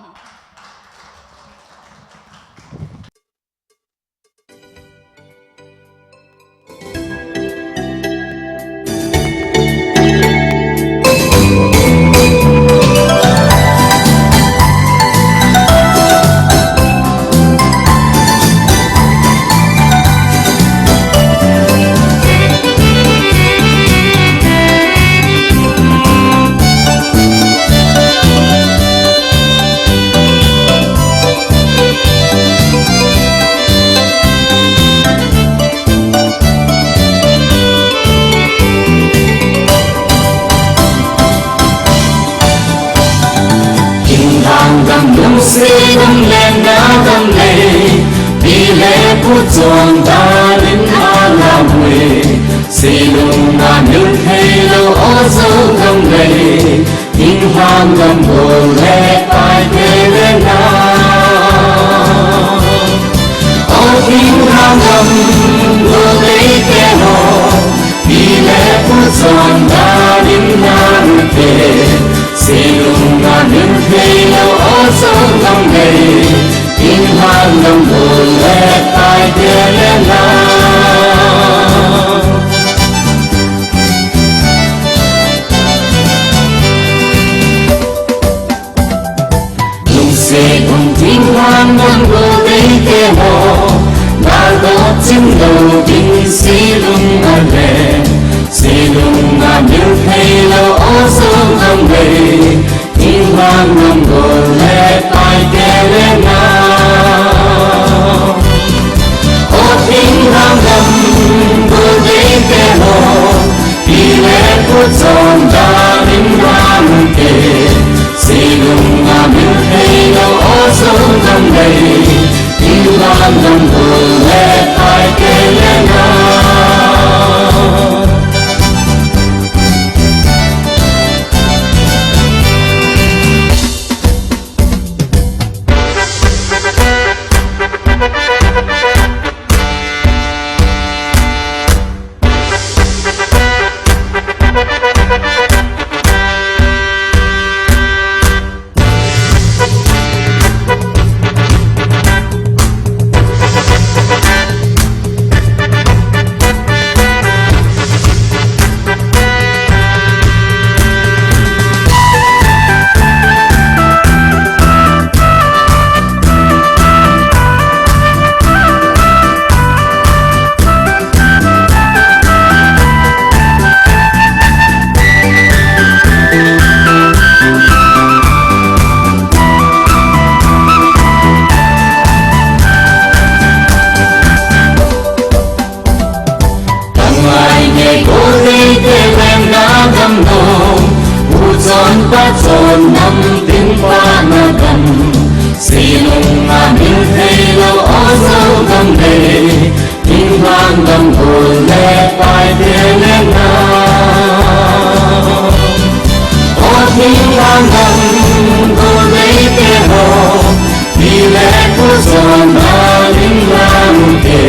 Thinghang gam, lungsim gam, lenna gam lei, pi le pu cawn danin a lam uh hi. Silung a mil thei lo aw Zo gam lei, thinghang gam gual le paite le na. Aw thinghang gam gual leite aw, pi le pu cawn danin na rute. Silung a mil thei lo aw Zo gam lei, thinghang gam gual le paite le na. Lungsim um thinghang gam gual leite aw, na dawt cing lo ding silung a lei, silung a mil thei lo aw Zo gam lei, thinghang gam gual le paite le na. Aw thinghang gam gual leite aw, pi le pu cawn danin na rute. Silung a mil thei lo aw Zo gam lei, thinghang gam gual le paite le na. Tangai ngei ko leite lenna gam lo, pu cawn pa cawn nam tungpakna gam, silung a mil thei lo aw Zo gam lei, thinghang gam gual le paite le na. Aw thinghang gam gual leite aw, pi le pu cawn danin na rute.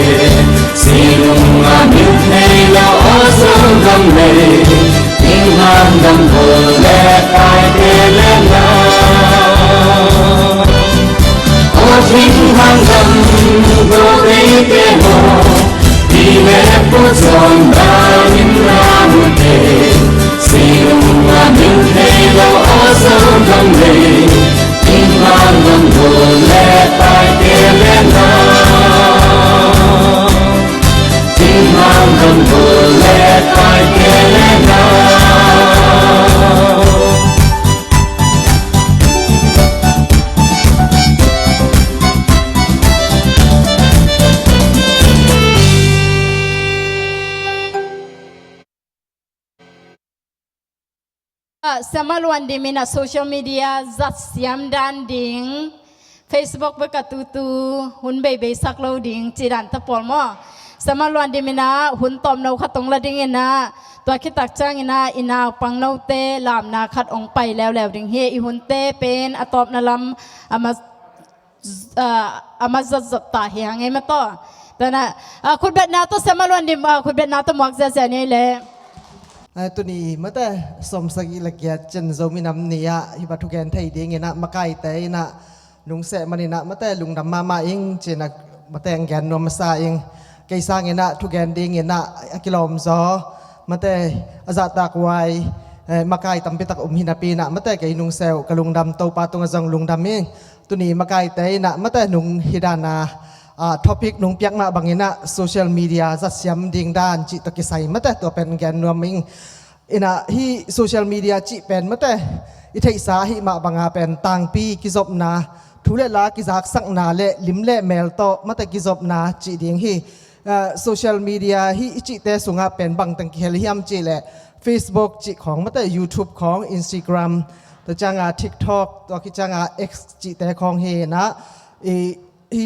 Silung a mil thei lo aw Zo gam lei, thinghang gam gual le paite le na. Aw thinghang gam gual leite aw, pi le pu cawn danin na rute. Silung a mil thei lo aw Zo gam lei, thinghang gam gual le paite le na. Thinghang gam gual le paite le na. Siamah Luan Dim in ah social media zat siam dan ding, Facebook bek a tutu hun beibei sak lo ding ci dan ta pawl maw? Siamah Luan Dim in ah hun tawmno khat hong la ding in ah, tua khit tak ciangin ah i naupang note lamna khat hong pai leuleu ding hi. I hunte pen a tawpna lam a ma a, a ma zatzat ta hi hang ei mataw. Tana, a, khutbetna tawh Siamah Luan Dim, a, khutbetna tawh muak ziazia ni ei leh. A, tuni mate sawmsagih le giat cin Zomi Nam Ni ah hih bang thugen thei dingin ah makaite in ah nungseh manin ah mate lungdam mahmah ing ci-in ah mate ang gen nuam masa ing. Kei sangin ah thugen dingin ah a kilawm zaw mate a zahtak huai, eh, makai tampi tak um hi napi in ah mate kei nungseh uh ka lungdam, Topa tungah zong lungdam ing. Tuni makaite in ah mate nung hih dan a, ah, topic nung piak mah bangin ah social media zat siam ding dan cih tawh kisai mate tua pen gen nuam ing. In ah hih social media cih pen mate i theihsa ahih mah banga pen tangpi kizopna, thu le la kizaksakna le lim le mel tawh mate kizopna cih ding hi. Ah, social media hih i cihte sungah pen bangteng kihel hiam cih leh Facebook cih khawng mate, YouTube khawng, Instagram, tua ciangah TikTok, tua khit ciangah X cihte khawng hi in ah, i, i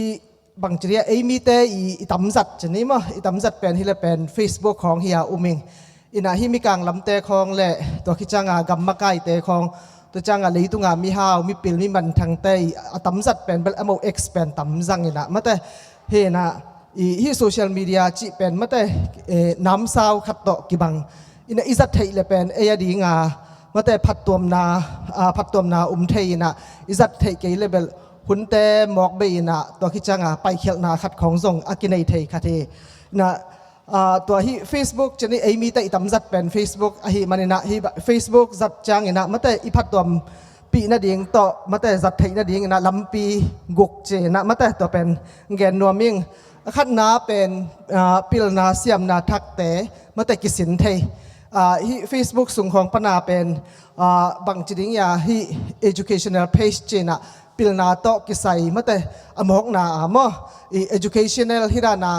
bangci dia ei mite i, i tamzat ci ni maw, i tamzat pen hi le pen Facebook khawng hi a um ing. In ah hih mikang lamte khawng le tua khit ciangah gam makaite khawng, tua ciangah leitungah mihau, mipil, mimanthangte i a tamzat pen bel amaho X pen tamzang in ah mate. Hi in ah i, hih social media cih pen mate, eh, namsau khat tawh kibang. In ah i zat theih le pen ei a dinga mate phattuamna, ah, phattuamna um thei in ah i zat theih kei le bel hunte mawk bei in ah tua khit ciangah paikhialhna khat khawng zong a kinei thei khat hi. In ah, ah, tua hih Facebook ci ni ei mite i tamzat pen Facebook ahih manin ah hih ba-, Facebook zat ciangin ah mate i phattuam pih nading tawh mate zat theih nadingin ah lampi guk ci in ah mate tua pen gen nuam ing. A khatna pen, ah, pilna siamna thakte mate kisin thei. Ah, hih Facebook sung khawng pana pen, ah, bangci ding ia hih educational page ci in ah pilna tawh kisai mate a mawkna a maw, i educational hi dan a,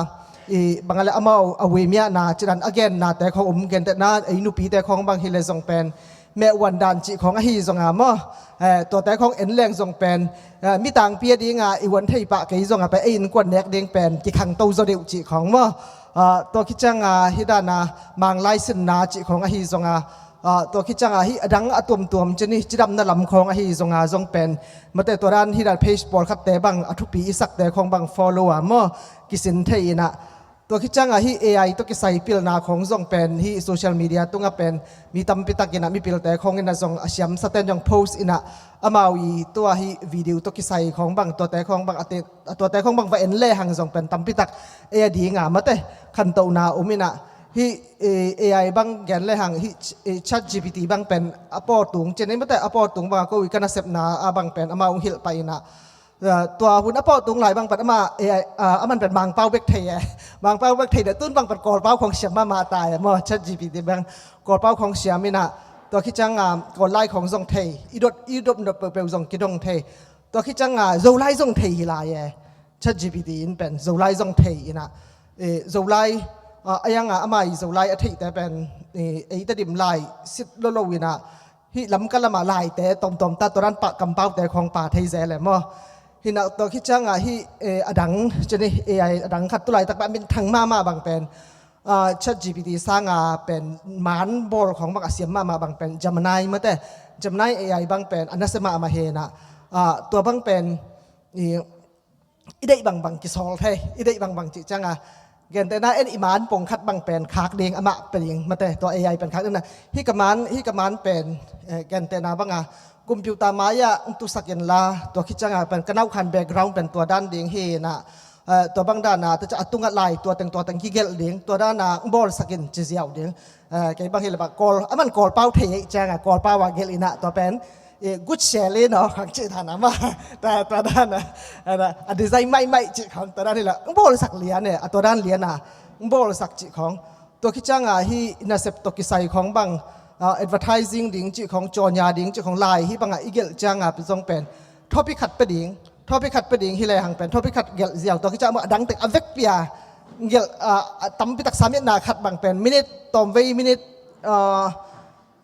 i bang a le amau a uimiahna ci dan a gennate khawng um, gentehna ei nupite khawng bang hi le zong pen meh uan dan cih khawng ahi zonga maw, eh, tuate khawng en leng zong pen, eh, mi tangpi a dinga i uan thei pah kei zonga pen ei innkuan nek ding pen kikhangto zaw deuh cih khawng maw. Ah, tua khit cianga hih dana Manglai sinna cih khawng ahi zonga, ah, tua khit cianga hih a dang a tuamtuam ci ni cidamna lam khawng ahi zonga zong pen mate tua dan hih dan page pawlkhatte bang a thupi i sakte khawng bang follow a maw kisin thei in ah, tua khit cianga hih A I tawh kisai pilna khawng zong pen hih social media tungah pen mi tampi takin ah mipilte khawngin ah zong a siamsaten zong post in ah amau i tua hih video tawh kisai khawng bang tuate khawng bang a te, tuate khawng bang va en lehang zong pen tampi tak ei a dinga mate khantohna um in ah hih, eh, A I bang gen lehang hih, eh, Chat G P T bang pen a pawtung ci ni mate a pawtung banga ko i ka nasepna a bang pen amau hong hilh pah in ah, ah, tua hun a pawtung lai bang pen amah, eh, ah, aman pen Mangpau bek thei e. Mangpau bek thei de tun bang pen Kawlpau khawng siam mahmah ta e maw, Chat G P T bang Kawlpau khawng siam in ah tua khit cianga Kawllai khawng zong thei, i dot, i dot nop peuhpeuh zong kidong thei. Tua khit cianga Zolai zong thei hi lai e. Chat G P T in pen Zolai zong thei in ah, eh, Zolai, ah, a ianga amah i Zolai a theihte pen, eh, ei Tedim lai sit lolo in ah hih Lamka lama laite tawmtawm ta tua dan pah kampaute khawng pha thei zel e maw. Hi in ah tua khit cianga hih, eh, a dang ci ni A I a dang khat tu laitak bang a minthang mahmah bang pen, ah, Chat G P T sanga pen man bawl khawng bang a siam mahmah bang pen Gemini mate, Gemini A I bang pen a nasia mahmah hi in ah, ah, tua bang pen i, i deih bangbang kisawl thei, i deih bangbang cih cianga gentehna en i man pong khat bang pen khak ding amah pia ding mate tua A I pen khak ding na. Hih ka man, hih ka man pen, eh, gentehna banga computer mai-ah hong tusak inla tua khit cianga pen ka nauhkhan background pen tua dan ding hi in ah, eh, tua bang dana tua ciang a tungah lai tua teng tua teng kigelh ding, tua dana hong bawlsak in ci ziau ding. Eh, kei bang hi le bang Kawl, aman Kawlpau thei ei cianga Kawlpau a gelh in ah tua pen, eh, good share le no khang cih dan a mah. Tua, tua dan a, a, a design maihmaih cih khang tua dan hi la hong bawlsak lian e, a tua dan lian a hong bawlsak cih khawng. Tua khit cianga hih nasep tawh kisai khawng bang, ah, advertising ding cih khawng, cawnya ding cih khawng lai hih banga i gelh cianga zong pen topic khat pia ding, topic khat pia ding hi lehang pen topic khat gelh ziau, tua khit cianga a dang teng a vekpi a gelh, ah, a tampi tak sam etna khat bang pen minute, tawmvei minute, ah,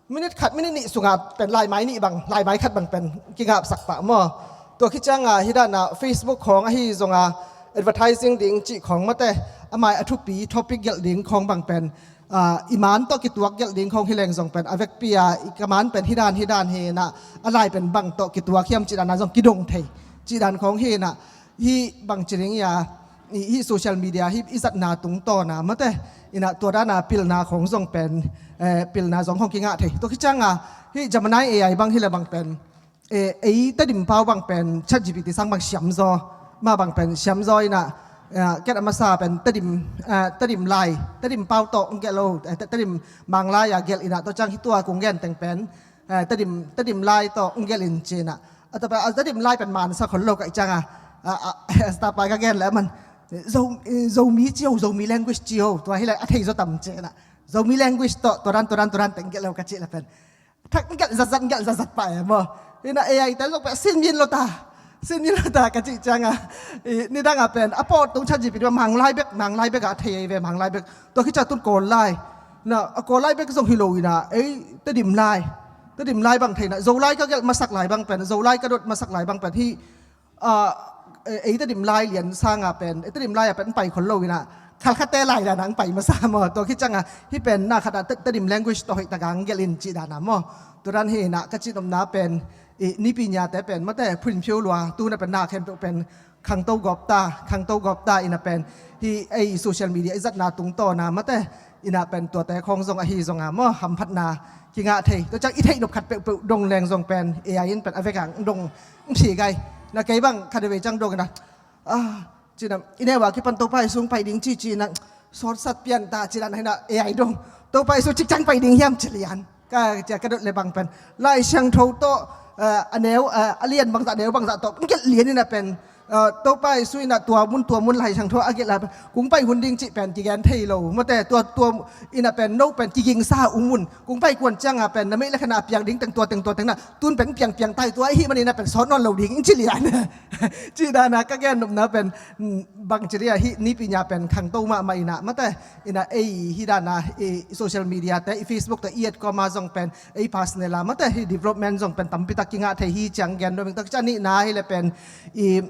Minit khat, minit nih sungah pen laimai nih bang, laimai khat bang pen kingapsak pah maw. Tua khit ciangah hih danah Facebook khawng ahi zongah advertising ding cih khawng mate, a mai a thupi topic gelh ding khawng bang pen, ah, i man tawh kituak gelh ding khawng hi leng zong pen a vekpi-a i ka man pen hih dan hih dan hi inah, a lai pen bang tawh kituak hiam cih danah zong kidong thei cih dan khawng hi inah, hih bangci ding ia, hih social media hih i zatna tungtawna mate, inah tua dana pilna khawng zong pen, eh, pilna zong khawng kingah thei. Tua khit ciangah hih Gemini A I bang hi le bang pen, eh, ei Tedim pau bang pen ChatGPT sang bang siamzaw, mah bang pen siamzaw inah, eh, ken a masa pen Tedim, eh, Tedim lai, Tedim pau tawh hong gelh lo, eh, Te-, Tedim Manglai a gelh inah, tua ciang hih tua kong gen teng pen, eh, Tedim, Tedim lai tawh hong gelh in ci inah. A tua pen, a Tedim lai pen mansa khol lo ka hih ciangah, a, a, a, a staff pai ka gen le a man, Zo, eh, Zomi ci o, Zomi language ci o, tua hi le a thei zaw tam ci inah. Zomi language tawh, tua dan, tua dan, tua dan teng gelh lo ka cih le pen, thak ngelh zatzat, ngelh zatzat pah e maw. Inah A I te zong pen sin min lo ta, sin min lo ta ka cih ciangah, i, nidangah pen a pawt tung ChatGPT Manglai bek, Manglai bek ah thei ei ve, Manglai bek. Tua khit ciang tun Kawl lai, na, a Kawl lai bek zong hi lo inah, ei Tedim lai, Tedim lai bang thei inah, Zolai ka gelh masak lai bang pen, Zolai ka dot masak lai bang pen hih, ah, eh, ei Tedim lai lian sangah pen, ei Tedim lai ah pen pai khol lo inah, Khalkhate lai dana hong pai masa maw. Tua khit ciangah hih pen na khatah Te-, Tedim language tawh hoih takah hong gelh in cih dana maw. Tua dan hi inah ka cihnopna pen, i, Nipi Nya te pen mate, Phun Phio Lua, tu na pen na khempeuh pen khangto gawp ta, khangto gawp ta inah pen, hih ei social media i zatna tungtawna mate, inah pen tuate khawng zong ahi zongah maw, hamphatna kingah thei. Tua ciang i theih nop khat peuhpeuh dong leng zong pen A I in pen a vekah dong, hong thei gai. Na kei bang khat vei ciang dong inah, ah, ci inah, i neu a kipan Topa Jesu hong pai ding ci, ci inah, sawtsat pian ta ci dan hi inah A I dong, Topa Jesu cik ciang pai ding hiam ci lian. Ka cia ka dot le bang pen Lai Siangtho tawh, eh, a neu, eh, a lian bangzah, neu bangzah tawh hong gelh lian inah pen, eh, Topa Jesu inah tua mun, tua mun Lai Siangtho a gelh a pen kong pai hun ding cih pen kigen thei lo mate, tua, tua inah pen no pen kigingsa um un, kong pai kuan ciangah pen na meih le khen a piang ding teng, tua teng, tua teng na, tun pen piang, piang tai, tua ahi man inah pen sawt nawn lo ding in ci lian. Cih dana ka gen nopna pen, mm, bangci dia hih Nipi Nya pen khangto mahmah inah mate, inah ei hih dana, i, social media te, i Facebook te, i et kawma zong pen, ei personal a mate, hih development zong pen tampi tak kingah thei hi ciang gen nuam ing. Tua khit ciang a nihna hi le pen, i,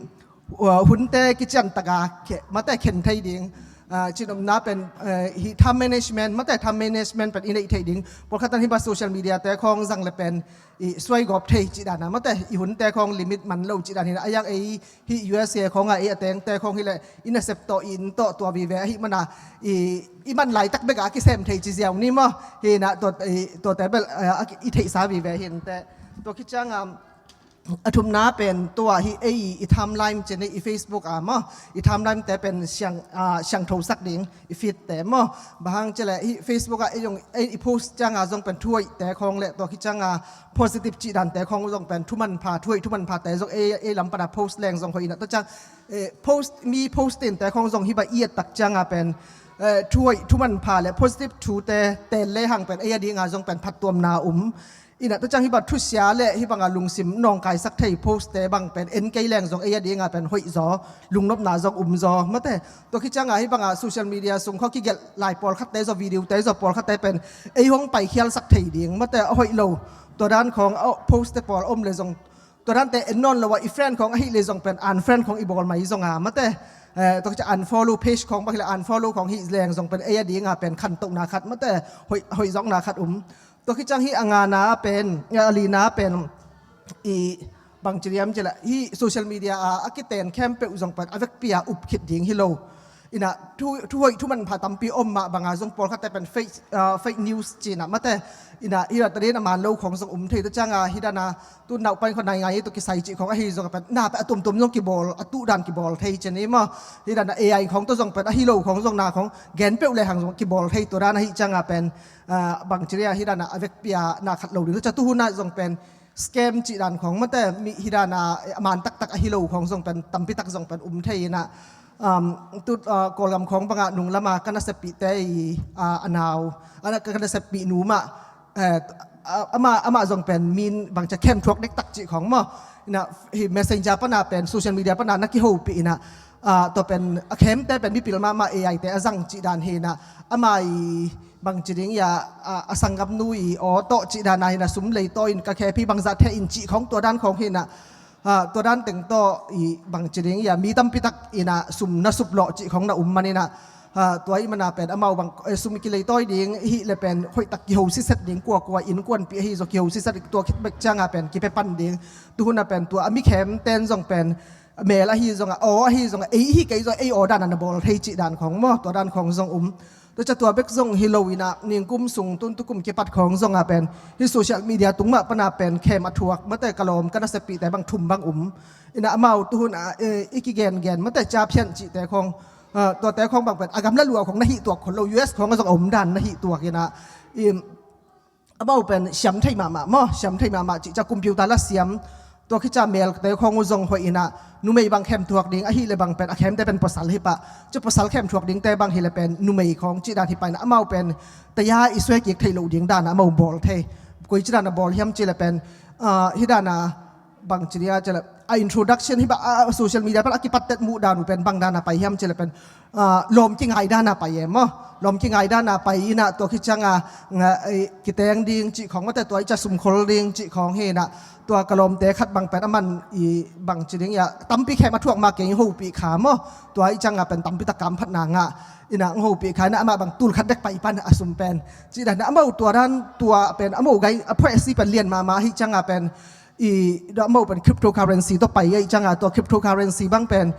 uh, hunte kician taka khe-, mate, khen thei ding, ah, cihnopna pen, eh, hih time management mate, time management pen i neih thei ding. Pawlkhat tan hih bang social media te khawng zang le pen, i, suai gawp thei cih dana mate, i hunte khawng limit man lo cih dan hi inah, a yang ei hih U S A khawngah ei a tengte khawng hi le i nasep tawh, i inn tawh, tua vive ahih mana, i, i man laitak bekah a kisem thei ci ziau ni maw. Hi inah tua, i, tuate bel, eh, a ki-, i theihsa vive hi inteh. Tua khit ciangah, a thumna pen tua hih ei i timeline ci ni, i Facebook ah maw, i timeline te pen siang, ah, siangtho sak ding, i feed te maw. Bang hang ci le hih Facebook ah ei zong, ei i post ciangah zong pen thuhoih te khawng le, tua khit ciangah positive cih dan te khawng zong pen thumanpha, thuhoih thumanpha te zong ei, ei lam pana post leng zong hoih inah. Tua ciang, eh, post, mi post tente khawng zong hih bang i et tak ciangah pen, eh, thuhoih thumanpha le positive thute tel lehang pen ei a dingah zong pen phattuamna um. Inah tua ciang hih bang thusia le hih bangah lungsim nawngkaisak thei post te bang pen en kei leng zong ei a dingah pen hoih zaw, lungnopna zong um zaw mate. Tua khit ciangah hih bangah social media sung khawng kigelh lai pawlkhat te zaw, video te zaw pawlkhat te pen ei hong paikhialsak thei ding mate, a hoih lo. Tua dan khawng, a, post te pawl om le zong, tua dante en nawn lo a, i friend khawng ahih le zong pen unfriend khawng i bawl mai zonga mate. Eh, tua khit ciang unfollow page khawng bang hi le unfollow khawng hih leng zong pen ei a dingah pen khantohna khat mate, hoih, hoih zawkna khat um. Tua khit ciang hih a ngana pen, eh, a lina pen, i bangci diam ci le, hih social media ah a kiten khempeuh zong pen a vekpi-a up khit ding hi lo. Inah thu, thuhoih thumanpha tampi om mah banga zong pawlkhatte pen fake, ah, fake news ci inah mate. Inah hih dan a man lo khawng zong um thei. Tua ciangah hih dana tu naupan khawng nai ngai tawh kisai cih khawng ahi zongah pen na pen a tuamtuam zong kibawl, a tuh dan kibawl thei ci ni maw. Hih dana A I khawng tawh zong pen ahi lo khawng zong na khawng gen peuh lehang zong kibawl thei. Tua dan ahih ciangah pen, ah, bangci dia hih dana a vekpi-a na khat lo ding. Tua ciang tuhun ah zong pen scam cih dan khawng mate, mi hih dana a man taktak ahi lo khawng zong pen tampi tak zong pen um thei inah, um, tu, uh, Kawlgam khawng bangah nung lama ka naseppihte i, uh, a nau, a na, ka naseppih nu mah, eh, a, amah, amah zong pen min bangcia khemthuak dektak cih khawng maw. Inah hih messenger pana pen social media pana na kihopih inah, uh, tua pen a khemte pen mipil mahmah A I te a zang cih dan hi inah, amah i bangci ding ia, a, a sanggamnu i aw tawh cih dana hi na, sum leitawi in ka khepi bangzah thei in cih khawng, tua dan khawng hi na, a, tua dan teng tawh i bangci ding ia mi tampi tak in a sum na suplawh cih khawng na um man in a, a, tua i mana pen amau bang, eh, sum kileitawi ding hi le pen hoih tak kiho siset ding, kuakua innkuanpih ahi zaw kiho siset, tua khit bek cianga pen kipia pan ding. Tuhuna pen tua a mi khem ten zong pen mel ahi zong a, aw ahi zong a, ei hi kei zong a, ei aw dana na bawl thei cih dan khawng maw, tua dan khawng zong um. Tua ciang tua bek zong hi lo in a, ningkum sung tun tukum kipat khawng zong a pen hi social media tung mah pana pen khem a thuak, mate ka lawm ka naseppihte bang thum bang um. In a amau tuhun a, eh, i kigengen mate ca phian cihte khawng, ah, tuate khawng bang pen a gamla lua khawng na hih tuak khol lo, U S khawng a zong a um dan na hih tuak in a, i, amau pen siam thei mahmah maw, siam thei mahmah cih ciang computer la siam, tua khit ciang melte khawng uh zong hoih in a, numei bang khem thuak ding ahi le bang pen a khemte pen pasal hi pah, cia pasal khem thuak dingte bang hi le pen numei khawng cih dan hi pah in a, amau pen taya i suai kik theih loh ding dana amau bawl thei. Koi ci dana bawl hiam ci le pen, ah, hi dana bangci dia ci le, a introduction hi bah, a, a social media pan a kipattet muh dan uh pen bang dana pai hiam ci le pen, ah, lawm kingai dana pai e maw. Lawm kingai dana pai in a, tua khit cianga, nga, eh, kiteng ding cih khawng mate, tua i cia sumkhol ding cih khawng hi in a, tua ka lawmte khat bang pen aman i bangci ding ia tampi khem a thuak ma keng hopih kha maw. Tua i cianga pen tampi tak kamphatna ngah in a hopih kha in a, amah bang tul khat dek pai pan a sum pen. Cih dan a amau tua dan, tua pen amau gai a phuaisi pen lian mahmah hi cianga pen i, tua amau pen cryptocurrency tawh pai ahi cianga, tua cryptocurrency bang pen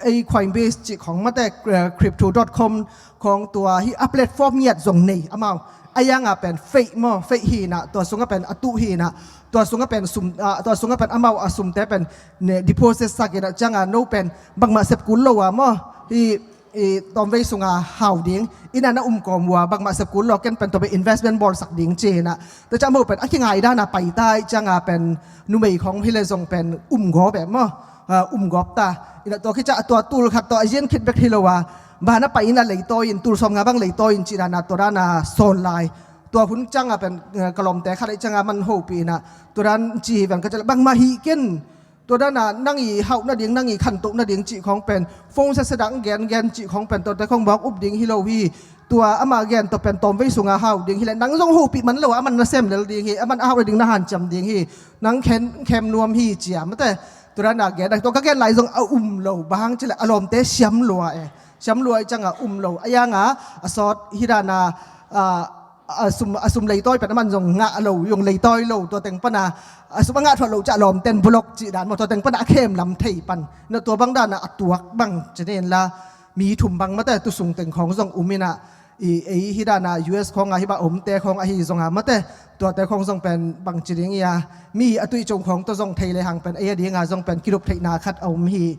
ei Coinbase cih khawng mate, eh, crypto dot com khawng, tua hi a platform ngiat zong nei amau. A ianga pen fake maw, fake hi in a, tua sunga pen a tuh hi in a, tua sunga pen sum, ah, tua sunga pen amau a sumte pen ne deposit sak in a cianga no pen bangmah sep kul lo a maw. Hi i tawmvei sunga hau ding, inn ah na um kawm uh a, bangmah sep kul lo, ken pen tua pen investment bawlsak ding ci in a. Tua ciang amau pen a kingai dana pai ta ahi cianga pen numei khawng hi le zong pen um gawp e maw, ah, um gawp ta. In a tua khit ciang a tua tul khat tawh a zian khit bek hi lo a, ban a pai in a leitawi in, tul sawmnga bang leitawi in cih dana tua dana sawl lai. Tua hun cianga pen, eh, ka lawmte khat ahi cianga man hopih in a, tua dan ci hi ven ka ci le bangmah hi ken. Tua dana nang i hauh nading, nang i khantoh nading cih khawng pen phone sese dang gengen cih khawng pen tuate khawng bawk up ding hi lo hi. Tua ama gen tawh pen tawmvei sunga hau ding hi le, nang zong hopih man lo a, aman na sem lel ding hi, aman a hauh nading na hanciam ding hi, nang khen, khem nuam hi cia mate. Tua dana gen, tua ka gen lai zong a um lo, bang hang ci le a lawmte siam lua e. Siam lua ahi cianga um lo. A ianga a sawt hi dana, ah, a sum, a sum leitawi pen aman zong ngah lo, zong leitawi lo, tua teng pana a sum a ngah thuah lo ciang lawmten block cih dan maw, tua teng pana a khem lam thei pan. Na tua bang dana a tuak bang ci ni in la, mi thum bang mate, tu sung teng khawng zong um in a, i, ei hi dana U S khawnga hi bah omte khawng ahi zonga mate, tuate khawng zong pen bangci ding ia, mi a tuih cong khawng tawh zong thei le hang pen ei a dinga zong pen kilup theihna khat a um hi.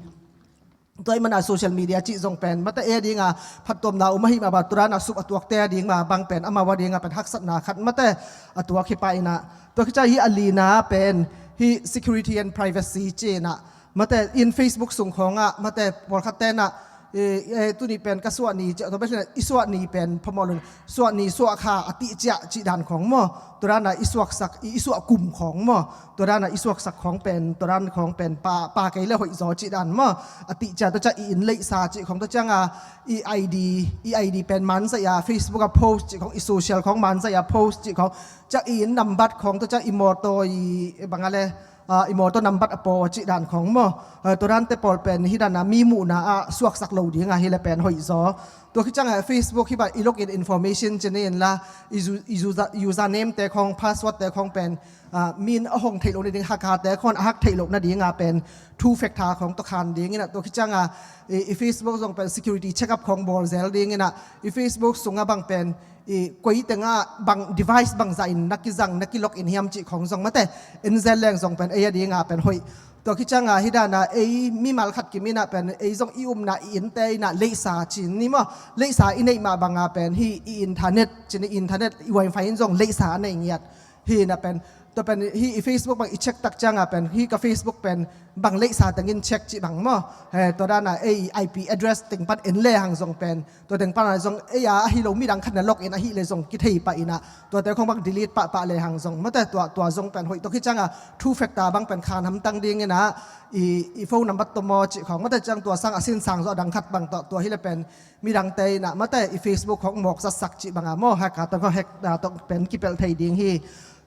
Tua i mana social media cih zong pen mate, ei a dinga phattuamna um ahi mah bang, tua dana sum a tuakte a ding mah bang pen amau a dinga pen haksatna khat mate a tuak hi pah in a. Tua khit ciang hi a lina pen hi security and privacy ci in a, mate in Facebook sung khawngah mate pawlkhat ten a, eh, eh, tuni pen ka suah ni ci a, tua pen i suah ni pen phamawh lo in, suah ni suah kha a tih ciah cih dan khawng maw, tua dana i suaksak, i, i suah kum khawng maw, tua dana i suaksak khawng pen, tua dan khawng pen pa, pa kei le hoih zaw cih dan maw, a tih ciah, tua ciah i inn leihsa cih khawng, tua cianga i I D, i I D pen manzaih a Facebook a post cih khawng, i social khawng manzaih a post cih khawng, ciah i inn nambat khawng, tua ciah i mawtaw i bang a le, ah, i mawtaw nambat a paw cih dan khawng maw. Ah, tua dante pawl pen hi dana mi muhna ah suaksak lo dinga hi le pen hoih zaw. Tua khit cianga Facebook hi bah i login information ci ni in la, i, u-, i user, username te khawng, password te khawng pen, ah, min a hong theih loh nading, hacker te khawng a hack theih loh nadinga pen two factor khawng tawh khan ding in a, tua khit cianga i, i Facebook zong pen security check up khawng bawl zel ding in a, i Facebook sunga bang pen i koi tengah bang device bangzah in na kizang, na kilog in hiam cih khawng zong mate, enzel leng zong pen ei a dinga pen hoih. Tua khit cianga hi dana ei mimal khat kim in a pen ei zong i umna i innte in a leihsa ci ni maw, leihsa i neih mah banga pen hi i internet ci ni, internet i wifi in zong leihsa a nei ngiat. Hi in a pen Tua pen hih i Facebook bang i check tak ciangah pen hih ka Facebook pen bang leihsa tengin check cih bang maw? He, tua dana ei i I P address teng pan en le hang zong pen tua teng pana zong ei a ahi lo midang khat na log in ahih le zong kithei pah inah tuate khong bang delete pahpah le hang zong mate tua, tua zong pen hoih tua khit ciangah two factor bang pen khan hamtang ding inah i, i phone number tawh maw cih khong mate ciang tua sang a sinsang zawh a dang khat bang tawh tua hi le pen midangte inah mate i Facebook khong mawk zatsak cih banga maw hack a tawh khong hack a tawh pen kipelh thei ding hi.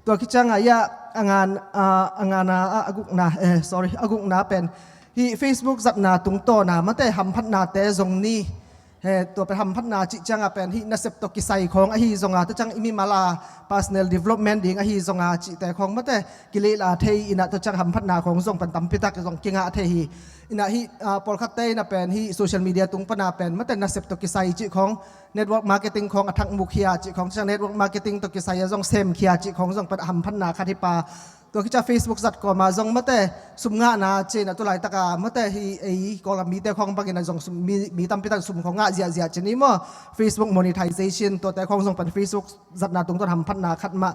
Tua khit ciangah ia a ngan a, a ngana a, a gukna eh sorry a gukna pen hih Facebook zatna tungtawna mate hamphatnate zong ni. He, tua pen hamphatna cih ciangah pen hih nasep tawh kisai khawng ahi zonga tua ciang i mimal a personal development ding ahi zonga cihte khawng mate kilehla thei inah tua ciang hamphatna khawng zong pen tampitak zong kingah thei hi. Inah hih ah, pawlkhatte inah pen hih social media tung pana pen mate nasep tawh kisai cih khawng network marketing khawng a thak mukhia cih khawng tua ciang network marketing tawh kisai a zong semkhia cih khawng zong pen a hamphatna khat hi pa. Tua khit ciang Facebook zat kawma zong mate sum ngahna ci inah tu laitaka mate hih ei Kawlgam mite khawng bangin a zong sum, mi, mi tampitak sum khawng ngah ziahziah ci ni maw? Facebook monetization tuate khawng zong pen Facebook zatna tungtawn hamphatna khat mah.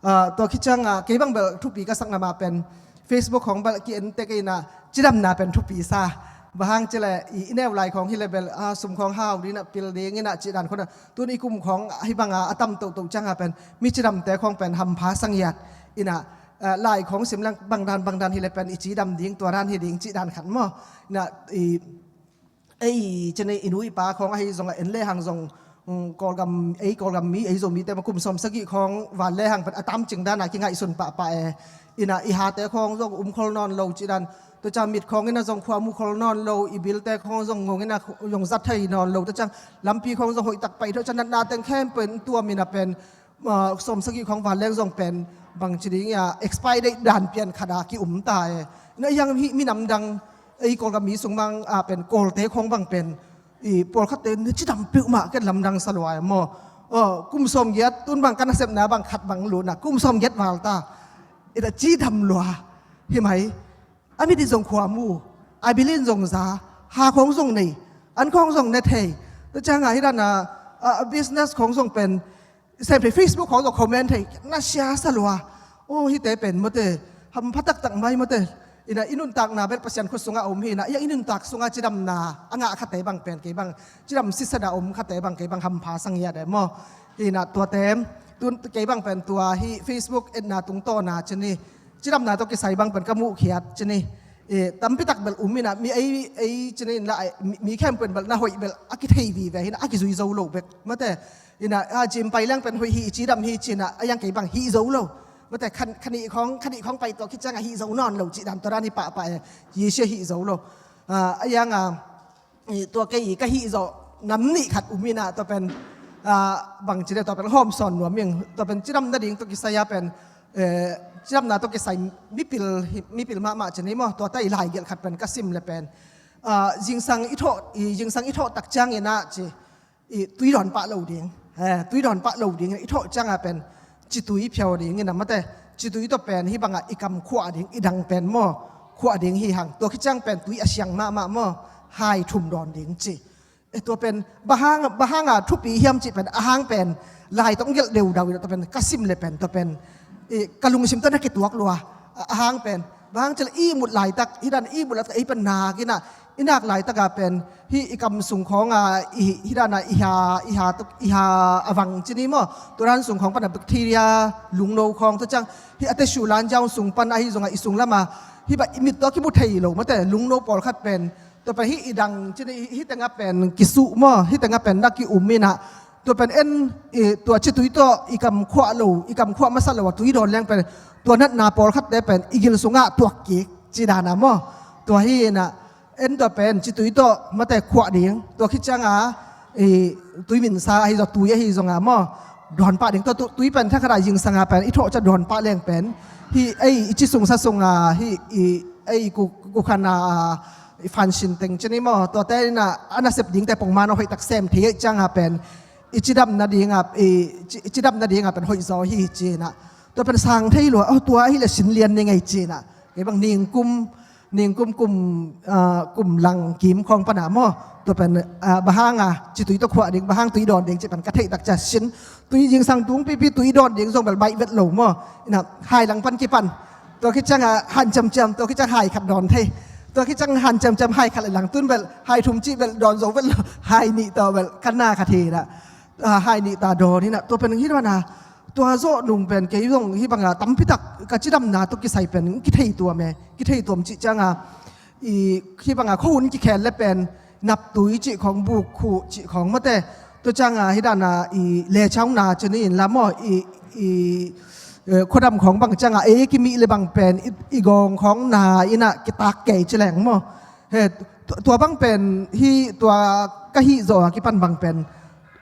Ah, tua khit ciangah kei bang bel thupi ka sakna mah pen Facebook khawng bel ki en tek inah cidamna pen thupi sa. Bang hang ci le i, i neu lai khawng hi le bel ah, sum khawng hau ding inah pil ding inah cih dan khawng a tun i kum khawng hih banga a tam tohtoh ciangah pen mi cidamte khawng pen hampha sangiat inah ah, lai khawng sim leng bangdan bangdan hi le pen i cidam ding tua dan hi ding cih dan khat maw? Inah i ei cine i nu i pa khawng ahi zong a en le hang zong um, Kawlgam ei Kawlgam mi ei Zomite ma kum sawm sagih khawng van le hang pen a tamcing dana kingaihsun pahpah e. Inah i hate khawng zong um khol nawn lo cih dan tua ciang mit khawng inah zong khua mu khol nawn lo i bilte khawng zong ngong inah zong zat thei nawn lo tua ciang lampi khawng zong hoihtak pai tua ciang natna teng khempeuh in tuam inah pen ah, sawm sagih khawng van leng zong pen bangci ding a expire date dan pian khat a ki um ta e. Na hiang hih minam dang ei Kawlgam mi sung bang ah, pen Kawlte khawng bang pen i pawlkhatte na cidam peuhmah ken lamdang sa lua e maw? Oh, kum sawm giat tun bang ka nasepna bang khat bang luna kum sawm giat val ta. Ita cidam lua hi mai. A mit in zong khua mu, a bil in zong za, ha khawng zong nei, an khawng zong ne thei. Tua ciangah hih dana ah, business khawng zong pen sem thei Facebook khawng zong comment thei na sia sa lua. Oh hite pen mate hampha taktak mai mate. Inah i nuntakna bel Pasian khut sungah a um hi inah i nuntak sungah cidamna a ngah khate bang pen kei bang cidam sisada a um khate bang kei bang hampha sangiat e maw? Hi inah tuate tun kei bang pen tua hih Facebook etna tungtawna ci ni cidamna tawh kisai bang pen ka muhkhiat ci ni. Eh, tampitak bel um inah mi ei ei ci ni inla mi, mi khempeuh in bel na hoih bel a kithei vive hi inah a kizui zo lo bek mate. Inah a gym pai leng pen hoih hi i cidam hi ci inah a iang kei bang hih zo lo. Mate khan, khanih khawng khanih khawng pai tua khit ciangah hih zo nawn lo cih dan tua dan hi pahpah e. Hi sia hih zo lo. Ah, a iang a i, tua kei i ka hih zawh nam nih khat um inah tua pen ah, bangci le tua pen hawm sawn nuam ing tua pen cidam nading tua kisai a pen eh, cidamna tua kisai mipil, mipil mahmah ci ni maw? Tua ta i laigelh khat pen ka sim le pen ah, zingsang i thawh i zingsang i thawh tak ciang inah ci i tui dawn pah lo ding. Eh, tui dawn pah lo ding i thawh ciangah pen citui phiau ding inah mate citui tawh pen hih bangah i kam khuah ding i dang pen maw khuah ding hi hang tua khit ciang pen tui a siang mahmah maw hai thum dawn ding ci. Eh, tua pen bahang bahanga thupi hiam cih pen ahang pen lai tawh gelh deudau inah tua pen ka sim le pen tua pen eh, ka lungsim tawh na kituak lua. Ahang pen bahang cil i mut laitak hih dan i mut laitak ei pen nak inah i nak laitaka pen hih i kam sung khawnga i hih dana i ha i ha tuk i ha a vang ci ni maw? Tua dan sung khawng pana bacteria lungno khawng tua ciang hih a te shuh lan jaung sung pan ahi zonga i sung lama hih bang i mit tawh kimu thei lo mate lungno pawlkhat pen tua pen hih i dang ci ni hih tengah pen kisuh maw? Hih tengah pen na ki um inah tua pen en i tua citui tawh i kam khuah lo i kam khuah masa lo a tui dawn leng pen tua natna pawlkhatte pen i gil sungah tuak kik ci dana maw? Tua hi inah en tua pen citui tawh mate khuah ding tua khit cianga i tui minsa ahi zong tui ahi zonga maw? Dawn pah ding tua tu- tui pen thakhata zingsanga pen i thawh ca dawn pah leng pen hih ei i ci sungsa sunga hih i ei ku- kukhana i fansin teng ci ni maw? Tuate inah a nasep dingte pongman a hoihtak sem thei ei cianga pen i cidam nadinga i ci- i cidam nadinga pen hoih zaw hi ci inah tua pen sang thei lua oh tua ahih le sin lian ni ngei ci inah kei bang ningkum Ningkum kum, ah, kum lang kim khawng pana maw, tua pen, ah, bang hanga ci tui tawh khuah ding, bang hang tui dawn ding ci pen ka theih tak cia sin. Tui zingsang tung pipi tui dawn ding zong bel baih vet lo maw. Ina hai lang pan kipan. Tua khit cianga han ciamciam, tua khit ciang hai khat dawn thei. Tua khit ciang han ciamciam hai khat le lang tun bel hai thum ci bel dawn zo vet lo. Hai nih tawh bel kan na khat hi na. Ah, hai nih ta dawn hi na. Tua pen hi na. Tua zawh nung pen kei zong hih banga tampitak ka cidamna tawh kisai pen kithei tuam e. Kithei tuam cih cianga i hih banga khuahun kikhel le pen naptui cih khawng, buk khuh cih khawng mate. Tua cianga hih dana i lechauna ci ni in la maw, i, i, eh, khuadam khawng bang cianga ei kimih le bang pen i, i gawng khawng na ina kitak kei ci leng maw. He, tua, tua bang pen hih tua ka hih zawh a kipan bang pen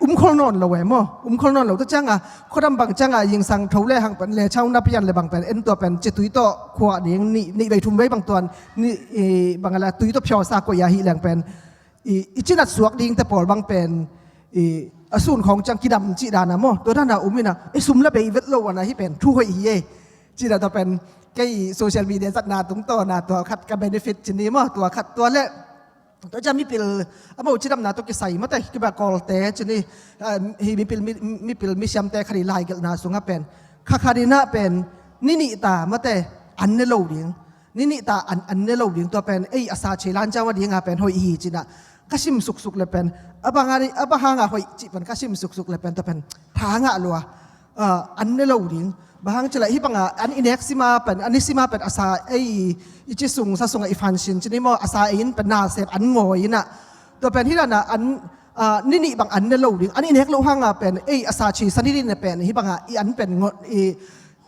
um khol nawn lo e maw, um khol nawn lo. Tua cianga khuadam bang cianga zingsang tho le hang pen lechauna pian le bang pen en tua pen ci tui tawh khuah ding nih, nih vei thum vei bang tuan nih, i, bang a la tui tawh phiawsa koih a hih leng pen i, i cinat suak dingte pawl bang pen i, a sun khawng ciang kidam cih dana maw. Tua dana um ina i sum la bei vet lo ana hih pen thu hoih hi e. Cih dana tua pen kei social media zatna tungtawna tua khat ka benefit ci ni maw, tua khat tua le Tua ciang mipil, amau cidamna tawh kisai mate, kiba Kawlte ci ni, ah, hi mipil, mi, mipil misiamte khat i laigelhna sungah pen, kha khat inah pen ni nih ta mate an ne lo ding, ni nih ta an, an ne lo ding, tua pen ei a sa cei lan ciang a dingah pen hoih hi cinah ka sim suksuk le pen, a bang a, a bang hangah hoih cih pen ka sim suksuk le pen tua pen tha ngah lua. Ah, an ne lo ding. Bang hang cileh hih banga an i nek sima pen, an i sima pen a sa ei i ci sung sa sungah i fansin ci ni maw, a sa ei in pen nasep an ngawi inah. Tua pen hih dana an, ah, ni nih bang an ne lo ding. An i nek loh hanga pen ei a sa ci sa ni ding pen hih banga i an pen ngaw, i,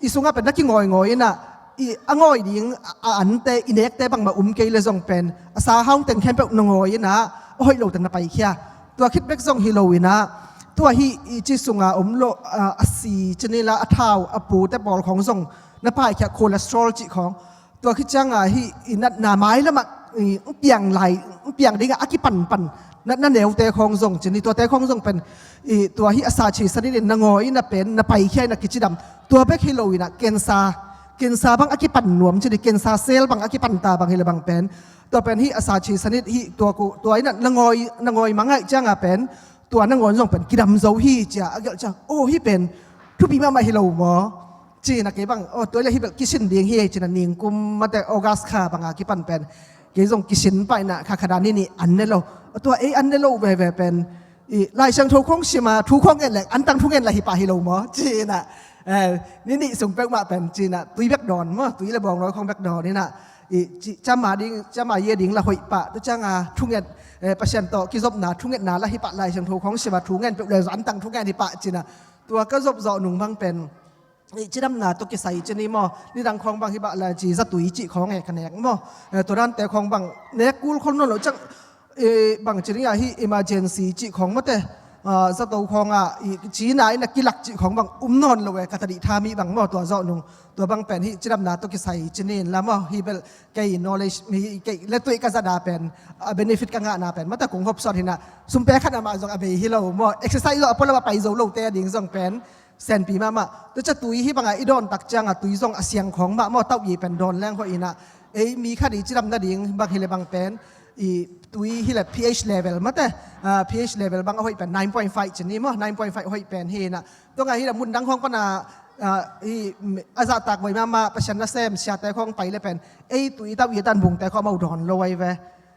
i sungah pen na kingawi ngawi inah. I a ngawi ding a, a ante i nekte bangmah um kei le zong pen a sa haung teng khempeuh na ngawi inah a hoih lo teng na paikhia. Tua khit bek zong hi lo inah tua hih i ci sunga om lo, ah, a si ci ni la a thau a pute pawl khawng zong na paikhia, cholesterol cih khawng. Tua khit cianga hih i natna mailamah i piang lai, piang dingah a kipanpan natna neute khawng zong ci ni, tuate khawng zong pen i tua hih a sa ci sa ni ding na ngawi inah pen na paikhia inah kicidam. Tua bek hi lo inah kensa, kensa bang a kipan nuam ci ni, kensa sel bang a kipanta bang hi le bang pen tua pen hih a sa ci sa ni hih tua ku, tua inah na ngawi, na ngawi mangaih cianga pen tua nangawn zong pen kidam zo hi cia a gelh ciang, aw hih pen thupi mahmah hi lo maw? Cinah kei bang, aw tua le hih bel kisin ding hi cinah ningkum mate August kha banga kipan pen kei zong kisin paina kha kha dan ni nih an ne lo. Tua ei an ne lo veve pen i Lai Siangtho khawng sima thu khawng ngen leng an tang thu ngen la hi pah hi lo maw? Cinah, eh, ni nih sung peuhmah pen cinah tui bek dawn maw, tui le bawngnawi khawng bek dawn inah i ci, cama ding, cama ye ding la hoih pah. Tua cianga thunget, eh, Pasian tawh kizopna thungetna la hi pah, Lai Siangtho khawng sima thu ngen peuh le zong an tang thu ngen hi pah cinah. Tua ka zop zawh nung bang pen i cidamna tawh kisai ci ni maw, nidang khawng bang hi bah la ci zatui cih khawng e ka nek maw. Eh, tua dante khawng bang nek kul khol nawn lo ciang, eh, bang ci ni a hih emergency cih khawng mate, ah, zato khawngah i cina inah kilak cih khawng bang um nawn lo e ka tadih tha mi bang maw. Tua zawh nung tua bang pen hih cidamna tawh kisai ci ni in la maw, hih bel kei knowledge mi kei le tuih ka zada pen a benefit ka ngahna pen mata kung hopsawt hinah sumpe khat amah zong a bei hi lo maw, exercise zong a pualamah pai zo lote a ding zong pen senpi mahmah. Tua cia tui hih bangah i dawn tak ciangah tui zong a siang khawng mah maw, tauh i pen dawn leng hoih inah ei mi khat i cidam nading bang hi le bang pen i tui hi le pH level mate, ah, pH level bang a hoih pen nine point five ci ni maw, nine point five hoih pen hi inah. Tua ngah hi le mundang khawng pana, ah, i, a zahtak voi mahmah Pasian nasem siate khawng pai le pen ei tui tauh i tan bungte khawng amau dawn lo ai ve.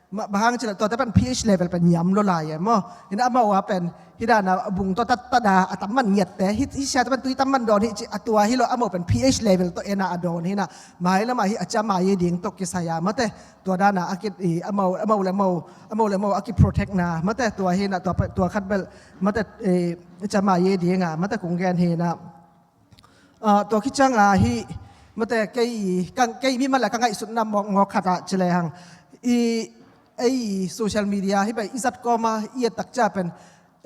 Bang hang cileh tuate pen pH level pen niam lua lai e maw. Inah amau a pen hih dana bung tawh tat tat a a tam man ngiatte hih, hih siate pen tui tam man dawn hih ci a tua hi lo, amau pen pH level tawh ena a dawn hinah mailamah hih a cama ye ding tawh kisai a mate. Tua dana a ki, i, amau, amau le amau, amau le amau a kiprotectna mate tua hinah tua, tua khat bel mate, i, cama ye dinga mate kung gen hinah. Ah, tua khit cianga hih mate kei, ka, kei mi mala ka ngaihsutna mawkmawk khatah ci lehang i ei social media hih bai i zat kawma i et tak cia pen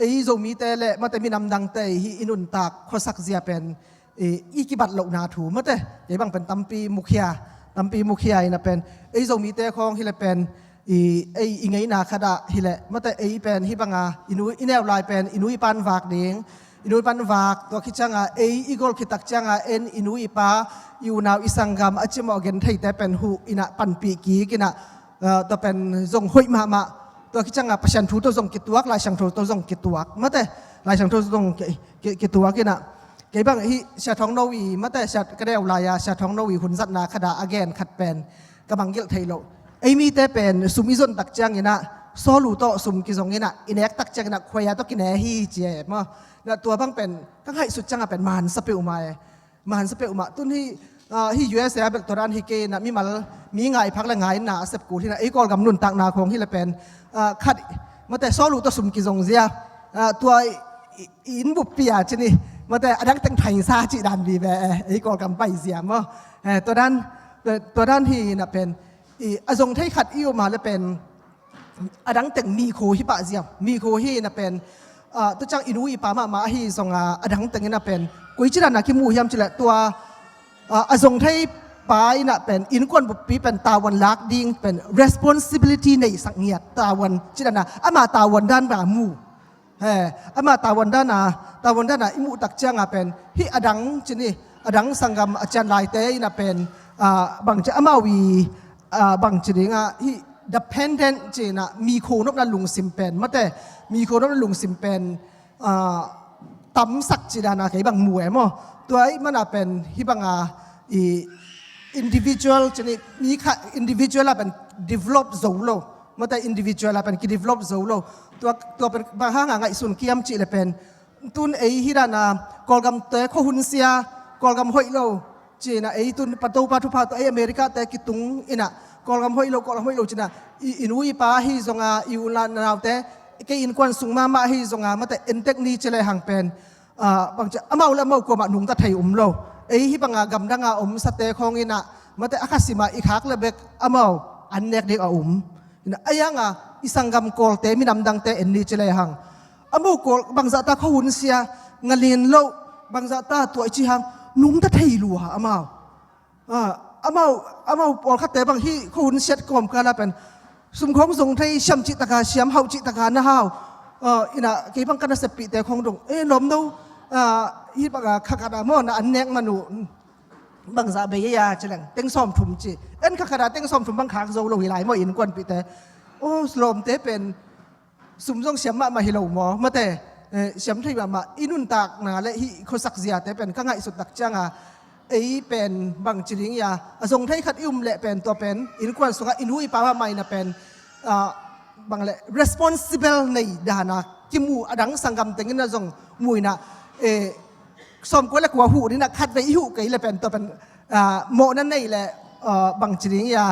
ei Zomite le mate minam dangte hih i nuntak khuasak zia pen i, i kibat lohna thu mate kei bang pen tampi mukhia, tampi mukhia inah pen ei Zomite khawng hi le pen i, ei i ngeina khatah hi le mate ei pen hih banga i nu i neu lai pen i nu i pan vak ding, i nu i pan vak, tua khit cianga ei i gol khit tak cianga en i nu i pa, i unau i sanggam a cimawh a gen theite pen huh inah panpih kik inah, ah, tua pen zong hoih mahmah. Tua khit cianga Pasian thu tawh zong kituak, Lai Siangtho tawh zong kituak. Mate, Lai Siangtho zong ki, ki, kituak inah. Kei bang hih Sia Thawng No i, mate, Sia, ka deu lai-a Sia Thawng No i hun zatna khat a a gen khat pen ka mangngilh thei lo. Ei mite pen sum i zon tak cianginah, sawlu tawh sum kizong inah, i nek tak cianginah khuaia tawh kine hi ci e maw. Na tua bang pen ka ngaihsut cianga pen mansa peuhmah e. Mansa peuhmah. Tun hi, ah, hi U S A bek tua dan hi kei inah, mimal mi ngaiphak le ngaina a sep kul hi inah, ei Kawlgam nuntakna khawng hi le pen, ah, khat, mate, sawlu tawh sum kizong zia, ah, tua i, i, i inn buppi a ci ni, mate, a dang teng thainsa cih dan vive, eh, ei Kawlgam paizia maw. Eh, tua dan, tua, tua dan hi inah pen, i, a zong thei khat i um a le pen, a dang teng mikho hi pah zia, mikho hi inah pen, ah, tua ciang i nu i pa mahmah ahi zonga, a dang teng inah pen, koi ci dana kimu hiam ci le tua, ah, a zong thei pa inah pen, innkuan buppi pen, tavuan lak ding pen, responsibility neisak ngiat, tavuan ci dana, ama tavuan dan bang a mu. He, ama tavuan dana, tavuan dana i muh tak cianga pen, hih a dang ci ni, a dang sanggam a cian laite inah pen, ah, bang ci amau i, ah, bang ci dinga, hih dependent ci inah, mikho nopna lungsim pen, mate, mikho nopna lungsim pen, ah, tamsak ci dana kei bang mu e maw. Tua i mana pen, hih banga, i individual ci ni, mi kha individual a pen develop zo lo. Mate, individual a pen ki develop zo lo. Tua, tua pen bang hanga ngaihsun kiam cih le pen, tun ei hi dana Kawlgamte khuahun sia, Kawlgam hoih lo ci inah, ei tun Topa thupha tawh ei America te kitung inah, Kawlgam hoih lo, Kawlgam hoih lo ci inah, i, i nu i pa hi zonga, i u la naute, kei innkuan sung mahmah hi zonga, mate, entek ni ci le hang pen, ah, bang ci, amau le amau kuamah nungta thei um lo. Ei hih banga gamdanga omsate khawng inah, mate, a kha sima i khak le bek amau an nek ding a um. Inah, a yanga i sanggam Kawlte, minam dangte en ni ci le hang, amau Kawl bangzahta khuahun sia, ngalin loh, bangzahta tua i ci hang, nungta thei lua amau. Ah, amau, amau pawlkhatte bang hih khuahun siat kawmkala pen, sum khawng zong thei, siam cih taka siam, hauh cih taka na hau. Ah, inah, kei bang ka naseppihte khawng dong, eh, lawm no, ah, hih banga kha khat a maw na an nek man uh, bangzah bei a ci leng, teng sawmthum ci. En kha khat a teng sawmthum bang khak zo lo hi lai maw innkuanpihte. Oh, lawmte pen, sum zong siam mahmah hi lo maw, mate, eh, siam thei mahmah, i nuntakna le hih khuasak ziate pen ka ngaihsut tak cianga, ei pen bang ci ding ia, a zong thei khat i um leh pen tua pen, innkuan sungah i nu i pa mahmah inah pen, ah, bang le responsible nei dana kimu, a dang sanggam teng inah zong mu inah, eh, sawmkua le kua huh dinah khatvei i huh kei le pen tua pen, ah, mawhna nei le, ah, bang ci ding ia,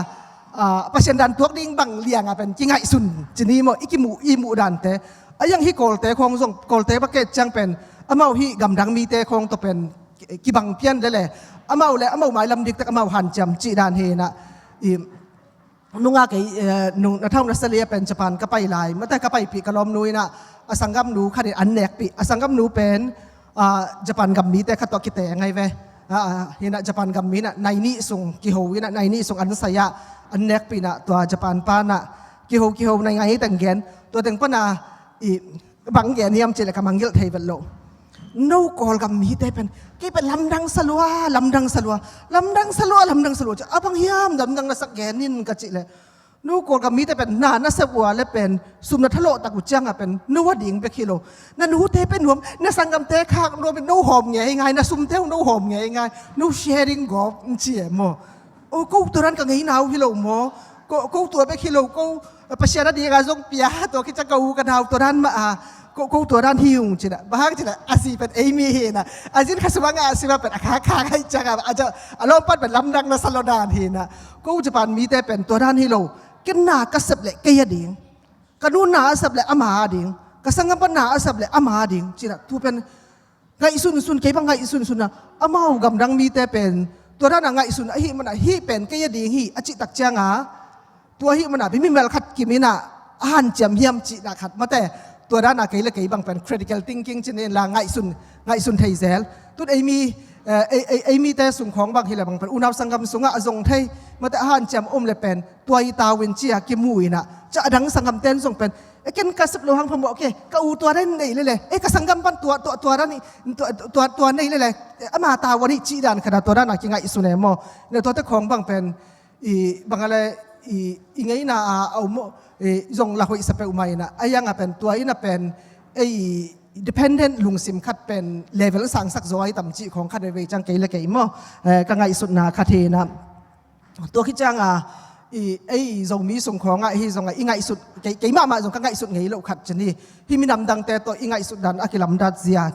ah, Pasian dan tuak ding bang lianga pen kingaihsun ci ni maw, i kimuh, i muh dante. A yang hih Kawlte khawng zong, Kawlte bucket ciang pen, amau hih gamdang mite khawng tawh pen ki, kibang pian lele, amau le amau mailam diktak amau hanciam cih dan hi inah, i, nunga kei, eh, nung, na thau na sali a pen Japan ka pai lai, mate, ka paipih ka lawmnu inah, a sanggamnu khanin an nekpih, a sanggamnu pen, ah, Japan gam mite khat tawh kite ngai ve. Ah, ah, hi inah Japan gam mi inah nai nih sung kiho inah, nai nih sung an sai ah, an nekpih inah tua Japan pa inah kiho, kiho nai ngai teng gen, tua teng pana, i, bang gen hiam cih le ka mangngilh thei vet lo. No Kawlgam mite pen, kei pen lamdang sa lua, lamdang sa lua, lamdang sa lua, lamdang sa lua ci, a bang hiam lamdang na sak gen in ka cih le, no Kawlgam mite pen na na sep uh a le pen, sum na thalawh tak uh cianga pen, no a ding bek hi lo. Na nute pen nuam, na sanggamte khak nuam, no hawm ngei ngai, na sumte uh no hawm ngei ngai, no sharing gawp ci e maw. Oh, ko tua dan ka ngeina uh hi lo maw? Ko, ko tua bek hi lo, ko, eh, Pasian a dinga zong pia, tua khit ciang ka u ka nau tua dan mah a, ko, ko tua dan hi ung ci inah. Bang hang ci inah, a zi pen ei mi hi inah. A zin kha sumah ngah a si mah pen a kha kha ngai cianga, a, a lawmpan pen lamdang na sa lo dan hi inah. Ko Japan mite pen tua dan hi lo. Ken na ka sep le kei a ding. Ka nu na a sep le ama a ding. Ka sanggampa na a sep le ama a ding. Ci inah, tu pen ngaihsunsun, kei bang ngaihsunsun a, amau gamdang mite pen tua dana ngaihsun ahih mana, hih pen kei a ding hi a cih tak cianga, tua ahih mana, mimal khat kim inah a hanciam hiam cihna khat, mate, tua dana kei le kei bang pen critical thinking ci ni inla ngaihsun, ngaihsun thei zel. Tun ei mi, Eh, ei, ei, ei mite sung khawng bang hi le bang pen unau sanggam sungah a zong thei, mate a hanciam om le pen tua i tau in ci-a kimu inah, ca a dang sanggamte in zong pen, e, ken ka sep lo hang phamawh ke, ka u tua dan nei lele, e, ka sanggam pan tua, tua, tua dan i, tua, tua, tua nei lele, e, ama tau a nih cih dan khat a tua dan a kingaihsun e maw. Ina tuate khawng bang pen i bang a le i, i ngeina a, a um, i zong la hoih sa peuhmah inah, a yang a pen tua inah pen ei dependent lungsim khat pen level sangsak zaw ai tam cih khawng khat vei ciang kei le kei maw, eh, ka ngaihsutna khat hi inah. Tua khit ciang a i ei Zomi sung khawngah hi zong a i ngaihsut, kei, kei mahmah zong ka ngaihsut ngei loh khat ci ni. Hih minam dangte tawh i ngaihsut dan a kilamdat zia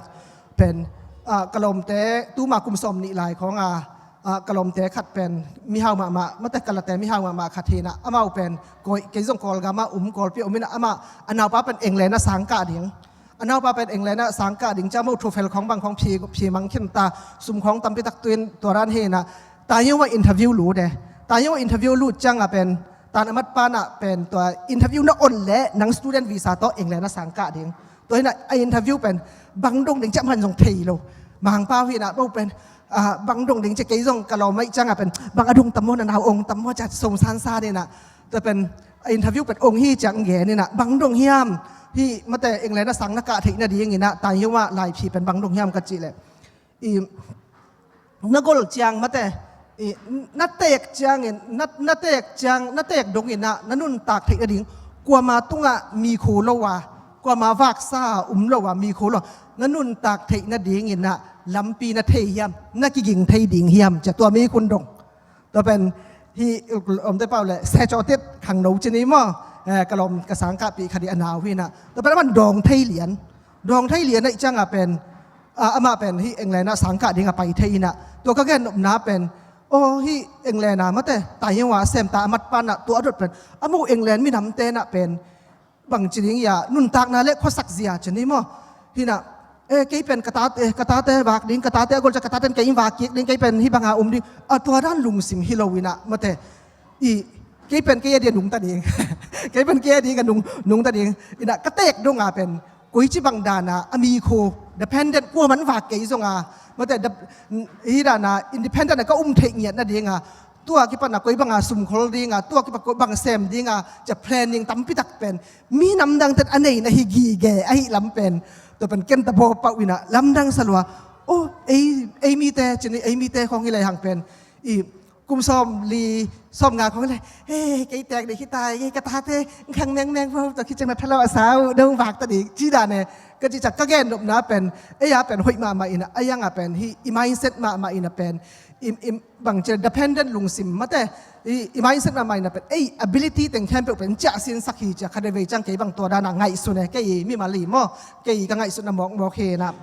pen, ah, ka lawmte tuma kum sawm nih lai khawng a, ah, ka lawmte khat pen mihau mahmah, mate ka late mihau mahmah khat hi inah, amau pen Kawl, kei zong Kawlgam ah um, Kawlpi ah um inah, amah a naupa pen England ah sang kah ding. A naupa pen England ah sang kah ding ci-a, amau thufel khawng bang khawng phi, phi mang khin ta, sum khawng tampi tak tu in tua dan hi inah, Taiyong ah interview lut e. Taiyong ah interview lut ciang a pen, tan a mat pan ah pen tua interview na on leh nang student visa tawh England ah sang kah ding. Tua hi inah a interview pen bang dong ding ciah man zong thei lo. Mangpau hi inah bau pen, ah, bang dong ding ciah, kei zong ka lawm ahih ciang a pen bang a dong tam maw, na nau ong tam maw, ciah sawm sansan inah. Tua pen a interview pen ong hi ciang gen inah, bang dong hiam, hih mate England ah sang na kah theih nading inah Taiyong ah laiphi pen bang dong hiam ka cih leh, i, na gol ciang mate, i, na teek ciangin, na, na teek ciang, na teek dong inah na nuntak theih nading, kuama tungah mikhu lo a, kuama vaksa a um lo a, mikhu lo a, na nuntak theih nading inah lampi na thei hiam, na kiging thei ding hiam, ciah tua mikhun dong. Tua pen hih omte pau le se cawtit khangno ci ni maw, eh, ka lawm ka sang kahpih khat i a nau hi inah, tua pen a man dawng thei lian. Dawng thei lian ahih ciang a pen, ah, amah pen hih England ah sang kah ding a pai thei inah, tua ka gen nopna pen, aw, hih England ah mate Taiyong ah sem ta a mat pan ah tua a dot pen, amau England minamte inah pen bang ci ding ia, nuntakna le khuasak zia ci ni maw. Hi inah, eh, kei pen ka tate, ka tate vak ding, ka tate a gol ciah ka tate in kei in vak kik ding, kei pen hih banga um ding, a tua dan lungsim hi lo inah mate, i, kei pen kei a dia nungta ding, kei pen kei a dia ka nung, nungta ding inah, ka teek dong a pen koici bang dan a, a mikhu, dependent, kuaman vak kei zong a, mate, dep-, hih dan a independent a ka um theih ngiat nading a, tua kipan a koi banga sum khol ding a, tua kipan koi bang sem ding a, ciah planning tampi tak pen minam dangte in a nei na hi gige ahih lam pen, tua pen ken ta baw pauh inah lamdang sa lua. Oh, ei, ei mite ci ni, ei mite khawng hi lehang pen, i, kum sawm li, sawm nga khawng le, he, kei teek ding hi ta, kei ka tate khang mengmeng vo, tua khit ciang na tha lo a sau dong vak ta ding ci dan e. Ka cih ciang ka gen nopna pen, ei a pen hoih mahmah inah, a yang a pen hih i mindset mahmah inah pen, i, i, bang ci le dependent lungsim mate, i, i mindset mahmah inah pen ei ability teng khempeuh pen ciah sinsak hi, ciah khat vei ciang kei bang tua dan a ngaihsun e, kei mimal hi maw, kei ka ngaihsutna mawkmawk hi inah.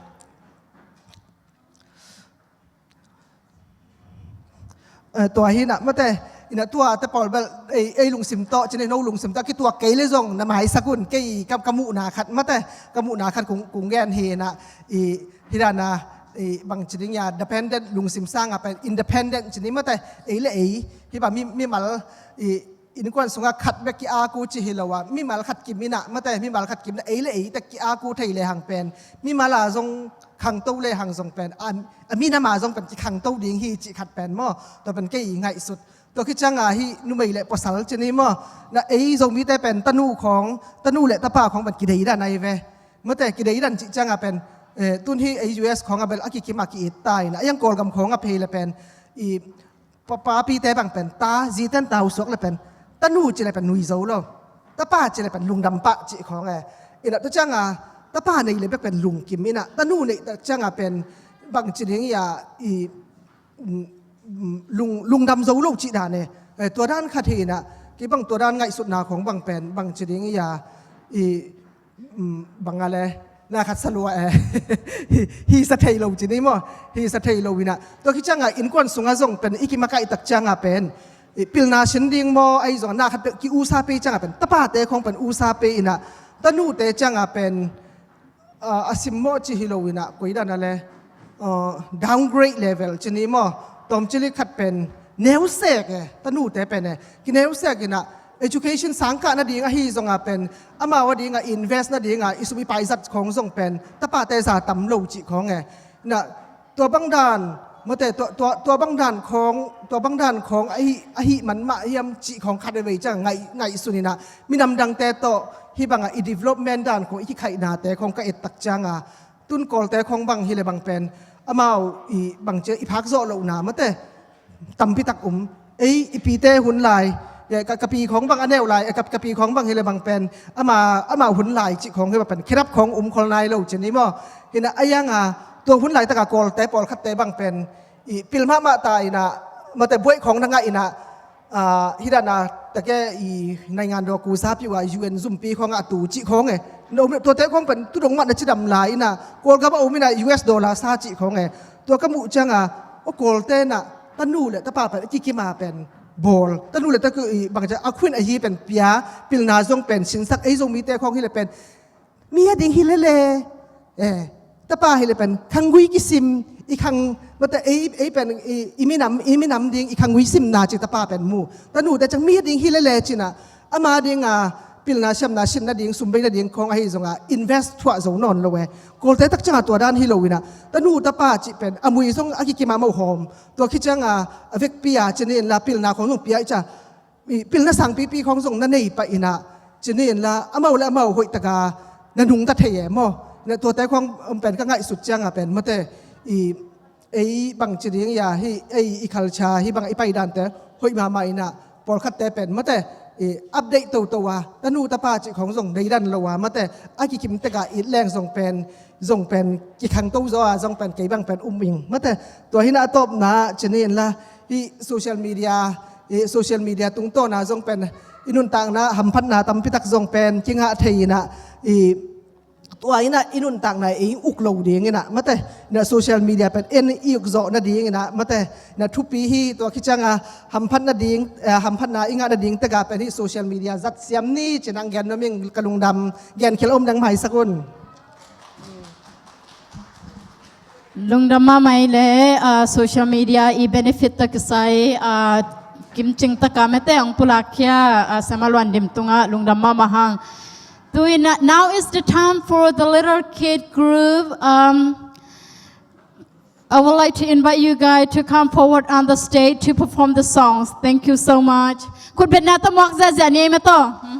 Eh, tua hi inah mate, inah tuate pawl bel ei, ei lungsim tawh ci ni, no lungsim tawh kituak kei le zong na maisak un, kei ka, ka muhna khat mate, ka muhna khat kong, kong gen hi inah, i, hih dan a, i, bang ci ding ia, dependent lungsim sang a pen independent ci ni mate, ei le ei, hih bang mi, mimal, i, innkuan sungah khat bek ki-ak uh ci hi lo a, mimal khat kim inah mate, mimal khat kim inah ei le ei tek ki-ak uh thei lehang pen, mimal a zong khangto lehang zong pen, a, a minam a zong pen kikhangto ding hi cih khat pen maw, tua pen kei ngaihsut. Tua khit ciang a hih numei le pasal ci ni maw, na ei Zomite pen tanu khawng, tanu le tapa khawng pen kideidan ai ve. Mate kideidan cih ciang a pen, eh, tun hih ei U S khawng a bel a kikim a ki-it ta inah, a yang Kawlgam khawng a phei le pen, i, pa, papite bang pen, ta, zite in tau suak le pen, tanu ci le pen nui zo lo, tapa ci le pen lungdam pah cih khawng e. Inah tua ciang a, tapa nei le bek pen lungkim inah, tanu neih tak ciang a pen bang ci ding ia, i, mm, mm, lung, lungdam zo lo cih dan e. Eh, tua dan khat hi inah, kei bang tua dan ngaihsutna khawng bang pen, bang ci ding ia, i, mm, bang a le, na khat sa lua e. Hi, hi sa thei lo ci ni maw, hi sa thei lo inah. Tua khit ciang a innkuan sungah zong pen i kimakaih tak ciang a pen, i, pilna sin ding maw, ahi zong a na khat peuh ki-usa pei ciang a pen, tapate khawng pen usa pei inah, tanute ciang a pen, ah, a simmawh ci hi lo inah, koi dan a le, ah, downgrade level ci ni maw, tawmcik li khat pen neusek e, tanute pen e, kineusek inah, education sang kah nading ahi zong a pen, amau a ding a invest nading a i sum i pai zat khawng zong pen tapate za tam lo cih khawng e. Inah tua bang dan Mate, tua, tua, tua bang dan khawng, tua bang dan khawng ahi, ahi man mah hiam cih khawng khat vei ciang ngaih, ngaihsun inah, minam dangte tawh hih bangah i development dan khawng i kikhaihnate khawng ka et tak cianga, tun Kawlte khawng bang hi le bang pen amau i bang cia i phak zawh lohna mate tampi tak um. Ei i pite hun lai, ka, ka pi khawng bang a neu lai, ka, ka pi khawng bang hi le bang pen ama, amau hun lai cih khawng hi bang pen khedap khawng um khol nai lo ci ni maw. Hinah a ianga tua hun laitaka Kawlte pawlkhatte bang pen i pil mahmah ta inah, mate buaih khawng na ngah inah, ah, hih dana take i naingan daw kusa piu a U N zumpi khawngah tu cih khawng e. No, tuate khawng pen tudong mah na cidam lai inah Kawlgam a um inah U S dollar sa cih khawng e. Tua ka muh cianga, aw Kawlte nah tanu le tapa pen a kikima pen bawl, tanu le tapa i bang cia a khuin ahi pen pia, pilna zong pen sinsak, ei Zomite khawng hi le pen mi a ding hi lele. Eh, tapa hi le pen khanggui kisim, i khang, mate ei, ei pen i, i minam, i minam ding i khanggui simna ci tapa pen mu. Tanute ciang mi a ding hi lele cinah ama dinga pilna siamna sin nading, sumbei nading khawng ahi zonga invest thuah zo nawn lo e. Kawlte tak cianga tua dan hi lo inah tanu tapa cih pen a mui zong a kikima mohawm. Tua khi cianga a vekpi a ci ni inla pilna khawng zong pia i cia i pilna sangpipi khawng zong na nei pah inah ci ni inla amau le amau hoihtaka na nungta thei e maw. Na tuate khawng pen ka ngaihsut cianga pen mate i ei bang ci ding ia, hih ei i culture hih bang i paidante hoih mahmah inah pawlkhatte pen mate i update toto a tanu tapa cih khawng zong deidan lo a mate a kikim teka it leng zong pen, zong pen kikhangto zaw a zong pen kei bang pen um ing mate. Tua hinah a tawpna ci ni inla hih social media, hih social media tungtawna zong pen i nuntakna hamphatna tampitak zong pen kingah thei inah i tua inah i nuntakna ei uk lo ding inah mate, inah social media pen en i uk zawh nading inah mate, inah thupi hi. Tua khi cianga hamphat nading, eh, hamphatna i ngah nading teka pen hih social media zat siam ni cinah gen nuam ing. Ka lungdam. Gen khial om dang maisak un. Lungdam mahmah le, ah, social media i benefit tawh kisai, ah, kimcing taka mate hong pulak khia, ah, Siama Luan Dim tungah lungdam mahmah hang. Tu in, uh, now is the time for the little kid group. Um, I would like to invite you guys to come forward on the stage to perform the songs. Thank you so much. Khutbetna tawh muak ziahziah ni ei mate.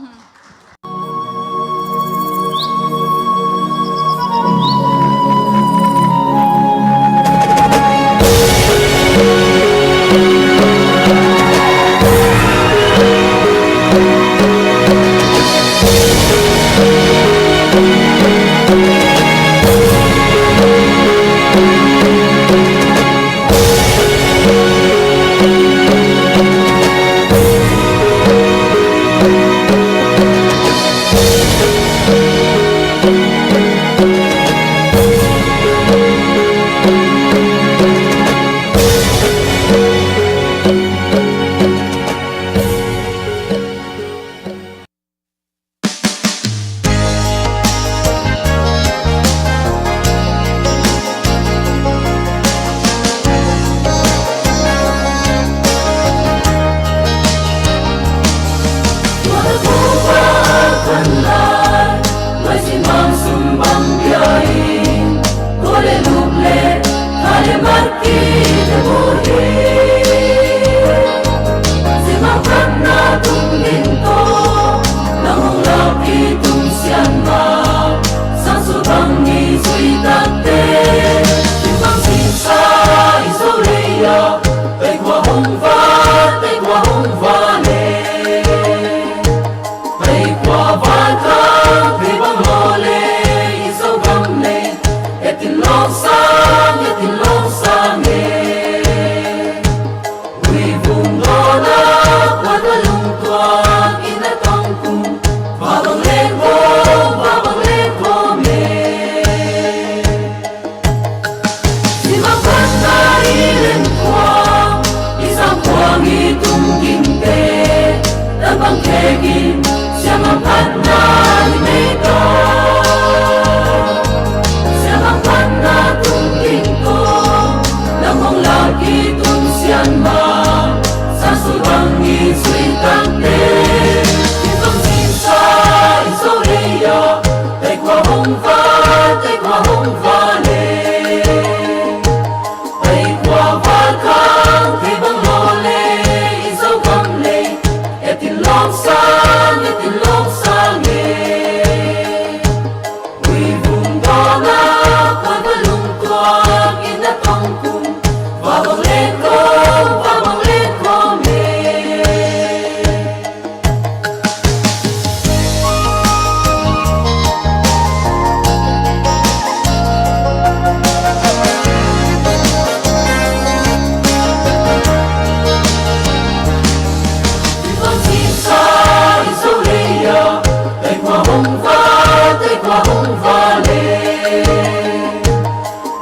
Wa hong va le,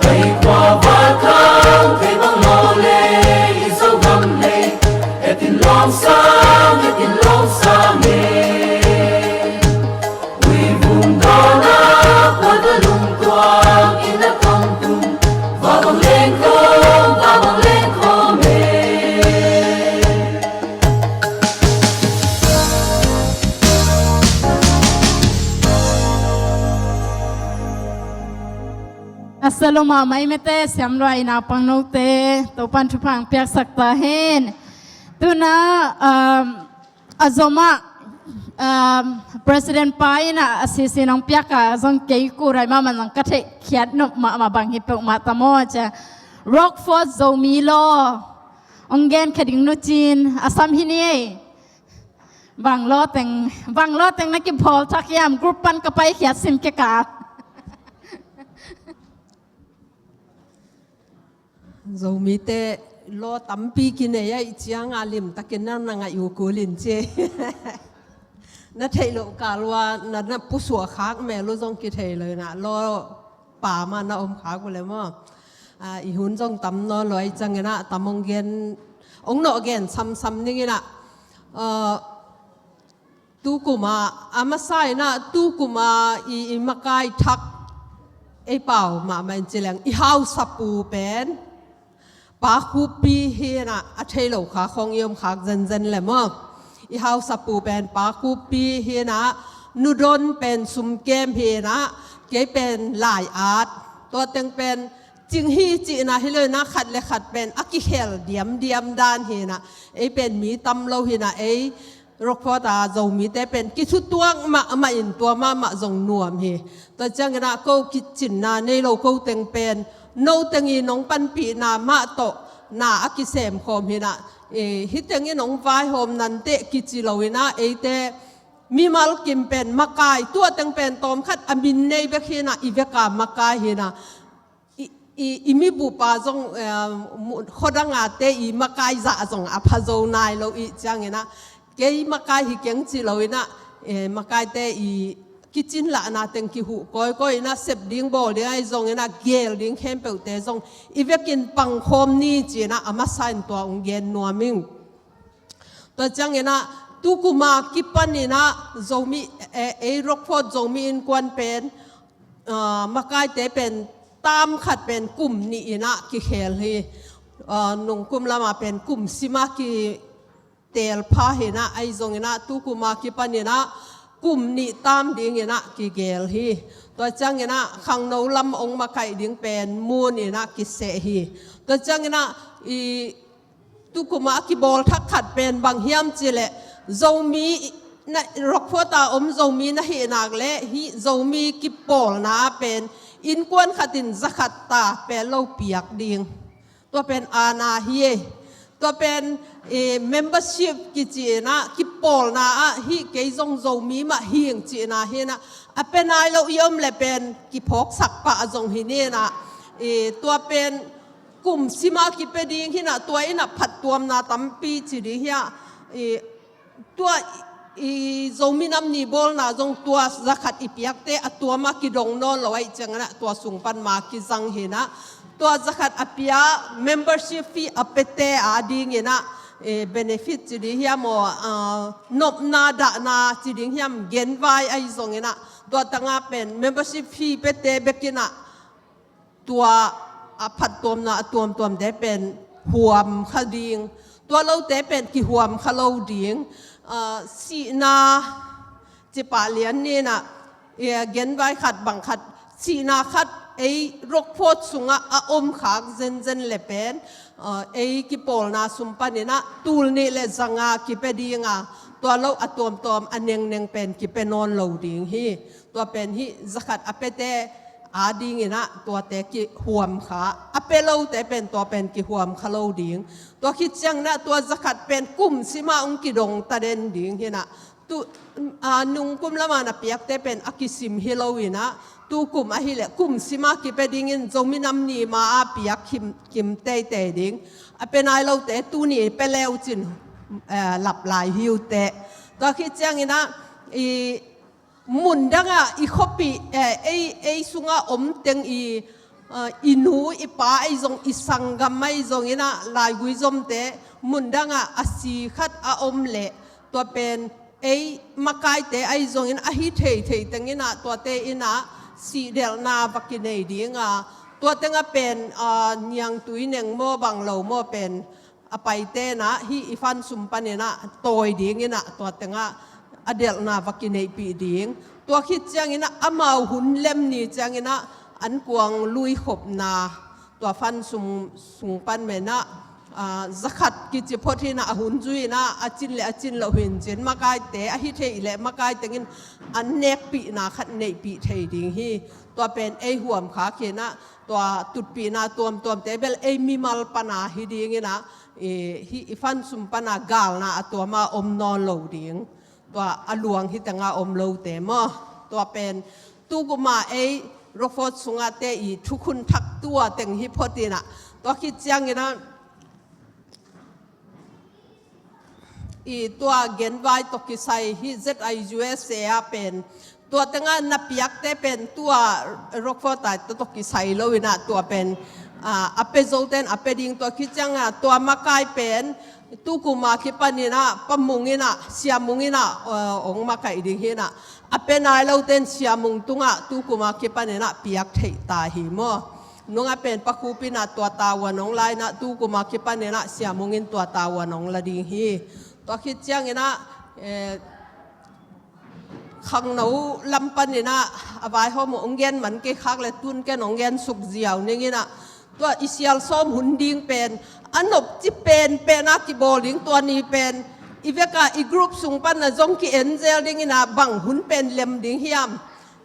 tai khua va thang thei bang lo le, i Zogam le, etin lawm sang, etin lawm sang e. Ui vung dawn a, khua va lung tuang, in a kong tung, va bang leng khawm, va bang leng khawm e. A sa lo mahmah i mete siam lua i naupang note Topan thupha piaksak ta hen. Tuna, um, a zomah, um, President pa in a sisi nong piak a zong kei kurai mahmah zong ka theih khiat nop mahmah bang hi peuhmah ta maw cia. Rockford Zomi Law ong gen kha ding nu cin a sam hi ni ei. Bang law teng, bang law teng na kibawl thak hiam, group pan ka pai khiat sim keka. Zomite law tampi kinei a i ciang a limtakin na na ngaih uh kulin ci. Na theih loh kalua na na pusuah khak mel uh zong kithei lo inah law pama na om khak uh le maw. A, i hun zong tam nawn lo a i ciang inah tam ong gen, ong nawh gen samsam ning inah. A, tukuma a masa inah tukuma i, i makai thak ei pau mahmah in ci leng i hausapu pen Pa Khupi hi inah a thei lo kha khong i om khak zenzen le maw. I hausapu pen Pa Khupi hi inah nudon pen sumkem hi inah kei pen lai at tua teng pen cing hi cihna hi lo inah khat le khat pen a kikhel diamdiam dan hi inah ei pen mi tam lo hi inah ei Rockford a Zomite pen kithutuak mahmah in tua mahmah zong nuam hi. Tua ciang inah ko kicinna nei lo ko teng pen no teng i nong panpihna mah tawh na a kisem khawm hi inah, e, hi teng i nong vaihawm nante kici lo inah eite mimal kim pen makai tua teng pen tawm khat a min nei bek hi inah i veka makai hi inah. I, i, i mibupa zong, eh, mu-, khuadangate i makai zah zong a pha zo nai lo i ciang inah kei makai hi keng ci lo inah, eh, makaite i kicin lahna teng kihuh kawikawi inah sep ding bawl ding ahi zong inah gel ding khempeuhte zong i vekin pangkhawm ni ci inah a masa in tua ong gen nuam ing. Tua ciang inah tukuma kipan inah Zomi, eh, ei Rockford Zomi innkuan pen, ah, makaite pen tam khat pen kum nih inah kikhel hi. Ah, nungkum lama pen kum sima kitel pha hi inah ahi zong inah tukuma kipan inah kum nih tam ding inah kigel hi. Tua ciang inah khangno lam ong makaih ding pen mun inah kiseh hi. Tua ciang inah i tukuma a kibawl thak khat pen bang hiam cileh Zomi na, Rockford a om Zomi na hih nak le hih Zomi kipawlna pen innkuan khat in zakhat ta pen lo piak ding. Tua pen ana hi e. Tua pen, eh, membership kici inah kipawlna ah hih kei zong Zomi mah hing cihna hi inah a pe nai lo i om le pen kiphawksak pah a zong hi ni inah, eh, tua pen kum sima kipe ding hi inah tua inah phattuamna tampi ci ding hi a, i, tua i Zomi Nam Ni bawlna zong tua zakhat i piakte a tuama kidong nawn lo a i ciang inah tua sung pan ma kizang hi inah tua zakhat a pia membership fee a pete a ding inah, eh, benefit ci ding hiam aw, ah, nopna dahna ci ding hiam genvai ahi zong inah tua tanga pen membership fee pete bek inah tua a phattuamna a tuamtuamte pen huam kha ding. Tua lote pen kihuam kha lo ding. Ah, sihna cipah lian ni inah, eh, genvai khat bang khat sihna khat ei Rockford sungah a om khak zenzen le pen, ah, ei kipawlna sum pan inah tul nih le zanga kipe dinga tua lo a tuamtuam a nengneng pen kipe nawn lo ding hi. Tua pen hih zakhat a pete a ding inah tuate kihuam kha, a pe lote pen tua pen kihuam kha lo ding. Tua khit ciang inah tua zakhat pen kum sima ong kidong ta den ding hi inah tu, a, nungkum lama na piakte pen a kisim hi lo inah tu kum ahileh kum sima kipe dingin Zomi Nam Ni ma a piak kim, kim teitei ding. A pe nai lote tuni pe leu cin, eh, lap lai hi uh teh. Tua khit ciang inah i Mundangah i khuapih, eh, ei, ei sungah om teng i, eh, i nu, i pa ahi zong, i sanggam ahi zong inah, laigui zomte mundangah a si khat a om leh, tua pen ei makaite ahi zongin a hi theithei teng inah, tuate inah sihdelhna va kinei dinga, tua tengah pen, ah, niangtui neng maw, bang lo maw pen, a paite inah hih i fund sum paninah tawi dinginah, tua tengah a delhna va kineihpih ding. Tua khit cianginah amau hun lem ni cianginah an kuang lui khopna, tua fund sum sung pan menah, ah, zakhat kici phot hinah, a hun zui inah a cin le a cin loh hin cin, makaite a hi theih le makai tengin an nekpihna khat neihpih thei ding hi. Tua pen ei huam khak hinah, tua tutpihna tuamtuamte bel ei mimal pana hi dinginah, i, hih i fund sum pana galna a tuama om nawn lo ding. Tua a luang hi tengah om lote maw. Tua pen tu kuma ei Rockford sungahte i thukhun thak tua teng hi phot inah, tua khit cianginah i tua genvai tawh kisai hi Z I U S A ah pen, tua tengah na piakte pen tua Rockford ah tawh kisai lo inah, tua pen, ah, a pia zoten a pia ding. Tua khit ciangah tua makai pen tu kuma kipaninah Pa Mung inah, Sia Mung inah, ah, ong makaih ding hinah, a pia nai loten Sia Mung tungah tu kuma kipaninah piak theih ta hi maw. Nungah pen Pa Khup inah tua tavuan ong la inah, tu kuma kipaninah Sia Mung in tua tavuan ong la ding hi. Tua khit cianginah, eh, khangno lam paninah a vaihawm uh ong gen man kei khak le, tun ken ong gen suk ziau ninginah, tua i sial sawm hun ding pen a nopci penpenah kibawl ding. Tua ni pen i vekah i group sung panah zong ki-en zel dinginah, bang hun pen lem ding hiam.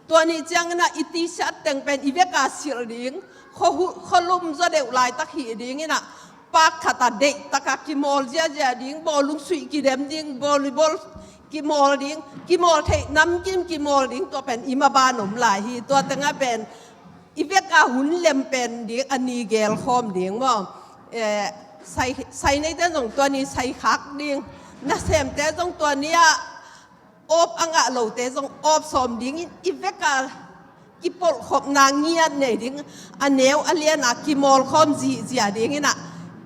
Tua ni cianginah i T-shirt teng pen i vekah silh ding, khuahu-, khualum zaw deuh laitak hi dinginah, pak khatah deihtakah kimawl ziazia ding, bawlung suih kidem ding, volleyball kimawl ding, kimawl theih namkim kimawl ding, tua pen i maban om lai hi. Tua tengah pen i vekah hun lem pen ding, a ni gel khawm ding maw. Eh, sai, sai neite zong tua ni sai khak ding, nasemte zong tua ni ah awp a ngah lote zong awp sawm dingin i vekah kipolhkhopna ngiat nei ding, a neu a lianah kimawlkhawm zihziah dinginah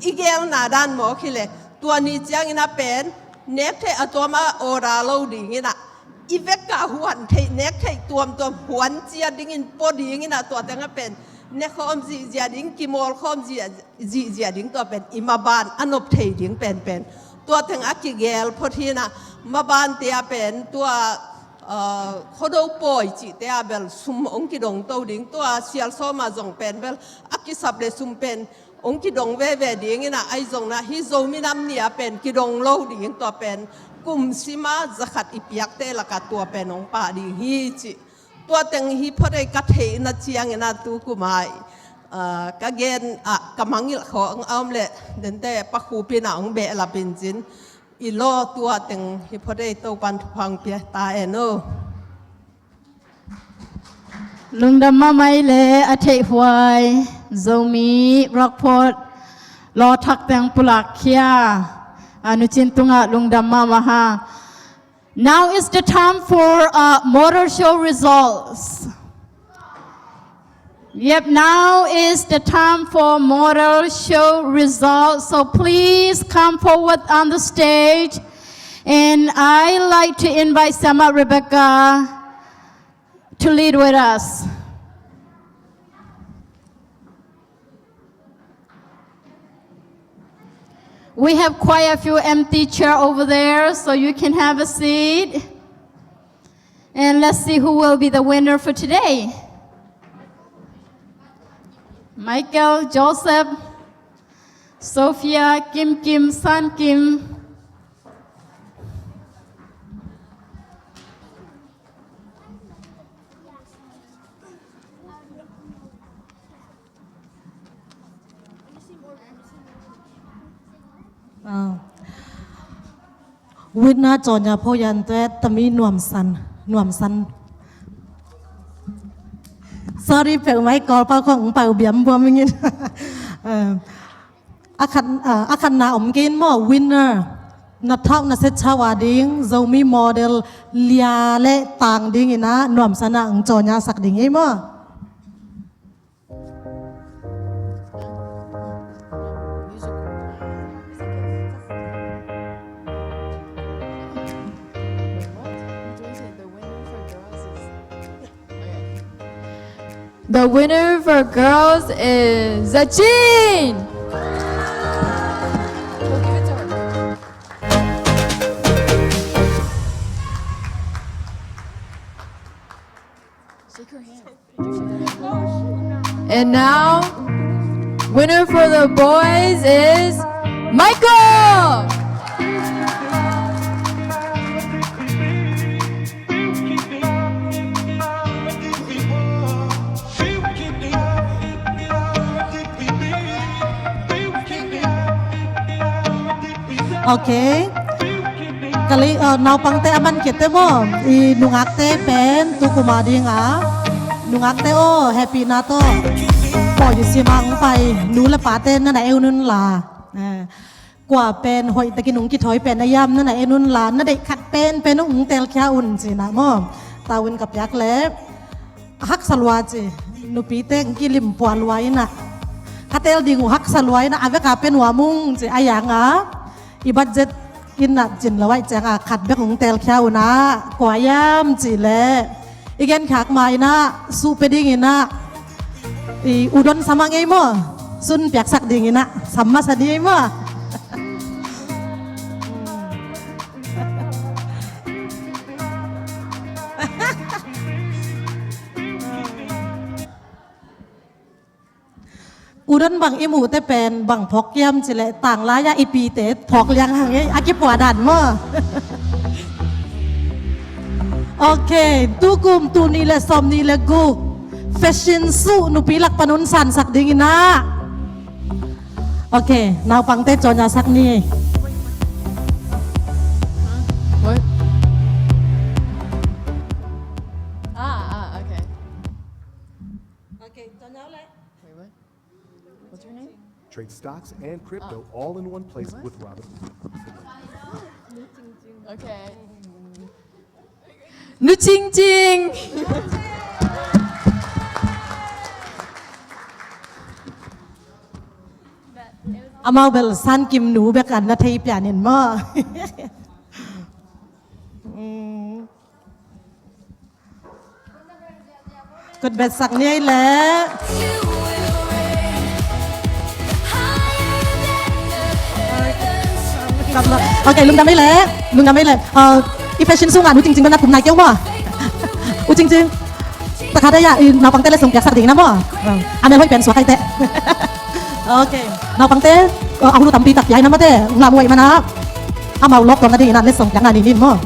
i gelna dan mawk hileh, tua ni cianginah pen nek theih a tuam a awda lo dinginah, i vekah huan theih nek theih tuamtuam huan ciat dingin pua dinginah, tua tengah pen nekhawm zihziah ding, kimawlkhawm zihziah zihziah ding, tua pen i maban a nop thei ding penpen. Tua teng a kigel phot hinah, maban tia pen tua, ah, khuado pawi cihte ah bel sum ong kidong to ding, tua sial sawma zong pen bel a kisap le sum pen ong kidong veve dinginah, ahi zongnah hih Zomi Nam Ni ah pen kidong lo ding, tua pen kum sima zakhat i piakte lakah tua pen ong pah ding hi cih. Tua teng hi phot ei ka theihna cianginah tu kuma, ah, ka gen ah ka mangngilh khawng a om leh, dente Pa Khup inah ong behlap in cin, i law tua teng hi phot ei, Topan thupha ong pia ta en o. Lungdam mahmah ei le a theihhuai Zomi Rockford lawthak teng pulak khia a nucin tungah lungdam mahmah ha. Now is the time for, uh, model show results. Yep, now is the time for model show results. So please come forward on the stage. And I like to invite Siamah Rebecca to lead with us. We have quite a few empty chair over there, so you can have a seat. And let's see who will be the winner for today. Michael, Joseph, Sophia, Kim Kim, San Kim. Ah. Winner Cawnya Phoyan te tami Nuam San, Nuam San. Sorry, peuh mai Kawl pau khong pau biam buam ingin. Ah, a khat, ah, a khatna om kei in maw, winner. Na thau na set chau a ding Zomi model lia le tang ding ina nuamsa na ang cawnya sak ding ei maw? The winner for girls is Zachin! We'll give it to her. Shake her hand. And now, winner for the boys is Michael! Ok. Ka lei, uh, naupangte a man khiatte maw, i nungakte pen tukum a dinga nungakte aw, hehpihna tawh pawi i sima hong pai nu le pate na na eu nunla. Eh, kua pen hoih takin hong kithawi pen a hiam na na en unla, na deih khat penpen hong telkhia un cinah maw? Tavuin ka piak leh haksa lua ci, nupite hong kilim pua lua inah, ka tel ding uh haksa lua inah, a veka pe nuam ung ci a hianga, i budget inah cin lo aih cianga khat bek hong telkhia unah, kua hiam cih leh i genkhak ma inah, suh pe ding inah, i udon sam a ngei maw? Sun piaksak ding inah, sam masa ding ei maw? Udon bang i muhte pen bang phawk hiam cih leh, tanglai-ah i pite phawk liang hang ei, a kipua dan maw? Ok, tukum tul nih le sawm nih le guk fashion show nupi lak pan hong sansak ding inah. Ok, naupangte cawnya sak ni. What? Ah, ah, ok. Ok, cawnya uh leh. Wait, what? What's her name? Trade stocks and crypto all in one place with Robin. Okay. Nu Cingcing. Amau bel Sankim nu bek an na thei pianin maw? Mm. Kutbetsak ni ei leh. Ok, lungdam ei leh. Lungdam ei leh. Uh, i fashion show ah Nu Cingcing bel na kum nai kei uh maw? U Cingcing. Takhat ei ah, i naupangte letsong piaksak ding na maw? Uh, a melhoih pen suak ei teh. Ok. Naupangte, uh, a hun uh tampi tak pia ei na maw teh. Ngam uh ei maw na. Amau lawp tuam na ding inah letsong piak na ni nin maw?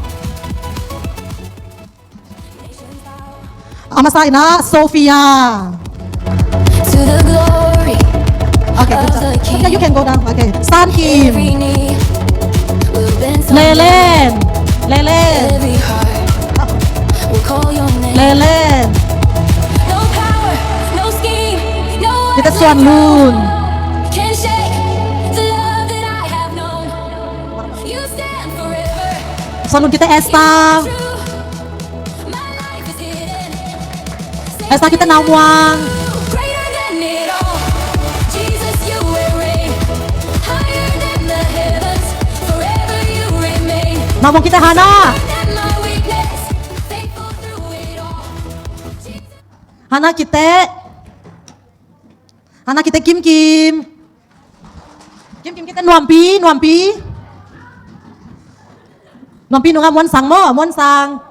A masa inah Sophia. To the glory, okay, good job. Sophia, you can go down. Okay, Sankim. Lelen. Lelen. Lelen. Kita Suan Lun. Suan Lun, kita Esther. Esther, kita Naumuang. Naumuang, kita Hana. Hana, kita. Hana, kita Kim Kim. Kim Kim, kita Nuampi, Nuampi. Nuampi nungah Muan Sang maw, Muan Sang.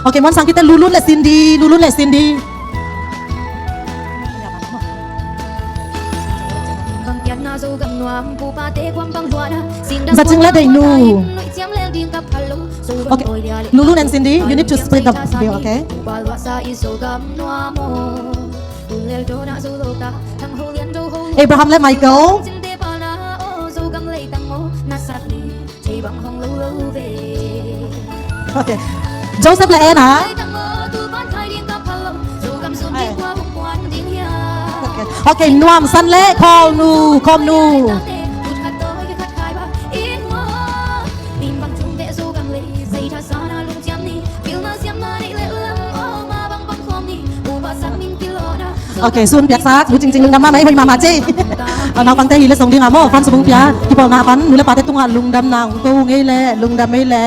Ok, Muan Sang, kita Lulun le Cindy, Lulun le Cindy. Za Cing le Deih Nu. Ok, Lulun and Cindy, you need to split the bill, ok? Abraham le Michael. Ok. Joseph le Anna. Ok, nuam san le khawlnu, khawmnu. Ok, sun piaksak, nu cingcing lungdam mahmah, hoih mahmah ci. A, naupangte hi le song ding a maw, fan sumung pia, kipawlna pan nu le pate tungah lungdamna hong ko ngei le, lungdam ngei le.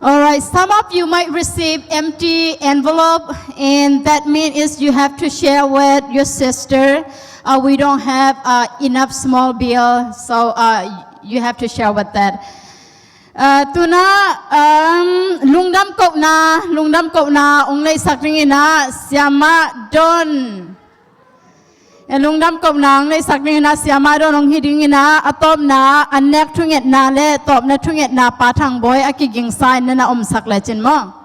All right, some of you might receive empty envelope, and that means is you have to share with your sister. Uh, we don't have, uh, enough small bill, so, uh, you have to share with that. Uh, tuna, um, lungdam kohna, lungdam kohna hong neihsak dingin ah Siamah Don. E, lungdam kohna hong neihsak dingin ah Siamah Don hong hi dingin ah, a tawpna an nek thungetna le tawpna thungetna Pa Thang Bawi a kigingsa in na na omsak lecin maw.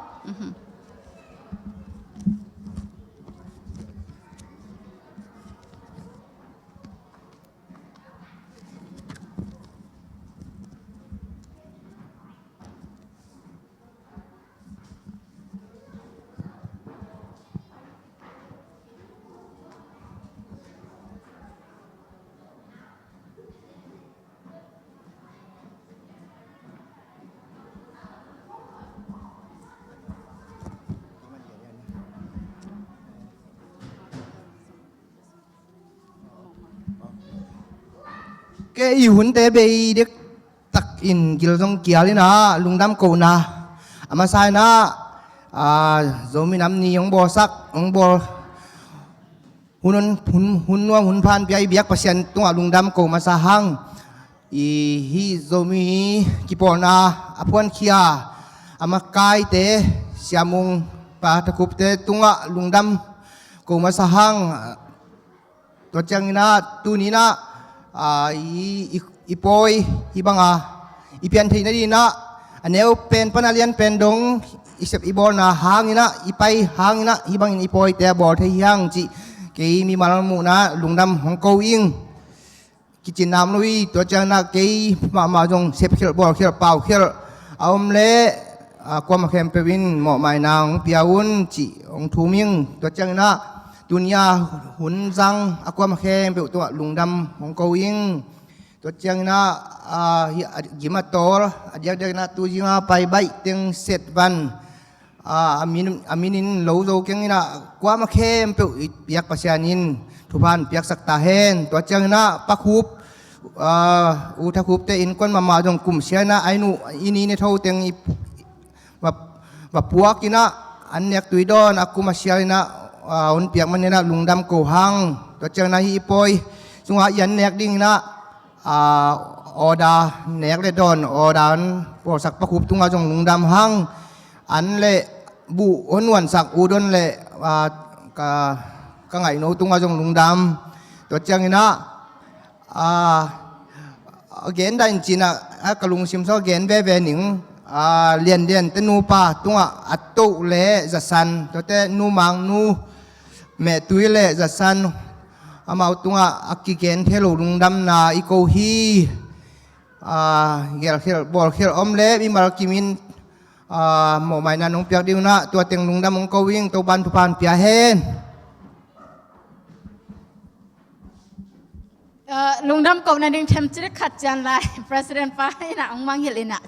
Kei i hunte bei dek takin gil zong kial in ah lungdam kohna a masa in ah, a, Zomi Nam Ni hong bawlsak, hong bawl hun, hun, hun nuam hun phan pia i biak Pasian tungah lungdam ko masa hang. I hih Zomi kipawlna a phuankhia a makaite Siamung Pa Tha Khup te tungah lungdam ko masa hang. Tua ciangin ah tuni in ah, a, i, i, i pawi hih banga i pian theih nadingin ah a neu pen pan a lian pen dong i sep i bawlna hangin ah, i pai hangin ah hih bangin i pawite a bawl thei hi hang cih kei mimal muhna lungdam hong ko ing. Kici nam lo hi. Tua ciangin ah kei mahmah zong sepkhelh, bawlkhelh, paukhelh a om leh, a, kuamah khempeuh in mawhmaina hong pia un cih hong thum ing. Tua ciangin ah tuni a hun zang a kuamah khempeuh tungah lungdam hong ko ing. Tua ciangin ah, a, hih a gim a tawl a diakdiakin ah tu zinga pai baih teng set van, a, a min, a minin lo zo keng in ah kuamah khempeuh i biak Pasian in thupha hong piaksak ta hen. Tua ciangin ah Pa Khup, a, U Tha Khup te innkuan mahmah zong kum sia in ah a inn uh, inn i ne tho teng i va, va puak in ah an nek tui dawn a kum a sial in ah, a, hong piak manin ah lungdam ko hang. Tua ciangin ah hih i pawi sungah i an nek dingin ah, a, order nek le dawn, order an bawlsak Pa Khup tungah zong lungdam hang. An le buh hong nuansak U Don le, a, ka, ka ngaihno tungah zong lungdam. Tua ciangin ah, a, a gen dah in cin ah, a, ka lungsim sung a gen veve ning, a, Lian Lian te nupa tungah a toh le zasan, tuate Nu Mang Nu Mehtui le zasan, amau tungah a kigen thei lo lungdamna i ko hi. A, gelkhelh bawlkhelh om le mimal kimin, a, mawhmaina nong piak ding un ah tua teng lungdam hong ko ing. Topa'n thupha hong pia hen. A, lungdam kohna ding themcik khat cian lai President pa in ah hong mangngilh in ah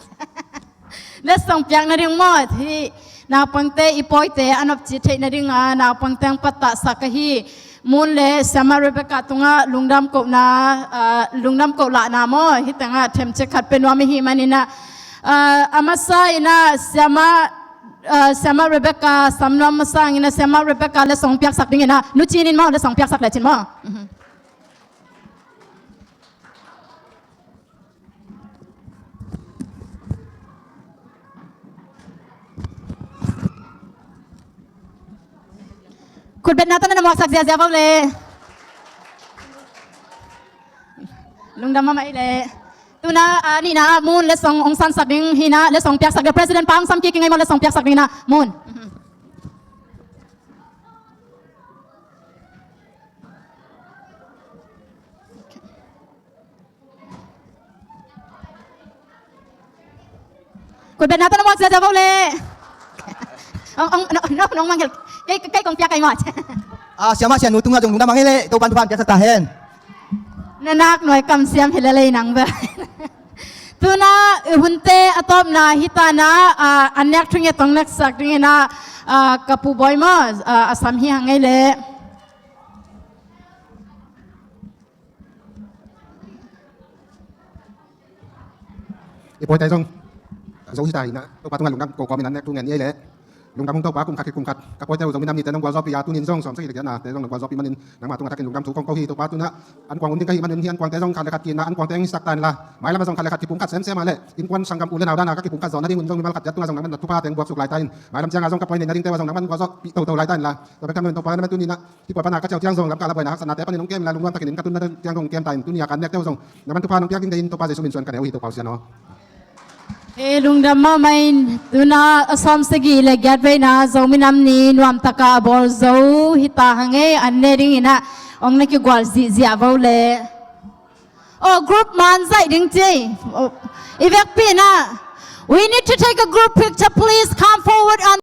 letsong piakna ding maw, hih naupangte, i pawite a nopci theih nading a naupangte hong pattahsak ahi Mun le Siamah Rebecca tungah lungdam kohna, a, lungdam koh lahna maw, hih tengah themcik khat pia nuam ahih manin ah, a, a masa in ah Siamah, a, Siamah Rebecca sam nuam masa hangin ah Siamah Rebecca letsong piaksak dingin ah Nu Cin in maw, letsong piaksak lecin maw. Khutbetna tawh na na muaksak ziazia vo le. Lungdam mahmah i le. Tuna, a, nihna ah Mun letsong hong sansak ding hi in ah, letsong piaksak ding, President pa hong sam kik ing ei maw, letsong piaksak ding in ah Mun. Khutbetna tawh na muak ziazia vo le. Ong, ong, no, no, nong mangngilh. Kei, kei kong piak kei mawk. A, siamah sianu tungah zong lungdam hang ei leh, Topan thupha piaksak ta hen. Na nak nuai kamsiam hi lel ei nang bel. Tuna i hunte a tawpna hi ta na, a, an nek thu nge tong neksak dingin a, a, ka Pu Bawi maw, a, a sam hi hang ei leh. I pawite zong zo hi ta hi na, Topa tungah lungdam ko kawmin an nek thu ngen ei leh. Lungdam ung Topa, kum khat hi kum khat ka pawite uh Zomi Nam Nite nong gualzawhpih a, tunin zong sawm sagih le giatnate zong nong gualzawhpih manin nangma tungah thakin lungdam thu kong ko hi Topa. Tuna an kuang um ding ka hih manin hih an kuangte zong khat le khat ki-in a, an kuangte hong hisak ta inla, mailam ah zong khat le khat kipumkhat semsem a leh, innkuan sanggam u le nau dan a ka kipumkhat zawh nadingun zong mimal khat ciat tungah zong nangman na thupha teng buaksuk lai ta in, mailam ciang a zong ka poi nei nadingte uh a zong nangman gualzawhpih toto lai ta inla. Tua bek tham loin Topa na man tuni in a, hih kuapan a ka ciau ciang zong Lamka lam buaina haksatnate panin hong kem inla, lungnuam takin inn ka tun nading ciang zong hong kem ta in, tuni a ka an nekte uh zong nangman thupha nong piak ding deih in Topa Jesu min suang ka ne uh hi Topa uh, Sian aw. He, lungdam mahmah in. Tuna a sawm sagih le giat veina Zomi Nam Ni nuamtak a a bawl zo hi ta hang ei, an ne dingin a hong na kigual zihziah vo leh. Oh, group man zaih ding ci. Oh, i vekpi in a. We need to take a group picture. Please come forward and